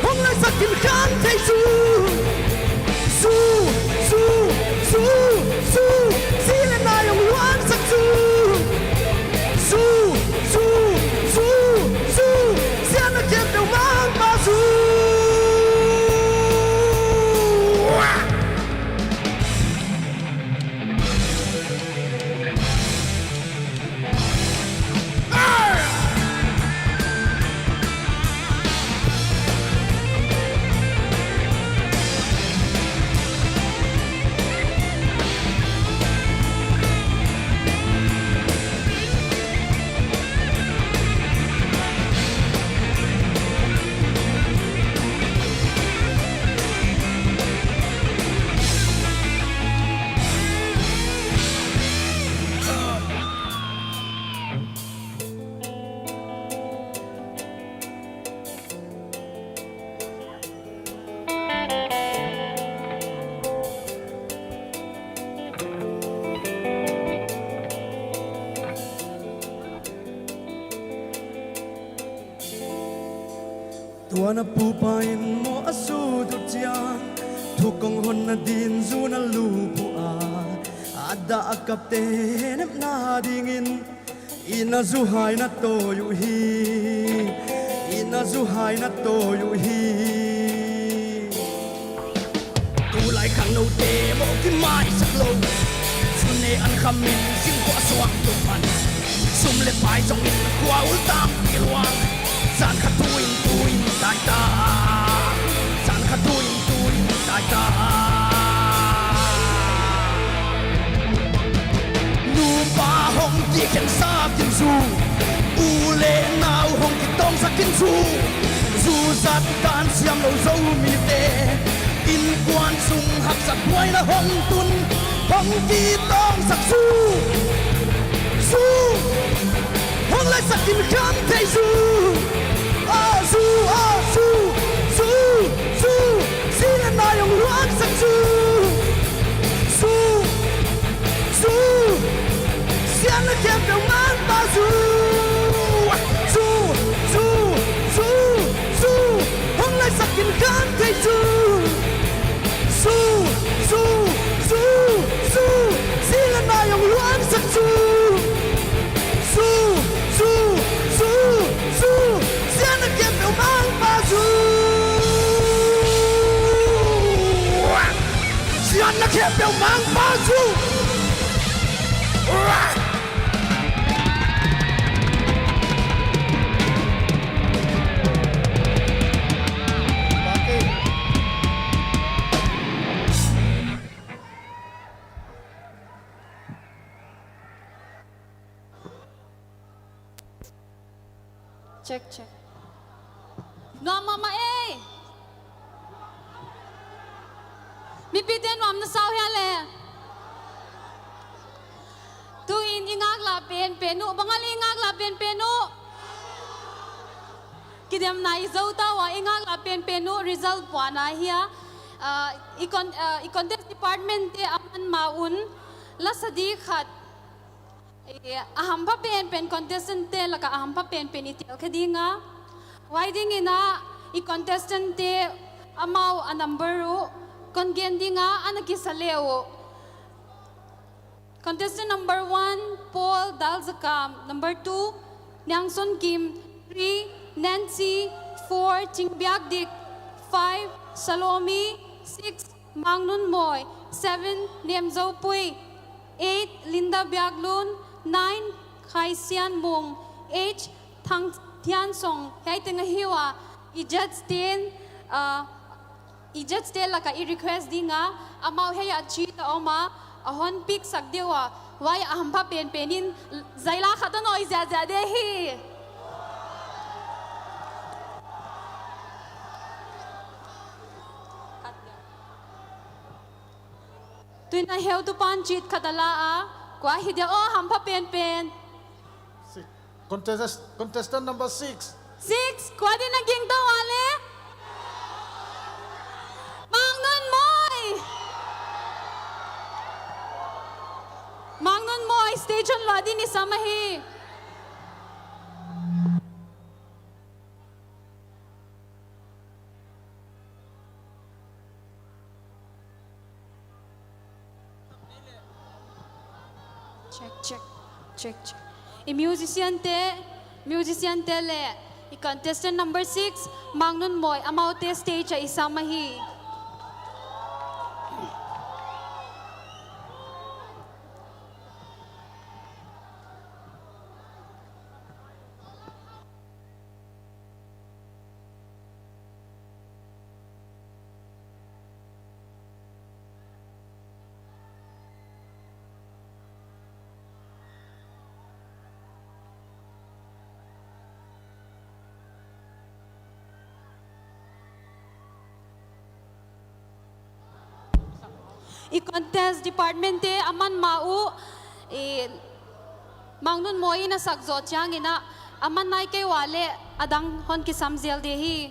hong laisak in khan thei zu. Zu, zu, zu, zu, zi leh nai hong luangsak zu. Zu, zu, zu, zu, zu, siatna khempeuh mangpa zu. Tua na pupa in maw a sut uh chiang, thukong honna din zu na lup ua, a Dah a kapte nepna dingin i na zuhai na tawi uhi, i na zuhai na tawi uhi. Tulai khangnoute moh kimaisak lou, sun ne an khamin singkhuah suang tung man. Sum leh pai zongin khua ul tam pi luang. Zan khat tuin tuin tai ta. Zan khat tuin tuin tai ta. Nupa hong kikhen sak in zu, u leh nau hong kitawng sak in zu. Zu zat dan siam lou Zomite, innkuan sung haksa buaina hong tun, hong kitawng sak zu. Zu, hong laisak in khamtheih zu. A zu, a zu, zu, zu, zi leh nai hong luangsak zu. Zu, zu, siatna khempeuh mangpa zu. Zu, zu, zu, zu, hong laisak in khamtheih zu. Zu, zu, zu, zu, zi leh nai hong luangsak zu. Zu, zu, zu, zu, siatna khempeuh mangpa zu. Siatna khempeuh mangpa zu. Check, check. Nuam mahmah e. Mipite nuam na sa uh hia leh? Tuin i ngaklah penpen uh, bang ahia i ngaklah penpen uh? Kidemna i zou ta ua, i ngaklah penpen uh, result puan ahia. Ah, i con-, ah, i contest department te a man ma un, la sa di khat. Eh, a hampha penpen contestant te laka a hampha penpen i tel khe ding a. Huai dingin a i contestant te amau a number uh kon gen ding a, ana kisa leh uh. Contestant number one, Paul Dalzakam. Number two, Niangson Kim. Three, Nancy. Four, Chingbiakdik. Five, Salome. Six, Mangnunmoi. Seven, Nemzopui. Eight, Linda Biaklun. Nine, Khaisianmung. Eight, Thangthiansong. Hiai teng ahi ua, i judge ten, ah, i judge te laka i request ding a, amau hiai a chi ta om a, a hon pick sak deuh a, huai a hampha penpen in, zaila khat a nawi ziahziah ding hi. Tuin a heutupa'n cheat khat a la a, kua hi dia aw hampha penpen. Contest-, contestant number six. Six, kua din a gingta ua leh? Mangnunmoi. Mangnunmoi, stage hon luah ding i sam ahi. Check, check, check, check. I musician te, musician te leh i contestant number six, Mangnunmoi, amaute stage ah i sam ahi. I contest department te a man ma uh, i Mangnunmoi in a sak zoh chiangin a, a man nai kei ua leh a dang hon kisam zel ding hi.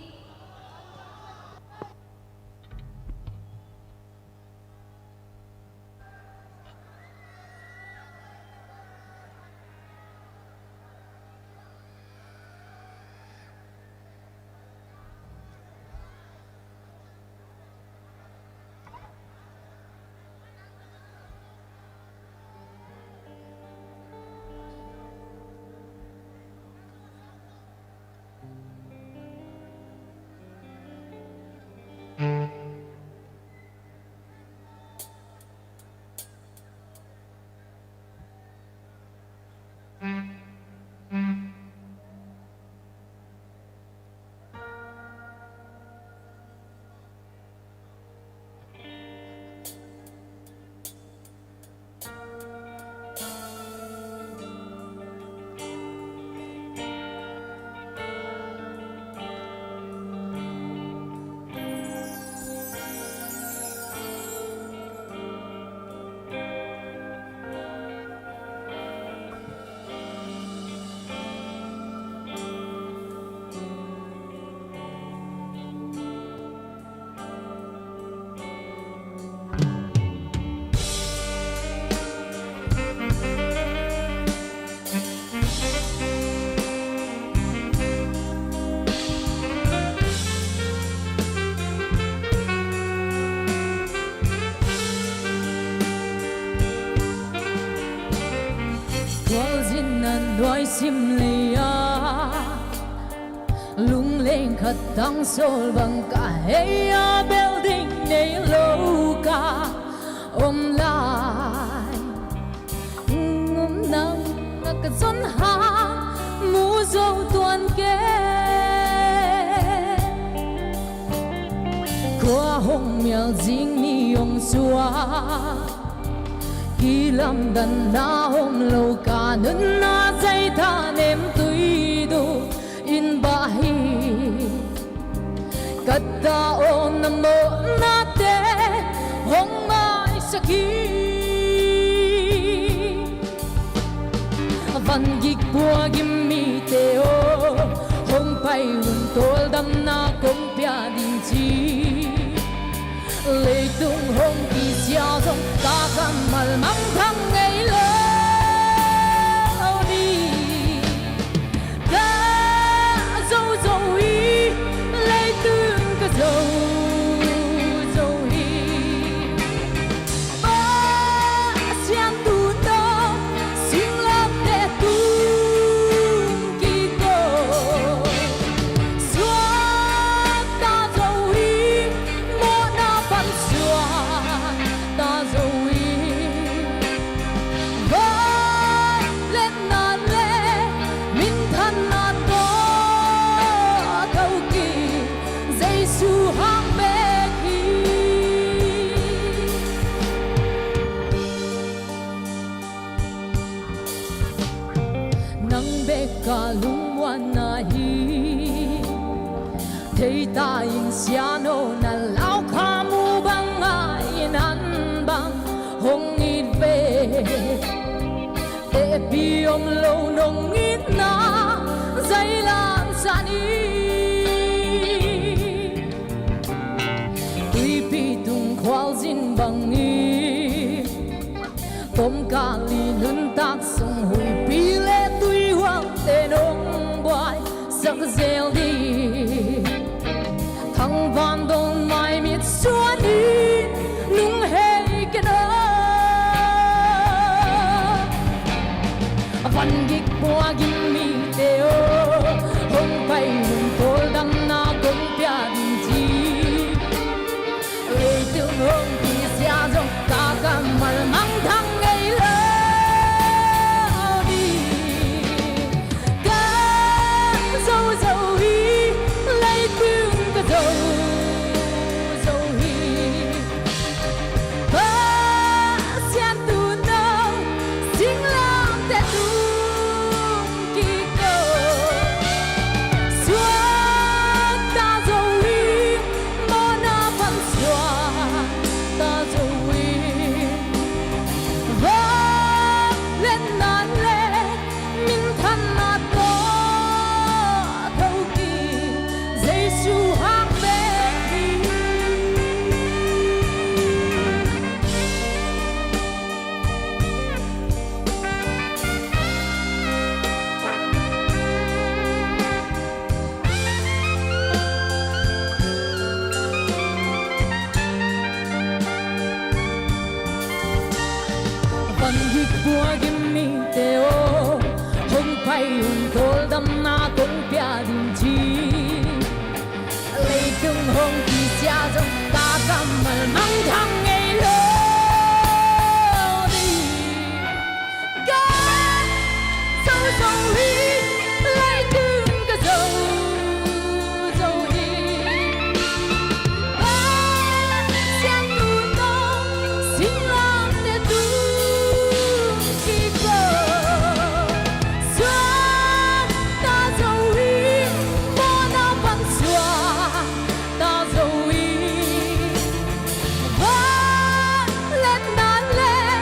Sim lei a, lungleng khat tang sawl bang ka hih a, bel ding neilou ka om lai. Ngum nang na ka zon ha, mu zou tuan kei. Khua hong mial zing ni hong suak, kilamdanna omlou ka nunna zai thanem tui du in bah hi. Ka ta om na mawhnate hong maisak hi. Van gik pua gim mite aw, hong pai un tawldamna kong pia ding chi. Leitung hong kisia zong ka kammal mangthang ngeilou ding. Ka zou zou hi, leitung ka zou zou hi. Pasian tu na singlamteh tung kiko. Suak ta zou hi, mawhna pan suak ta zou hi. Vangliatna leh minthanna toh thou kik, Jesu hang bek hi. Nang bek ka lungmuanna hi. Theita in siano na lau kha mu bang a, in an bang hong it ve. Tehpi omlou nong itna zai lam san hi. Tuipi tung khualzin bang hi. Tomkal i nuntak sung huihpi leh tuihualte nong buaisak zel ding. Thangvahna dong maimit suan in nung hei kei na. Van gik pua gim mite aw, hong pai un tawldamna kong pia ding chi. Leitung hong kisia zong ka kammal mangthang ngeilou ding. Ka zou zou hi, leitung ka zou zou hi. Pasian tu na singlamteh tung kiko. Suak ta zou hi, mawhna pan suak ta zou hi. Vangliatna leh minthanna toh thou kik, Jesu hang bek hi. Van gik pua gim mite aw, hong pai un tawldamna kong pia ding chi. Leitung hong kisia zong ka kammal mangthang ngeilou ding. Ka zou zou hi, leitung ka zou zou hi. Pasian tu na singlamteh tung kiko. Suak ta zou hi, mawhna pan suak ta zou hi. Vangliatna leh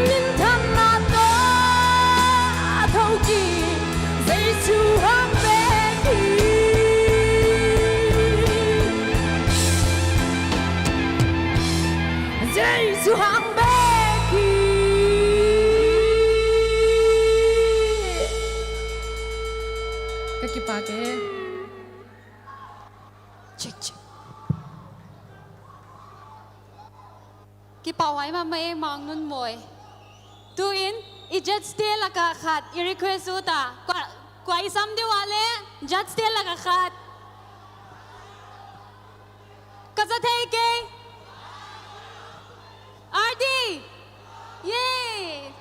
minthanna toh thou kik, Jesu hang bek hi. Jesu hang bek hi. Ka kipak e. Check, check. Kipahhuai mahmah e, Mang Nun Mawi. Tuin I judge te laka khat i request ut a. Kua, kua i sam deuh a leh, judge te laka khat. Ka za thei kei. R D. Yay.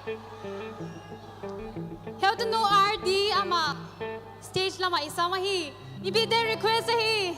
Heutunu R D amah stage lamah i sam ahi. I bite request ahi.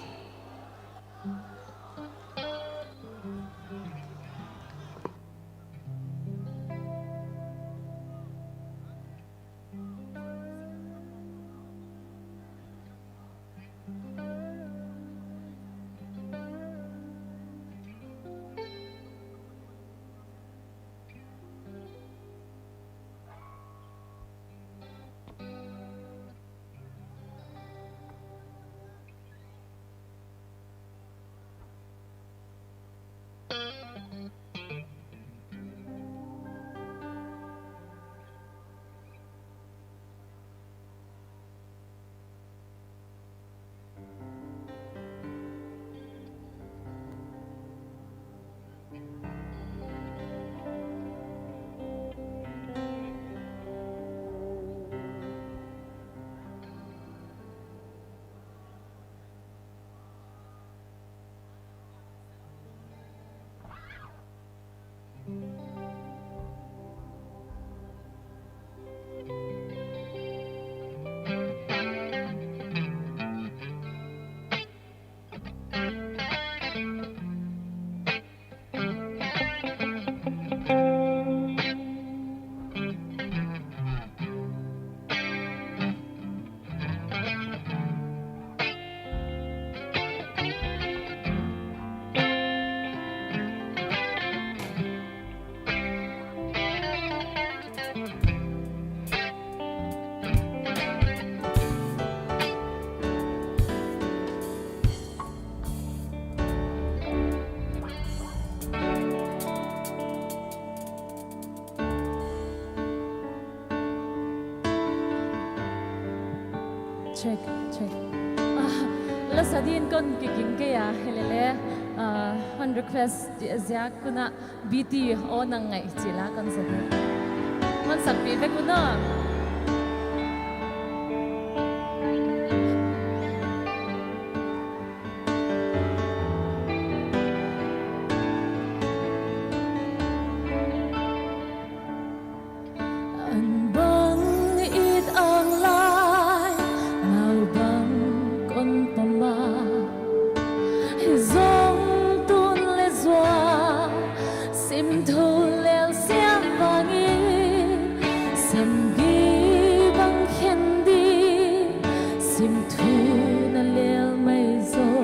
Check, check. Ah, la sa din kon kiging kei a, hilele, ah, hon request ziak un a, B T O nang ngai chih la kon sa din. Hon sakpih vek un a. An bang it ang lai, nau bang kon pom a. Hi zong tun le zua, sim thu lel siam vang i, samgi bang khen di, sim thu na lel mai zaw,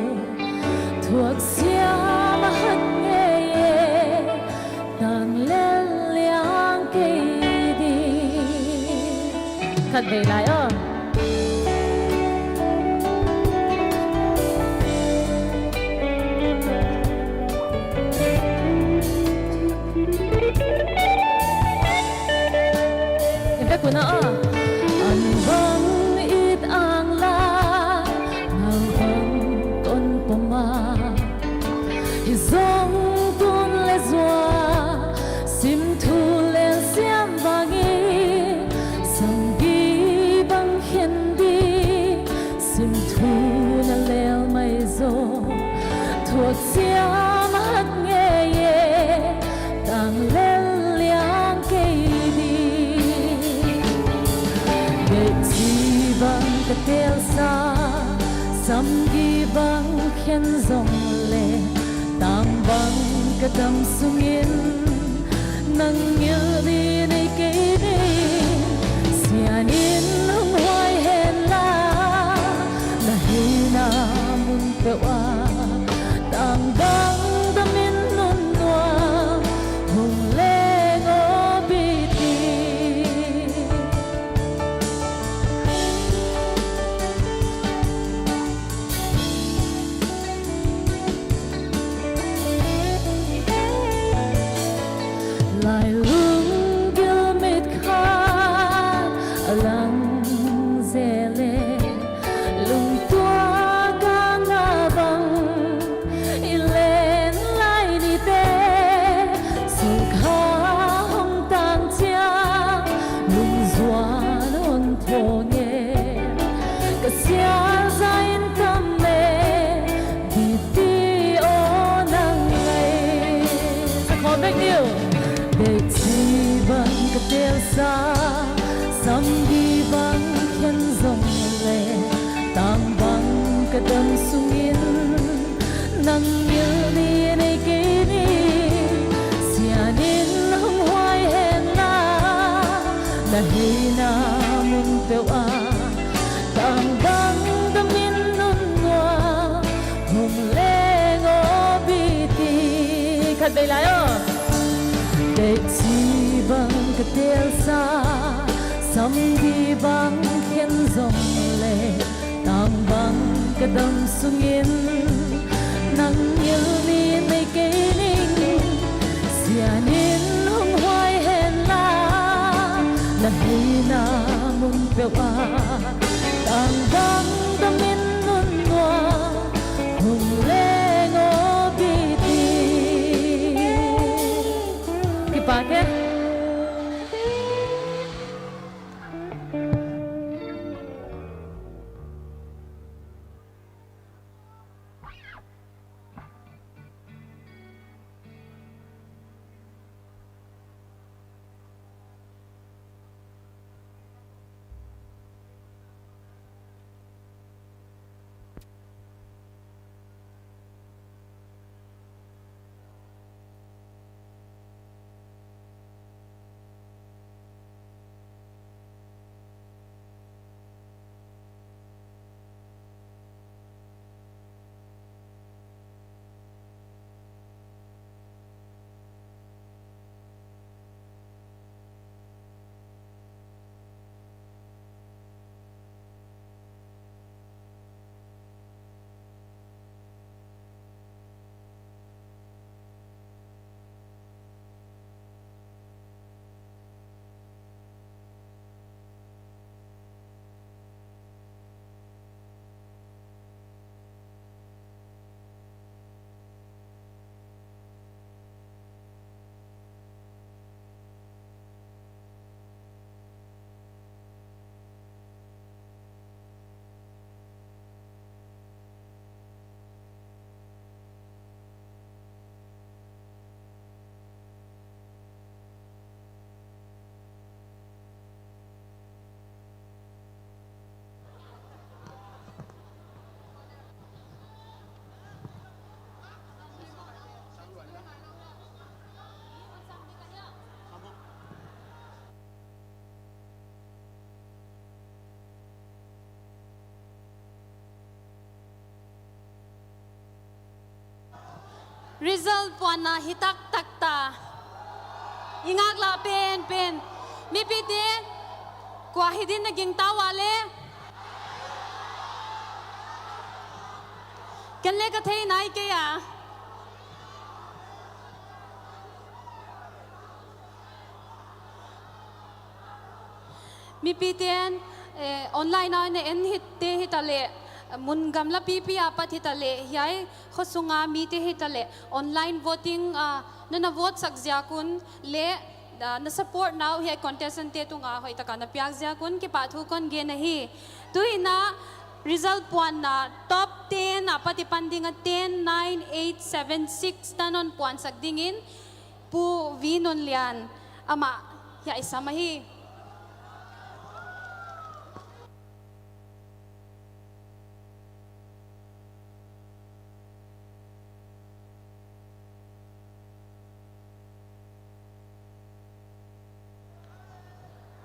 thuak siam a hat ngei e, tang lel liang kei di. Khat vei lai aw. I vek un a. An bang it ang lai, nau bang kon pom a. Hi zong tun le zua, sim thu lel siam vang i, samgi bang khen di, sim thu na lel mai zaw, thuak siam a hat ngei e, tang lel liang kei di. Deihchi bang ka tel sa, samgi bang khen zong le, tang bang ka dam sung in, nang ngilh di nei kei di. Sian in hong huai hen la, na hihna mun peuh ah, tang bang dam in nunnuam hong leng aw B T. Lailung Deihchih bang ka tel sa, samdi bang khen zong le, tang bang ka dam sungin, nang ngilh ni nei kei ning, sianin hong huai hen la, na hihna mun peuh ah, tang bang damin nunnuam, hong leng aw Biti. Khat vei lai aw. Deihchih bang ka tel sa, samdi bang khen zong le, tang bang ka dam sungin, nang ngilh ni nei kei ning, sianin hong huai hen la, na hihna mun peuh ah, tang bang damin nunnuam, hong leng aw Biti. Kipak e. Result puanna hi taktak ta. I ngaklah penpen. Mipite, kua hi din na gingta ua le? Ken le ka thei nai kei a. Mipite'n, eh, online a na en hite hitaleh, mun gamla pipi apat hitaleh, hiai khosunga mite hitaleh, online voting a na na vote sak ziak un leh, ah, na support na uh hiai contestant te tunga hoihtaka na piak ziak un kipahthu kon gen ahi. Tuin a result puanna top ten apat i pan dinga ten, nine, eight, seven, six tan hon puansak dingin Pu Vinunlian amah hiai sam ahi.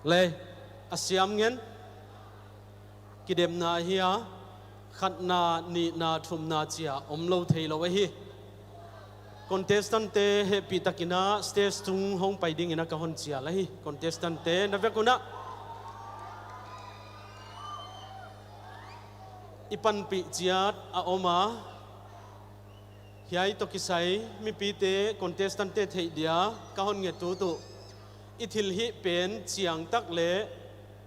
Lei, a siam ngen. Kidemna ahi a, khatna, nihna, thumna chia omlou theilou ahi. Contestant te hehpihtakin a stage tung hong pai dingin a ka hon chial ahi. Contestant te na vek un a i panpih chiat a om a. Hiai toh kisai mipite, contestant te theih dia ka hon nget ut uh. I thilhih pen chiangtak leh,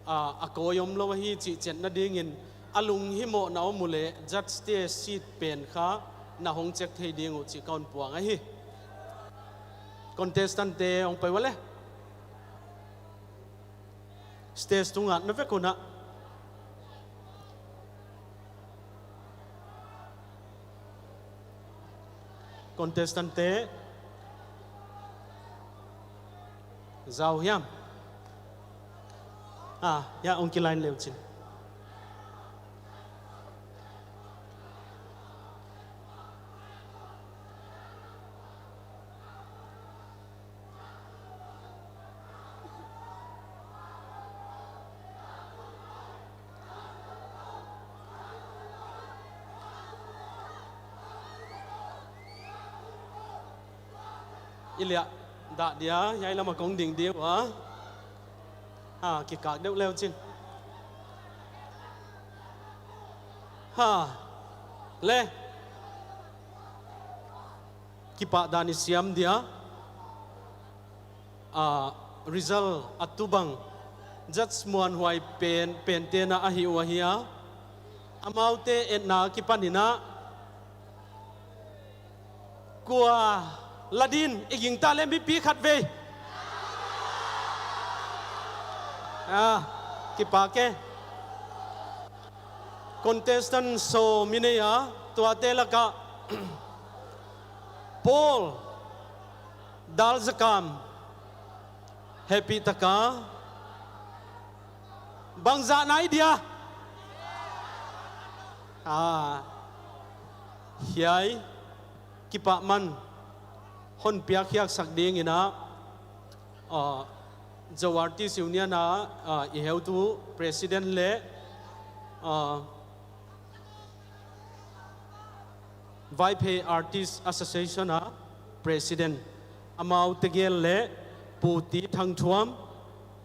a, a kawi omlou ahi chih chetna dingin a lunghimohna om uleh judge te seat pen kha na hong check thei ding uh chih ka hon puang ahi. Contestant te hong pai ua le. Stage tunga na vek un a. Contestant te. Zau hiam? Ah, ya, ong kilain leu chin. I liah dah dia, hiai lama kong ding dia ua. Ha, kikak deuh leu chin. Ha, le. Kipak dan i siam dia. Ah, result a tu bang. Judge muanhuai pen, pen tena ahi ua hia. Amaute etna kipan in a. Kua la din i gingta le mipi khat vei. Ah, kipak e. Contestant sawm i nei a, tuate laka Paul Dalzakam, hehpih taka. Bangzah nai dia? Ah, hiai kipahman hon piakkhiaksak ding in a, ah, Zo Artist Union a, ah, i heutu president le, ah, Vaiphei Artist Association a president, amau tegel le Pu T Thangthuam,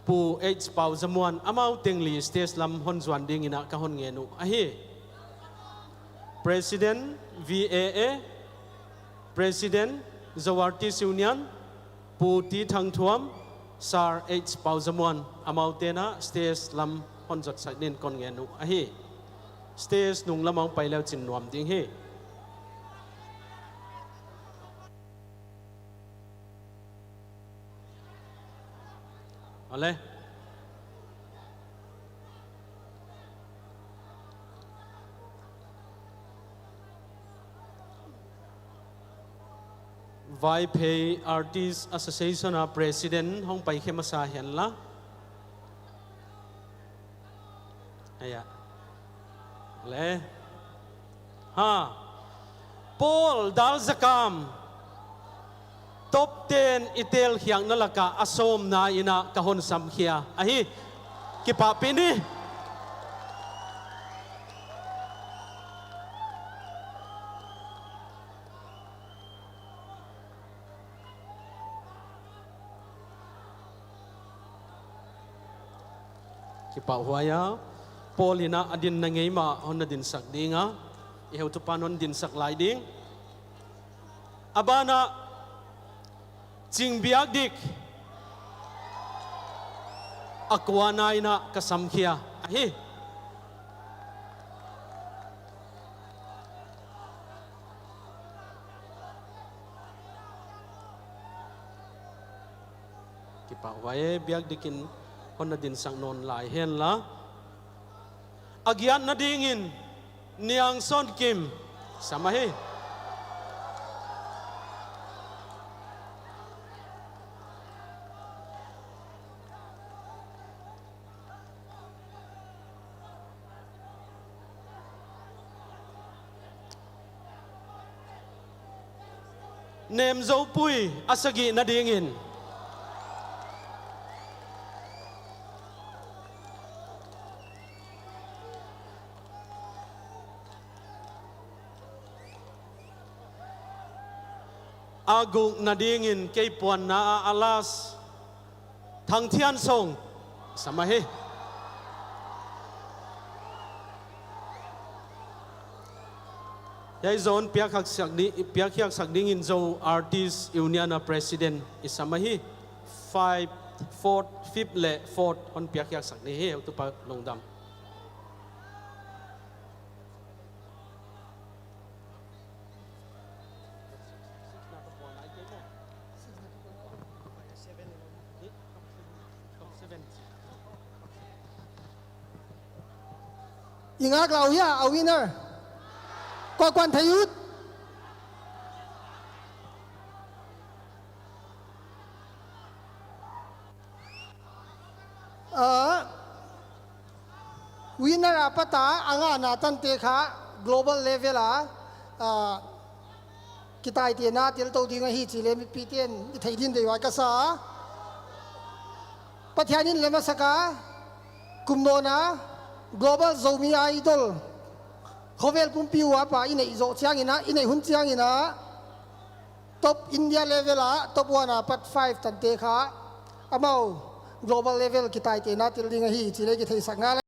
Pu H Pauzamuan, amau teng li stage lam hon zuan ding in a ka hon ngen uh ahi. President V A A, President Zo Artist Union, Pu T Thangthuam, Sir H Pauzamuan, amau tena stage lam hon zotsak ding in kon ngen uh ahi. Stage nung lam a pai leu chin nuam ding hi. Ale. Vaiphei Artist Association a president hong pai khe masa hen la. Aya. Le. Ha. Paul Dalzakam. Top ten i tel khiakna laka a sawmna in a ka hon samkhia ahi. Kipahpih ni. Kipahhuai a, Paul in a a dinna ngei mah hon na dinsak ding a, i heutupa'n hon dinsak lai ding. A ban ah Chingbiakdik, a kuana in a ka samkhia ahi. Kipahhuai e, Biakdik in hon na dinsak nawn lai hen la. A giatna dingin Niang Son Kim, sam ahi. Nemzopui, a sagihna dingin. A gukna dingin kei puanna a last. Thangthiansong, sam ahi. Hiai zong piakkhiaksak di-, piakkhiaksak dingin Zo Artist Union a president i sam ahi. Five, fourth, fifth le fourth hon piakkhiaksak ni hi, heutupa lungdam. I ngaklah uh hia, a winner. Kua kuan thei ut. Ah, winner a pat a a ngana tante kha global level a, ah, kitaitehna tel tou ding ahi chih leh mipite'n i theih ding deihhuai ka sa. Pathian in lem a sak a, kum nawn a Global Zomi Idol khovel pumpi uap a i neih zoh chiangin a, i neih hun chiangin a, top India level a top one a pat five tante kha amau global level kitaitehna tel ding ahi chih leh kitheisak ngal.